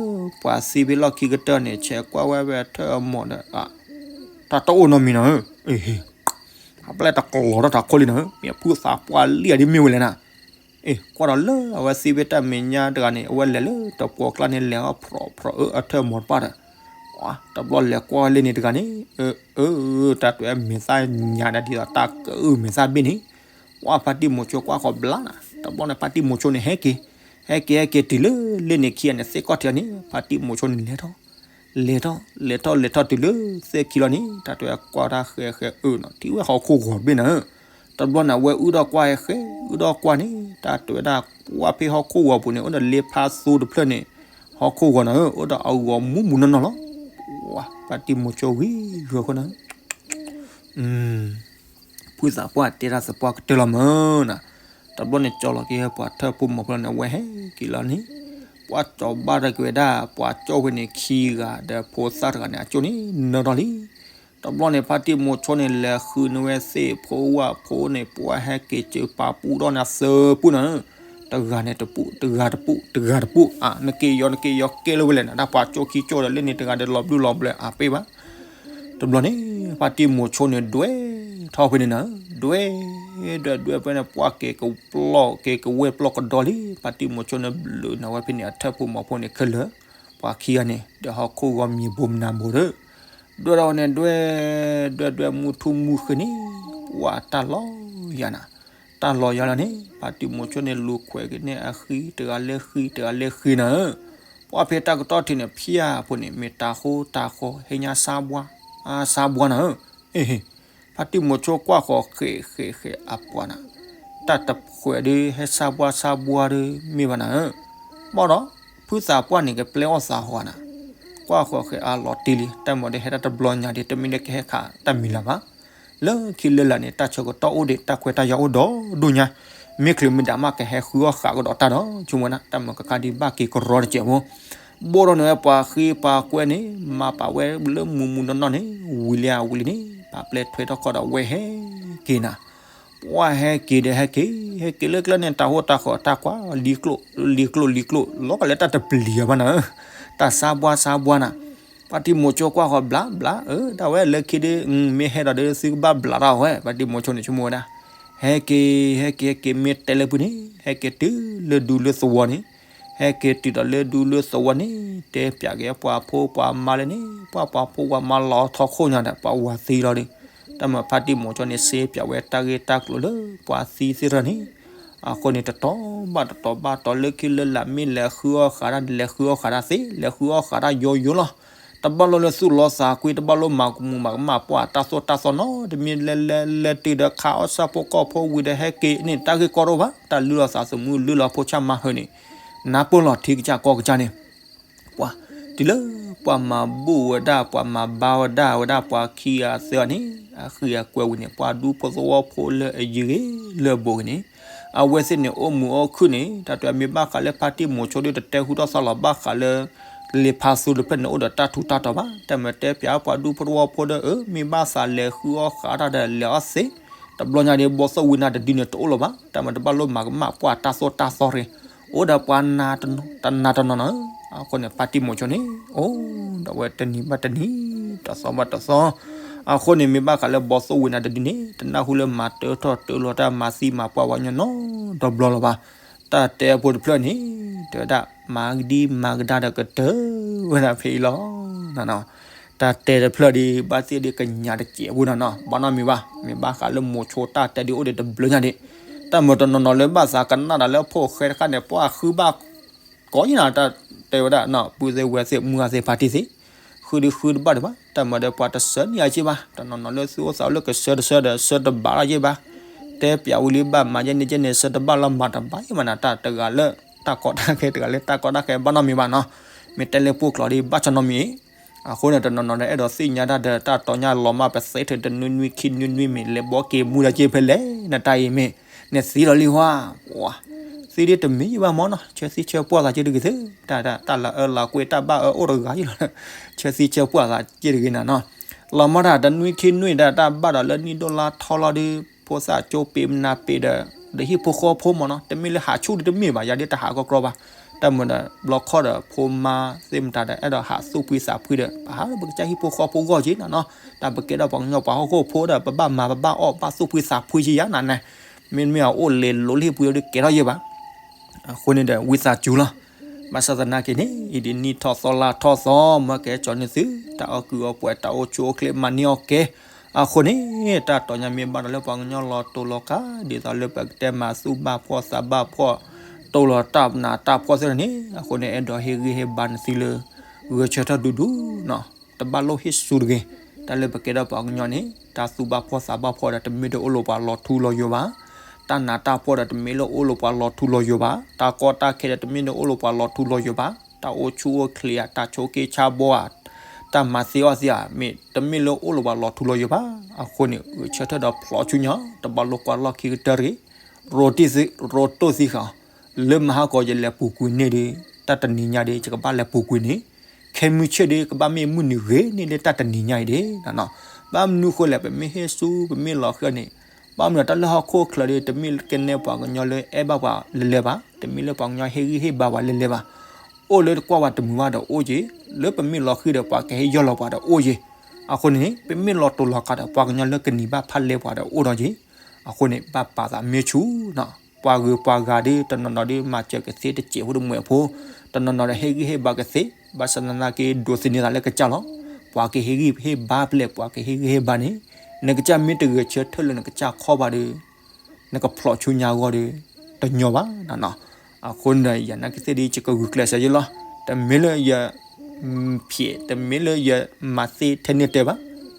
ပှၤသံဖဲလီၢ်ခံကတၢၢ်န့ၣ် ဆဲးကွၢ်ဝဲဖဲထၢၣ်အမီၤဒီး, တၢ်တအိၣ်နီတမံၤနီၤဧၢ, အပျဲၢ်တကလီၤထီၣ်တၢ်ခိၣ်လံနီၤဧၢ, မ့ၢ်ဖုသးပှၢ်လံဧါဒ်မ့ၢ်ဝဲလဲၣ်နၤ အ့ၣ် ကွၢ်ဒီးလၢအဝဲသံဖဲတၢ်မဲာ်ညါတဂၤန့ၣ် အဝဲလဲၤလၢတပှီၤကျါန့ၣ် လဲၤအီၣ်ဖြီးဖြီးအၢအထၢၣ်မီၤတပၣ်ဒီး, တဘျီလဲၤကွၢ်လၢန့ၣ်တဂၤန့ၣ်, အၢ အၢ တၢ်တဲမဲာ်သၣ်ညါဒၣ်ဒ်သိးတၢ်ကအုၣ်မဲာ်သၣ်ဘ့ၣ်န့ၣ်, ပှၢ်ဖါတံၢ်မိၤဆိကွၢ်ဃီၤဘျါနၤ, တဘျီန့ၣ် ဖါတံၢ်မိၤဆိန့ၣ် ဟဲက့ၤ, ဟဲက့ၤဟဲက့ၤတုၤလၢလ့ၣ်န့ၣ်ခံဂၤန့ၣ် သ့ၣ်ကီၢ်ထံးအီၤန့ၣ် ဖါတံၢ်မိၤဆိန့ၣ်လဲၤထီၣ် လဲၤထီၣ် လဲၤထီၣ်လဲၤထီၣ်တုၤလၢသ့ၣ်ခံလီၤန့ၣ် တၢ်တဲဝဲကွၢ်တၢ်ဃဲဃဲအၢနီၤ ထံၣ်ဝဲဟီၣ်ခိၣ်ဂီၤတဘ့ၣ်နၤဧၢ, တဘျီန့ၣ် အဝဲအုၣ်ဒီးကွၢ်ဃဲ အုၣ်ဒီးကွၢ်န့ၣ် တၢ်တဲဝဲဒၣ် ကွၢ်ဖဲဟီၣ်ခိၣ်ဂီၤပူၤန့ၣ် အိၣ်ဒီးလ့ဖါသိတဖျၢၣ်န့ၣ် ဟီၣ်ခိၣ်ဂီၤနၤဧၢ အိၣ်ဒီးအဂီၤမူးမူးနီၢ်နီၢ်လီၤ, ပှၢ်ဖါတံၢ်မိၤဆိဂံၢ်ဂီၤခိၣ်နၤ ဖုသးပှၢ်တဲတၢ်သပှၢ်ကတၢၢ်လီၤမၢ်နၤ, တဘျီန့ၣ် ကၠီလီၤက့ၤပှၤထၢၣ်ဖိမီၤဖိလီၤန့ၣ် အဝဲဟဲက့ၤလီၤန့ၣ်, ပှၢ်ကၠီဘၣ်တၢ်က့ၤဝဲဒၣ် ပှၤကၠီဝဲန့ၣ်ခံဂၤဒီးဖိသၣ်တဂၤန့ၣ် အကၠိန့ၣ်နၢထီၣ်လံ, တဘျီန့ၣ် ဖါတံၢ်မိၤဆိန့ၣ် လဲၤဃုန့ၢ်ဝဲသ့ၣ်ဖိဝၣ်ဖိန့ၣ် ပှၢ်ဟဲက့ၤစၢၤပာ်ပူၣ်ထီၣ်န့ၣ်သၢပူၣ်နၤဧၢ, တဂၤန့ၣ်တပူၣ် တဂၤတပူၣ် တဂၤတပူၣ် အါ နက့ၤယီၤ နက့ၤယီၤကဲလၢဝဲလဲၣ်နၤ တၢ်ပှၤကၠိခံကၠိဒီးလၢန့ၣ်တဂၤဒီးလီၤဘျုးလီၤဘျၢအါပ့ၢ်ဘၣ် တဘျီန့ၣ် ဖါတံၢ်မိၤဆိန့ၣ်ဒွဲၣ်ထီၣ်ဖဲန့ၣ်နၤ, ဒွဲၣ် ဒွဲၣ်ဒွဲၣ်ဖဲန့ၣ် ပှၢ်က့ၤကပျီၢ် က့ၤကဝဲၢ်ပျီၢ်ကဒီလံ, ဖါတံၢ်မိၤဆိန့ၣ်ဘျုးနၤဝဲဖဲန့ၣ် အထၢၣ်ဖိမီၤဖိန့ၣ်ခဲလၢာ်, ပှၤခံဂၤန့ၣ် ဒီးဟီၣ်ခိၣ်ဂီၤမံၤဘိမနၤဘိဒီး, ဒွဲၣ်ထီၣ်ဝဲန့ၣ်ဒွဲၣ် ဒွဲၣ်ဒွဲၣ်မုၢ်ထူၣ်မုၢ်ဃ့န့ၣ်, ပှၢ်တၢ်လီၤယၤနၤ, တၢ်လီၤယၤလီၤန့ၣ် ဖါတံၢ်မိၤဆိန့ၣ် လူၤခွဲးက့ၤန့ၢ်အဃံ တဂၤလၢဃံ တဂၤလၢဃံနၤဧၢ, ပှၢ်ဖဲတၢ်ကတီၢ်ထံးန့ၣ် ဖံယၢ်ဖိန့ၣ် မ့ၢ်တၤဃိတၤဃီ ဟ့ၣ်ညါဆါဘှါ, ဆါဘှါနၤဧၢ, အ့ၣ် ဖါတံၢ်မိၤဆိကွၢ်ဃီၤဃဲးဃဲးဃဲးအပှၤနၤ, တၢ်တခွဲးဒီး ဟဲဆါဘှါဆါဘှါဒီး မ့ၢ်ဘၣ်နၤဧၢ, ဘၣ်ဒီး ဖုသးပှၢ်န့ၣ် ကပျဲအီၣ်သးဟီနၤ, ကွၢ်ဃီၤဃဲးအလီၤတံၢ်လံ, တၢ်မၤဒီးဟဲတၢ်တဘျီညါဒီး တမ့ၢ်လၢကဟဲခးတၢ်မံၤလၢၤဘၣ်, လၢခံလၢလာ်န့ၣ် တၢ်ဆၢကတီၢ်အိၣ်ဒီး တၢ်ခွဲးတၢ်ယာ်အိၣ်ဒီးဒိၣ်ညါ, မ့ၢ်ချုးမ့ၢ်ဒၣ်မးကဟဲဃုအီၣ်ဃးကဒီးတၢ်ဒီး ဆိကမိၣ်ဝဲဒၣ် တၢ်မၤကခါဒံးဘၣ်က့ၤကရီတစဲးဖိ ဘိၣ်ဒီးန့ၣ်ဝဲပှၤဃ့ပှၤကွဲန့ၣ် မၤပာ်ဝဲလၢမူးမူးနီၢ်နီၢ်န့ၣ် ဝံၤလံဧါဝံၤလံန့ၣ် ပာ်ပျဲထွဲထီၣ်ခီဒီးဝဲဟဲက့ၤနၤ, ပှၢ်ဟဲက့ၤဒီးဟဲက့ၤ, ဟဲက့ၤလၢကျဲန့ၣ် တၤဟိတၤဃီၤတၢ်ကွၢ် လံၤကျိၣ် လံၤကျိၣ်လံၤကျိၣ် လီၤကလဲၤတၢ်တပျံၤအဘၣ်နၤ, တၢ်ဆါဘှါဆါဘှါနၤ, ဖါတံၢ်မိၤဆိကွၢ်ဃီၤဘျးဘျး အၢ ဒၣ်ဝဲလၢခံဒီး မ့ၢ်ဟဲဒီးဒီးသုကဘၣ်ဘျးတၢ်ဝဲ ဖါတံၢ်မိၤဆိန့ၣ်ဆိကမိၣ်ဝဲဒၣ်, ဟဲက့ၤ ဟဲက့ၤ ဟဲက့ၤ မ့ၢ်တဲလၢပူၤန့ၣ် ဟဲက့ၤတုၤလၢဒူလၢသဝီန့ၣ်, ဟဲက့ၤတုၤဒီးလၢဒူလၢသဝီန့ၣ် တဲပၠးက့ၤပှၤဖိပှၤမါလၢန့ၣ် ပှၤပှၤဖိပှၤမါလီၤထီခိၣ်ညါဒီး ပှၤဝၤသံလီၤဒီး, တၢ်မၤဖါတံၢ်မိၤဆိန့ၣ် စ့ပၠးဝဲတၢ်ဂ့ၢ်တၢ်ကျိၤလၢပှၤသံသ့ၣ်တဖၣ်န့ၣ်, အဃိန့ၣ် တတီၤဘၣ်တတီၤဘၣ်တီၤလၢခံလၢလာ်မ့ၢ်လဲၤဃုအီၣ်ဃးတၢ် လဲၤဃုအီၣ်ဃးတၢ်သ့ လဲၤဃုအီၣ်ဃးတၢ်ယိယိလီၤ. တဘၣ်လိၣ်လၢသူၣ်လီသးကွံ တဘၣ်လိၣ်မၤကမူၤမၤကမၣ်ပှၢ်တၢ်သိၣ်တၢ်သီနီတမံၤ လဲၤလဲၤလဲၤတုၤဒီးခးအီၣ်ဆၣ်ဖိကီၢ်ဖိဝံၤဒီးဟဲက့ၤန့ၣ် တၢ်ဂ့ၢ်ကီတအိၣ်ဘၣ် တၢ်လုၢ်လီၤသးသမူလုၢ်လီၤဖိဆၣ်မၤဟၢၤန့ၣ်, နၢ်ပၢၢ်လီၤထံကစၢ်ကီၢ်ကစၢ်န့ၣ် ပှၤ, တုၤလၢပှၤမၤဘူၣ်ဝဲဒၣ် ပှၤမၤဘါဝဲဒၣ် ဝဲဒၣ်ပှၤခံဂၤသၢဂၤန့ၣ် အဃံအကွဲဝံၤန့ၣ် ပှၤဒူဖိသဝီဖိလၢအယံၤဂ့ၤလၢအဘူးဂ့ၤန့ၣ်, အဝဲသ့ၣ်န့ၣ်အိၣ်မုာ်အိၣ်ခုၣ်န့ၣ် တၢ်တဲမ့ၢ်ဘၣ်ဃးလၢဖါတံၢ်မိၤဆိဒုးတတဲဟူထီၣ်သါလီၤဘၣ်ဃးလၢ လ့ဖါသူတဖျၢၣ်န့ၣ်အိၣ်ဒီးတၢ်ထူးတၢ်တီၤဘၣ် တၢ်မၤတဲပၠးပှၤဒူဖိသဝီဖိဒီး အၢ မ့ၢ်ဘၣ်သးလဲၤဃုအီၣ်ဃးတၢ်ဒီးလဲၤအီၣ်သ့, တဘျီညါဒီး ဘီသိၣ်ဝံနၤတဒုန့ၣ်တအိၣ်လၢၤဘၣ် တၢ်မၤတဘၣ်လိၣ်မၤကမၣ်ပှၢ်တၢ်သိၣ်တၢ်သီရ့ၣ် အိၣ်ဒီးပှၤနးတနီၤတနီၤနီၤဧၢ, အဃိန့ၣ် ဖါတံၢ်မိၤဆိန့ၣ် အိၣ်ဒီးဝဲတနံၤဘၣ်တနံၤ, တသီဘၣ်တသီ, အဃိန့ၣ် မ့ၢ်ဘၣ်ဃးလၢဘီသိၣ်ဝ့နၤတဒုန့ၣ် တနၢ်ဟူလၢမၤတၢထီၣ်တၢလီၤတၢ်မၤသံမၤပှၢ်ဝဲညီနီတဘျီလၢၤဘၣ်. တၢ်တဲဖိတဖျၢၣ်န့ၣ် တဲဝဲဒၣ် မၤကဒံမၤကဒါဒီးကတၢၢ်ဝဲဒၣ်ဖဲအံၤလီၤ. တၢ်တဲတဖျၢၣ်ဒ်ဘၣ်သ့ၣ်ဒ်ကညးတစဲးဖိနီၤနီၤ ဘၣ်နီတမံၤဘၣ်. မ့ၢ်ဘၣ်ဃးလၢမိၤဆိတၢ်တဲဒ်အိၣ်ဒံးတဘျုးညါဒံး, တၢ်မၤတနီၤနီၤလၢဘၣ်သးကနၣ်တၢ်လၢဖိၣ်ဃဲတခါန့ၣ် ပှၤဃုဘၣ်ကိးယံၤနီၤ တၢ်တဲဝဲဒၣ် ပုၢ်သ့ၣ်ဝဲၢ်သ့ၣ်မုၢ်ဂၤသ့ၣ်ဖါတံၢ်သ့ၣ်, ဃုဒုဃုတဘၣ်ဒံးဘၣ်, တၢ်မၤဒီးပှၤတဆၢန့ၢ်အစ့ၢ်ဘၣ်, တနီၤနီၤလၢသုအိၣ်သးအိၣ်လၢကဆၢတဆၢဒီး ဆၢတဘၣ်လီၤယ့ၢ်ဘၣ်, တဲပျးဝံၤလံဘၣ်မၤယဲန့ၣ်ယဲန့ၣ် ဆၢတဘၣ်လီၤမၤတဘၣ်ယ့ၢ်ဘၣ်နီၤ, တၢ်တဂၤလၢတၢ်ကီတၢ်ခဲ တဂၤလၢတၢ်ကီတၢ်ခဲဘၣ်နီတမံၤဘၣ်နီၤ, မ့ၢ်တဲလၢပှိၢ်ကျိာ်ဒ်ဘၣ်ဆီနီတမံၤ အဃိန့ၣ် တနီၤနီၤဒီးအဲၣ်ဒိးသ့ၣ်ညါတၢ်ဒီး တၢ်တီညါလီၤမၢ်ပသ့ထဲတနွံနွံခံနွံနွံမ့ၢ်လဲၤဘီက့ၤမူဒါက့ၤဖဲလဲၣ် နတၢ်အံၤမ့ၢ် နသံလီၤလံဝါ, သံဒ်တမ့ၢ်ယဘၣ်မ့ၢ်နီၤ ဆၢသံဆၢပှၢ်သးက့ၤတဂ့ၤသ့, တၢ်လၤအၢလၤကွံတၢ်ဘၣ်အၢအိၣ်တဂၤယ့ၢ်လီၤ, ဆၢသံဆၢပှၢ်သးက့ၤတဂ့ၤနၤနီၤ, လီၤမၢ်တၢ်တနွံခံနွံဒီး တၢ်ဘၣ်ဒီးလၢနံၣ်ဒိၣ်လါထီလီၤဒီး ဖိသၣ်ကၠိပ့ၤမနၤပ့ၤဒီး ဒီးဟံၣ်ဖိဃီဖိမ့ၢ်နီၤ တမ့ၢ်လၢဟးဆူၣ်ဒ်တမ့ၢ်ဘၣ် ယၤဒ်တဟးကီကီဘၣ်, တၢ်မၤဒီးဘျီခီဒီးဖိမါသ့ၣ်မတၤဒီး အဲၣ်ဒိးဟးသူၣ်ဖှံသးဖှံဒီး ပဟးလၢပကစၢ်ဟံၣ်ဖိဃီဖိဂီၢ်က့ၤနၤနီၤ, တၢ်ပကဲထီၣ်ပှၤကညီပှၤဟီၣ်ခိၣ်ဖိဒီး ပဘၣ်မၤပဘၣ်အီၣ်ဘၣ်သူၣ်ဖှံသးဖှံက့ၤယၤနၤန့ၣ်, မ့တမ့ၢ်အအိၣ်လဲၤလိၤလၢဟံၣ်ပှံၤဒီးကဲထီၣ်ယ့ၢ်ဘၣ် အဃိန့ၣ်ဒီး ဝံသးစူၤလီၤ. ဘၣ်ဆၣ်သနာ်က့န့ၣ် အံၤဒ်နံၣ်ထီၣ်သီလါထီၣ်သီ မ့ၢ်ကဲကၠီၤန့ၢ်သု တၢ်အီၣ်ကုၢ်အီပှဲၤ တၢ်အိၣ်ဆူၣ်အိၣ်ချ့မၤန့ၢ်အီၣ်ကဲ, အဃိန့ၣ် တၢ်တီညါမ့ၢ်ဘၣ်ဒီးလၢပှၤကညီလီၤတိၢ်လီၤကး ဒ်သိးလၢပကတဲမၤသူၣ်ဘၣ်ဖှီၣ်သးဘၣ်ဖှီၣ် တိၢ်လီၤတၢ်နးတၢ်ဖှီၣ်သ့ၣ်န့ၣ် အဃိန့ၣ် အဲၣ်ဒိးဟ့ၣ်ဂံၢ်ဟ့ၣ်ဘါနသုလၢ ဂဲၤဆၢထၢၣ်ဒူဒူနီၤ တဘၣ်လိၣ်ဟ့ၣ်ဆူတဂ့ၤ. တၢ်လၢပကဲထီၣ်ပှၤကညီန့ၣ် တၢ်သူၣ်ဘၣ်ဖှီၣ်သးဘၣ်ဖှီၣ်ဒီး တမ့ၢ်တအိၣ်လၢပှၤလီၤထူလီၤယိာ်ဘၣ်. တၢ်နးတၢ်ဖှီၣ်ဒီး တမ့ၢ်လၢအိၣ်လၢပှၤလီၤထူလီၤယိာ်ဘၣ်. တၢ်ကီတၢ်ခဲဒီး တမ့ၢ်လၢအိၣ်လၢပှၤလီၤထူလီၤယိာ်ဘၣ်. တၢ်အိၣ်ဆူၣ်အိၣ်ချ့ဧါ တၢ်ဆိးက့ဆါဘီဧါ တၢ်မၤသ့အီၣ်သ့ဧါ မ့ၢ်တမ့ၢ်လၢအိၣ်လၢပှၤလီၤထူလီၤယိာ်ဘၣ်. အဃိန့ၣ် ဂဲၤဆၢထၢၣ်ဒီးဖျိးဆူညါ တဘၣ်လိၣ်ကွၢ်လီၢ်ခံကတၢၢ်တဂ့ၤ ရိတိၢ်သံဃာ် လၢမဟါကီးယလဲၤပူၤကွံာ်န့ၢ်ဒီး တၢ်တနံၤညါဒီး ယကဘၣ်လဲၤပူၤကွံာ်န့ၣ် ခဲမုၢ်ဆ့ၣ်ဒီး ကဘၣ်မ့ၢ်မုၢ်နံၤဂ့ၤန့ၢ်လၢတၢ်တနံၤညါအံၤဒၣ်နီၤ. ဘၣ်မနုၤဃိလဲၣ် ပမ့ၢ်ဟ့ၣ်ဆူ ပမ့ၢ်လီၤဃံန့ၣ် ဘၣ်မနုၤတၢ်လၢဟီၣ်ခိၣ်ချၢဒီး တမ့ၢ်ကနဲပှၤကညီလၢအဲၣ်ဘၣ်ပှၤလဲၤလဲၤဘၣ်. တမ့ၢ်လၢပှၤကညီဟ့ၣ်ဂံၢ်ဟ့ၣ်ဘါပှၤလဲၤလဲၤဘၣ်. အိၣ်လၢတကွၢ်ပှၤတမုာ်ဘၣ်ဒီးအိၣ်က့ၤ, လၢပမ့ၢ်လီၤဃံဒီး ပှၤကဟ့ၣ်ယီၢ်လီၤပှၤဒီးအိၣ်က့ၤ. အဃိန့ၣ် ပမ့ၢ်လီၤတိၢ်လီၤကးဒီး ပှၤကညီလၢကနံၤဘၣ်ဖးလဲပှၤဒီးအိၣ်ဒီးက့ၤ. အဃိန့ၣ် ဘၣ်ပာ်သးမ့ၢ်ဆူၣ်နီၤ. ပှၤဂုၤပှၤဂၤဒီး တနီၤနီၤဒီး မၤစၢၤကသ့တစဲးဖိတမှဲးဖိ, တနီၤနီၤဒီး ဟ့ၣ်ဂံၢ်ဟ့ၣ်ဘါကသ့, ဘၣ်ဆၣ်သနာ်က့ ဒိးသန့ၤသးလၢကစၢ်လီၤ. ပှၤကဟ့ၣ်ဂံၢ်ဟ့ၣ်ဘါဖဲလဲၣ် ပှၤကဟ့ၣ်ဂံၢ်ဟ့ၣ်ဘါန့ၣ်, နကစၢ်မ့ၢ်တဂဲၤဆၢထၢၣ်လၢနကစၢ်ခီၣ်ဘၣ်ဒီး နကဖျိးဆူညါအဂီၢ်ဒီး တညီဘၣ်နီၤနီၤ. အဃိန့ၣ်ဒီး ယနာ်က့သ့ၣ်ဒ် ယကဂုာ်ကျဲးစၢးယလီၤ. တမ့ၢ်လၢယ ဖျဲး တမ့ၢ်လၢယမၤသ့ထဲန့ၣ်တဲဘၣ်.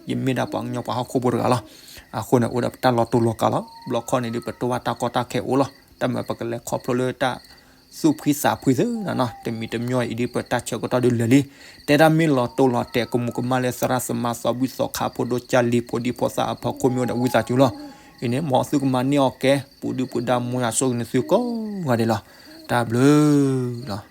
ယမ့ၢ်ဒၣ်ပှၤကညီပှၤဟီၣ်ခိၣ်ဖိတဂၤလီၤ. အဃိန့ၣ် အိၣ်ဒီးပတၢ်လီၤတိၢ်လီၤကးလီၤ. ဘျီခီန့ၣ်ဒီး ပတိၢ်ဘၣ်တၢ်ကီတၢ်ခဲအိၣ်လီၤ. တၢ်မၤပကလဲၤခီဖျိလၢတၢ်သူၣ်ဖှံသးဖှံသ့နီၤနီၤ. တမံၤတမံၤအံၤဒ်ပတၢ်ဆၢကတီၢ်ဒုးလၢာ်လံ. တဲတၢ်မ့ၢ်လီၤတိၢ်လီၤတဲာ် ကမူးကမၣ်လၢသရၣ်သမါသီဘူၣ်သီခါဖိဒိၣ်ကၢ်လံၤဖိဒံဖိသၣ်အဖီခိၣ်မ့ၢ်အိၣ်ဒီးဝံသးစူၤလီၤ. အံၤန့ၣ် မ်သုကမၤန့ၢ်အီၣ်ကဲ ပူၤဒုၣ်ပူၤဒါ မူယၤဆိၣ်ဂ့ၤန့ၢ်သုကိးဂၤဒဲးလီၤ. တၢ်ဘျုးလီၤ.